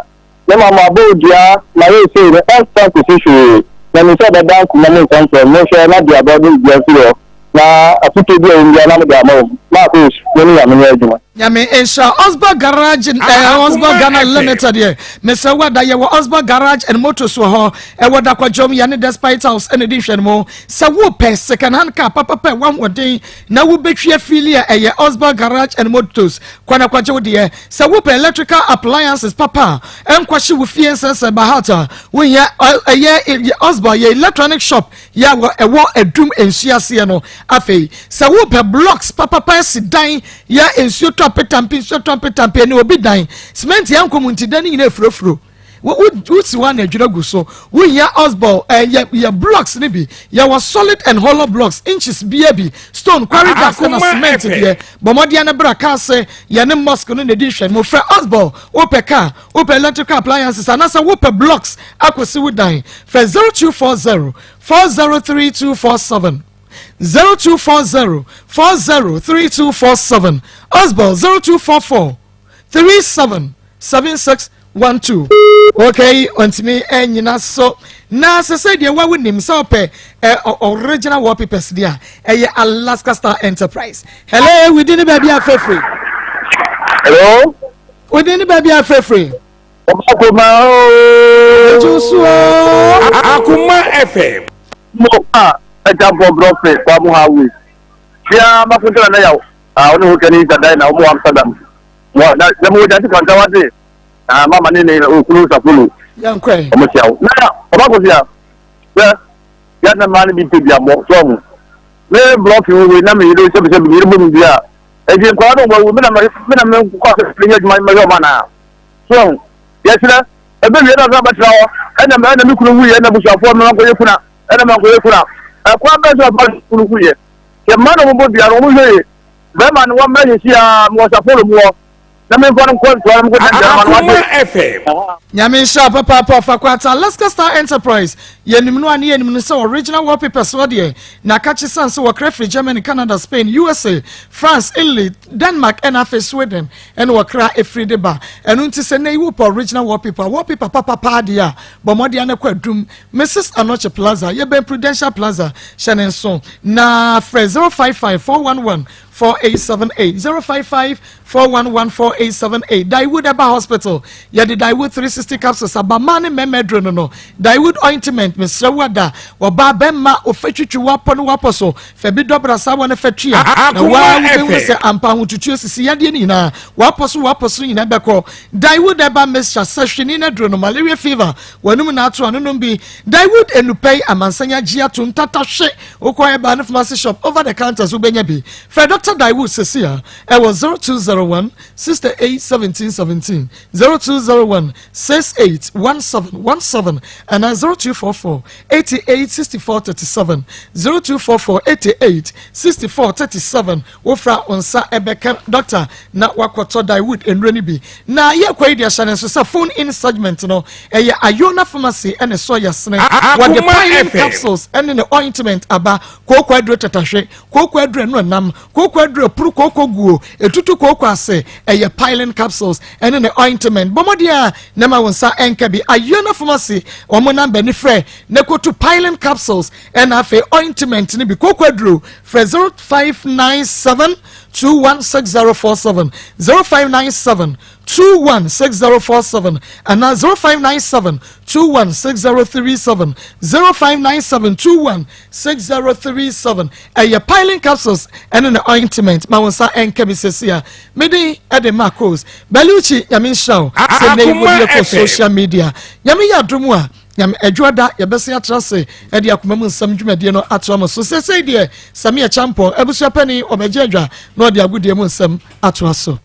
Me ma mo abɔ odua ma yɛ sei no, ɛmfa nkosi hwee. Na nim sɛ ɔbɛda nkuma mu ntɛmntɛm. Monhwɛ na duabɔ ne dua mfiri hɔ, na afotuo bi a ɛwɔ mu biara na mode ama wɔn. Marcos, mo ne Nyame nyɛ adwuma. Nyame nhyira Osba Garage eh, Osba Ghana Limited yɛ mesrɛ wo ada yɛwɔ Osba Garage and Motors wɔ hɔ ɛwɔ Dakwadwom yɛne Despite House ɛna ɛdi nhwɛ no mu sɛ wopɛ second hand car papapa ɛwɔ ahoɔden na wobɛtwi afili a ɛyɛ Osba Garage and Motors kɔ na kɔgye wo deɛ sɛ wopɛ electrical appliances papa a ɛnkɔhye wo fie nsɛnsɛn bahat a wohia ɛyɛ Osba yɛ electronic shop yɛ a ɛwɔ adum nsuo aseɛ no afei sɛ wopɛ blocks papapa asi dan yɛ nsuo tɔ apetampe nsuo tɔ apetampe ne obi dan cement yɛ nkɔm nti dan no nyinaa efurofuro wosi hɔ na adwira gu so wohia osball ɛyɛ yɛ blocks ne bi yɛwɔ solid and hollow blocks inches bia bi stone quarry gas ɛna cement deɛ bɔmmɔdeɛ no bra kaa sɛ yɛne mosque no na ɛdi nhwɛ no frɛ osball wopɛ car wopɛ electrical appliances anaasɛ wopɛ blocks akɔsi wo dan frɛ 0240 403247 0240 403247 osball 0244 377612. Okay, ɔntumi ɛnyina so na sɛ sɛ deɛ wawo nim sɛ ɔpɛ ɛ original wallpapers deɛ a ɛyɛ Alaska Star Enterprise. Hello, within ne baabi afɛfiri. Hello. Within ne baabi afɛfiri. Akoma ooo. Eju so ooo. Akoma FM. Mo a ɛgya bɔ brɔfe wa mo ha wei. Bia makuntana na yaw. Ah, ɔne ho kɛne dadae na ɔmo Amsterdam. Wa na na mo gya kwanta wa de. Ah, mama ne ne okunu safulu. Yankwe. Ɔmo sia wo. Na ɔba ko sia. Sɛ ya na ma ne bi pe bia mo so ɔmo. Me blɔki wo wei na me yere sɛ sɛ me yere bɔ mu bia. Enti nkwadaa no wɔawu me na me na me kɔ asɛ me nyɛ adwuma mɛhwɛ ɔmo anaa. So ɔho. Yɛkyerɛ ɛbɛwie na ɔsan bɛtena hɔ ɛna ɛna me kunu wuyɛ ɛna abusuafoɔ me mankɔyɛ kuna ɛna mankɔyɛ kuna. Ɛkwan bɛn so na ɔfa kunu wuyɛ. Sɛ mma na wɔbɔ dua no, wɔn hwɛ ye. Bɛrima no wɔmmrɛ sisi a mewɔ sapolo mu hɔ na memfa no nkɔ ntoa na mekɔ dua no ma no wate. Nyame nhyira wo papaapa ɔfa kwata Alaska Star Enterprise yɛnim no a ne yɛnim no sɛ original wallpapers hɔ deɛ na akakye sane sɛ wɔkra firi Germany, Canada, Spain, USA, France, Italy, Denmark ɛna afei Sweden ɛna wɔkra ɛfiri de ba ɛno nti sɛ nnɛ yi wopɛ original wallpaper wallpaper papapaa deɛ a bɔ mmɔden na kɔ adum Mrs Anokye Plaza, yɛbɛn Prudential Plaza, hyɛ ne nso na frɛ 055 411 4878 055 411 4878 Daewood Ɛba Hospital yɛde Daewood 360 capsules aba mmaa ne mmarima aduro no no Daewood ointment mesrɛ wo ada wɔbaa bɛmma ofɛ twitwi wapɔ ne wapɔ so fɛ bi dɔbra saa wɔ ne fɛ tua na waa wobɛhunu sɛ ampa ahotutuo sisi yadeɛ no nyinaa wapɔ so wapɔ so nyinaa bɛkɔ Daewood Ɛba mixture sɛ hwene no aduro no malaria fever W'anum na ato ano nom bi. Daewood enupɛ yi amansan agye atom tata hwe wokɔ herbal ne pharmacy shop over the counters wobɛnya bi. Frɛ Dr. Daewood sɛsi a ɛwɔ 0201 68 17 17, 0201 68 17 17 anaa 0244 88 64 37, 0244 88 64 37. Wofra wo nsa ɛbɛka doctor na wakɔtɔ Daewood nnuro no bi. Na yɛkɔ yi deɛ hyɛ ne nso sɛ phone in segment no ɛyɛ Ayona Pharmacy ɛna ɛsɔ yasene. Wɔde Pine capsules ɛne ne ointment aba, kooko aduro tatahwe, kooko aduro ɛno ɛnam, kooko aduro ɛpuru kooko guo, ɛtutu kooko ase, ɛyɛ Pine capsules ɛne ne ointment. Bɔ mmɔden a na ma wo nsa ɛnka bi. Ayona Pharmacy wɔn namba ni frɛ na kɔtu Pine capsules ɛna afei ointment no bi kooko aduro frɛ 0597 216047 0597 216047 anaa 0597 216037 0597 216037 ɛyɛ piling capsules ɛne ne ointment ma wo nsa ɛnka bi sɛsi a mede ɛde Marcos Bellucci. Nyame nhyira wo sɛ nnɛ yi wode kɔ social media. Nyame yɛ adom a. Nyame Adwoada yɛbɛsen atra ase de akoma mu nsɛm dwumadie no atoa mo so. Seesei deɛ Sammy Acheampong, abusua panin, ɔbɛgye adwa na ɔde agodie mu nsɛm atoa so.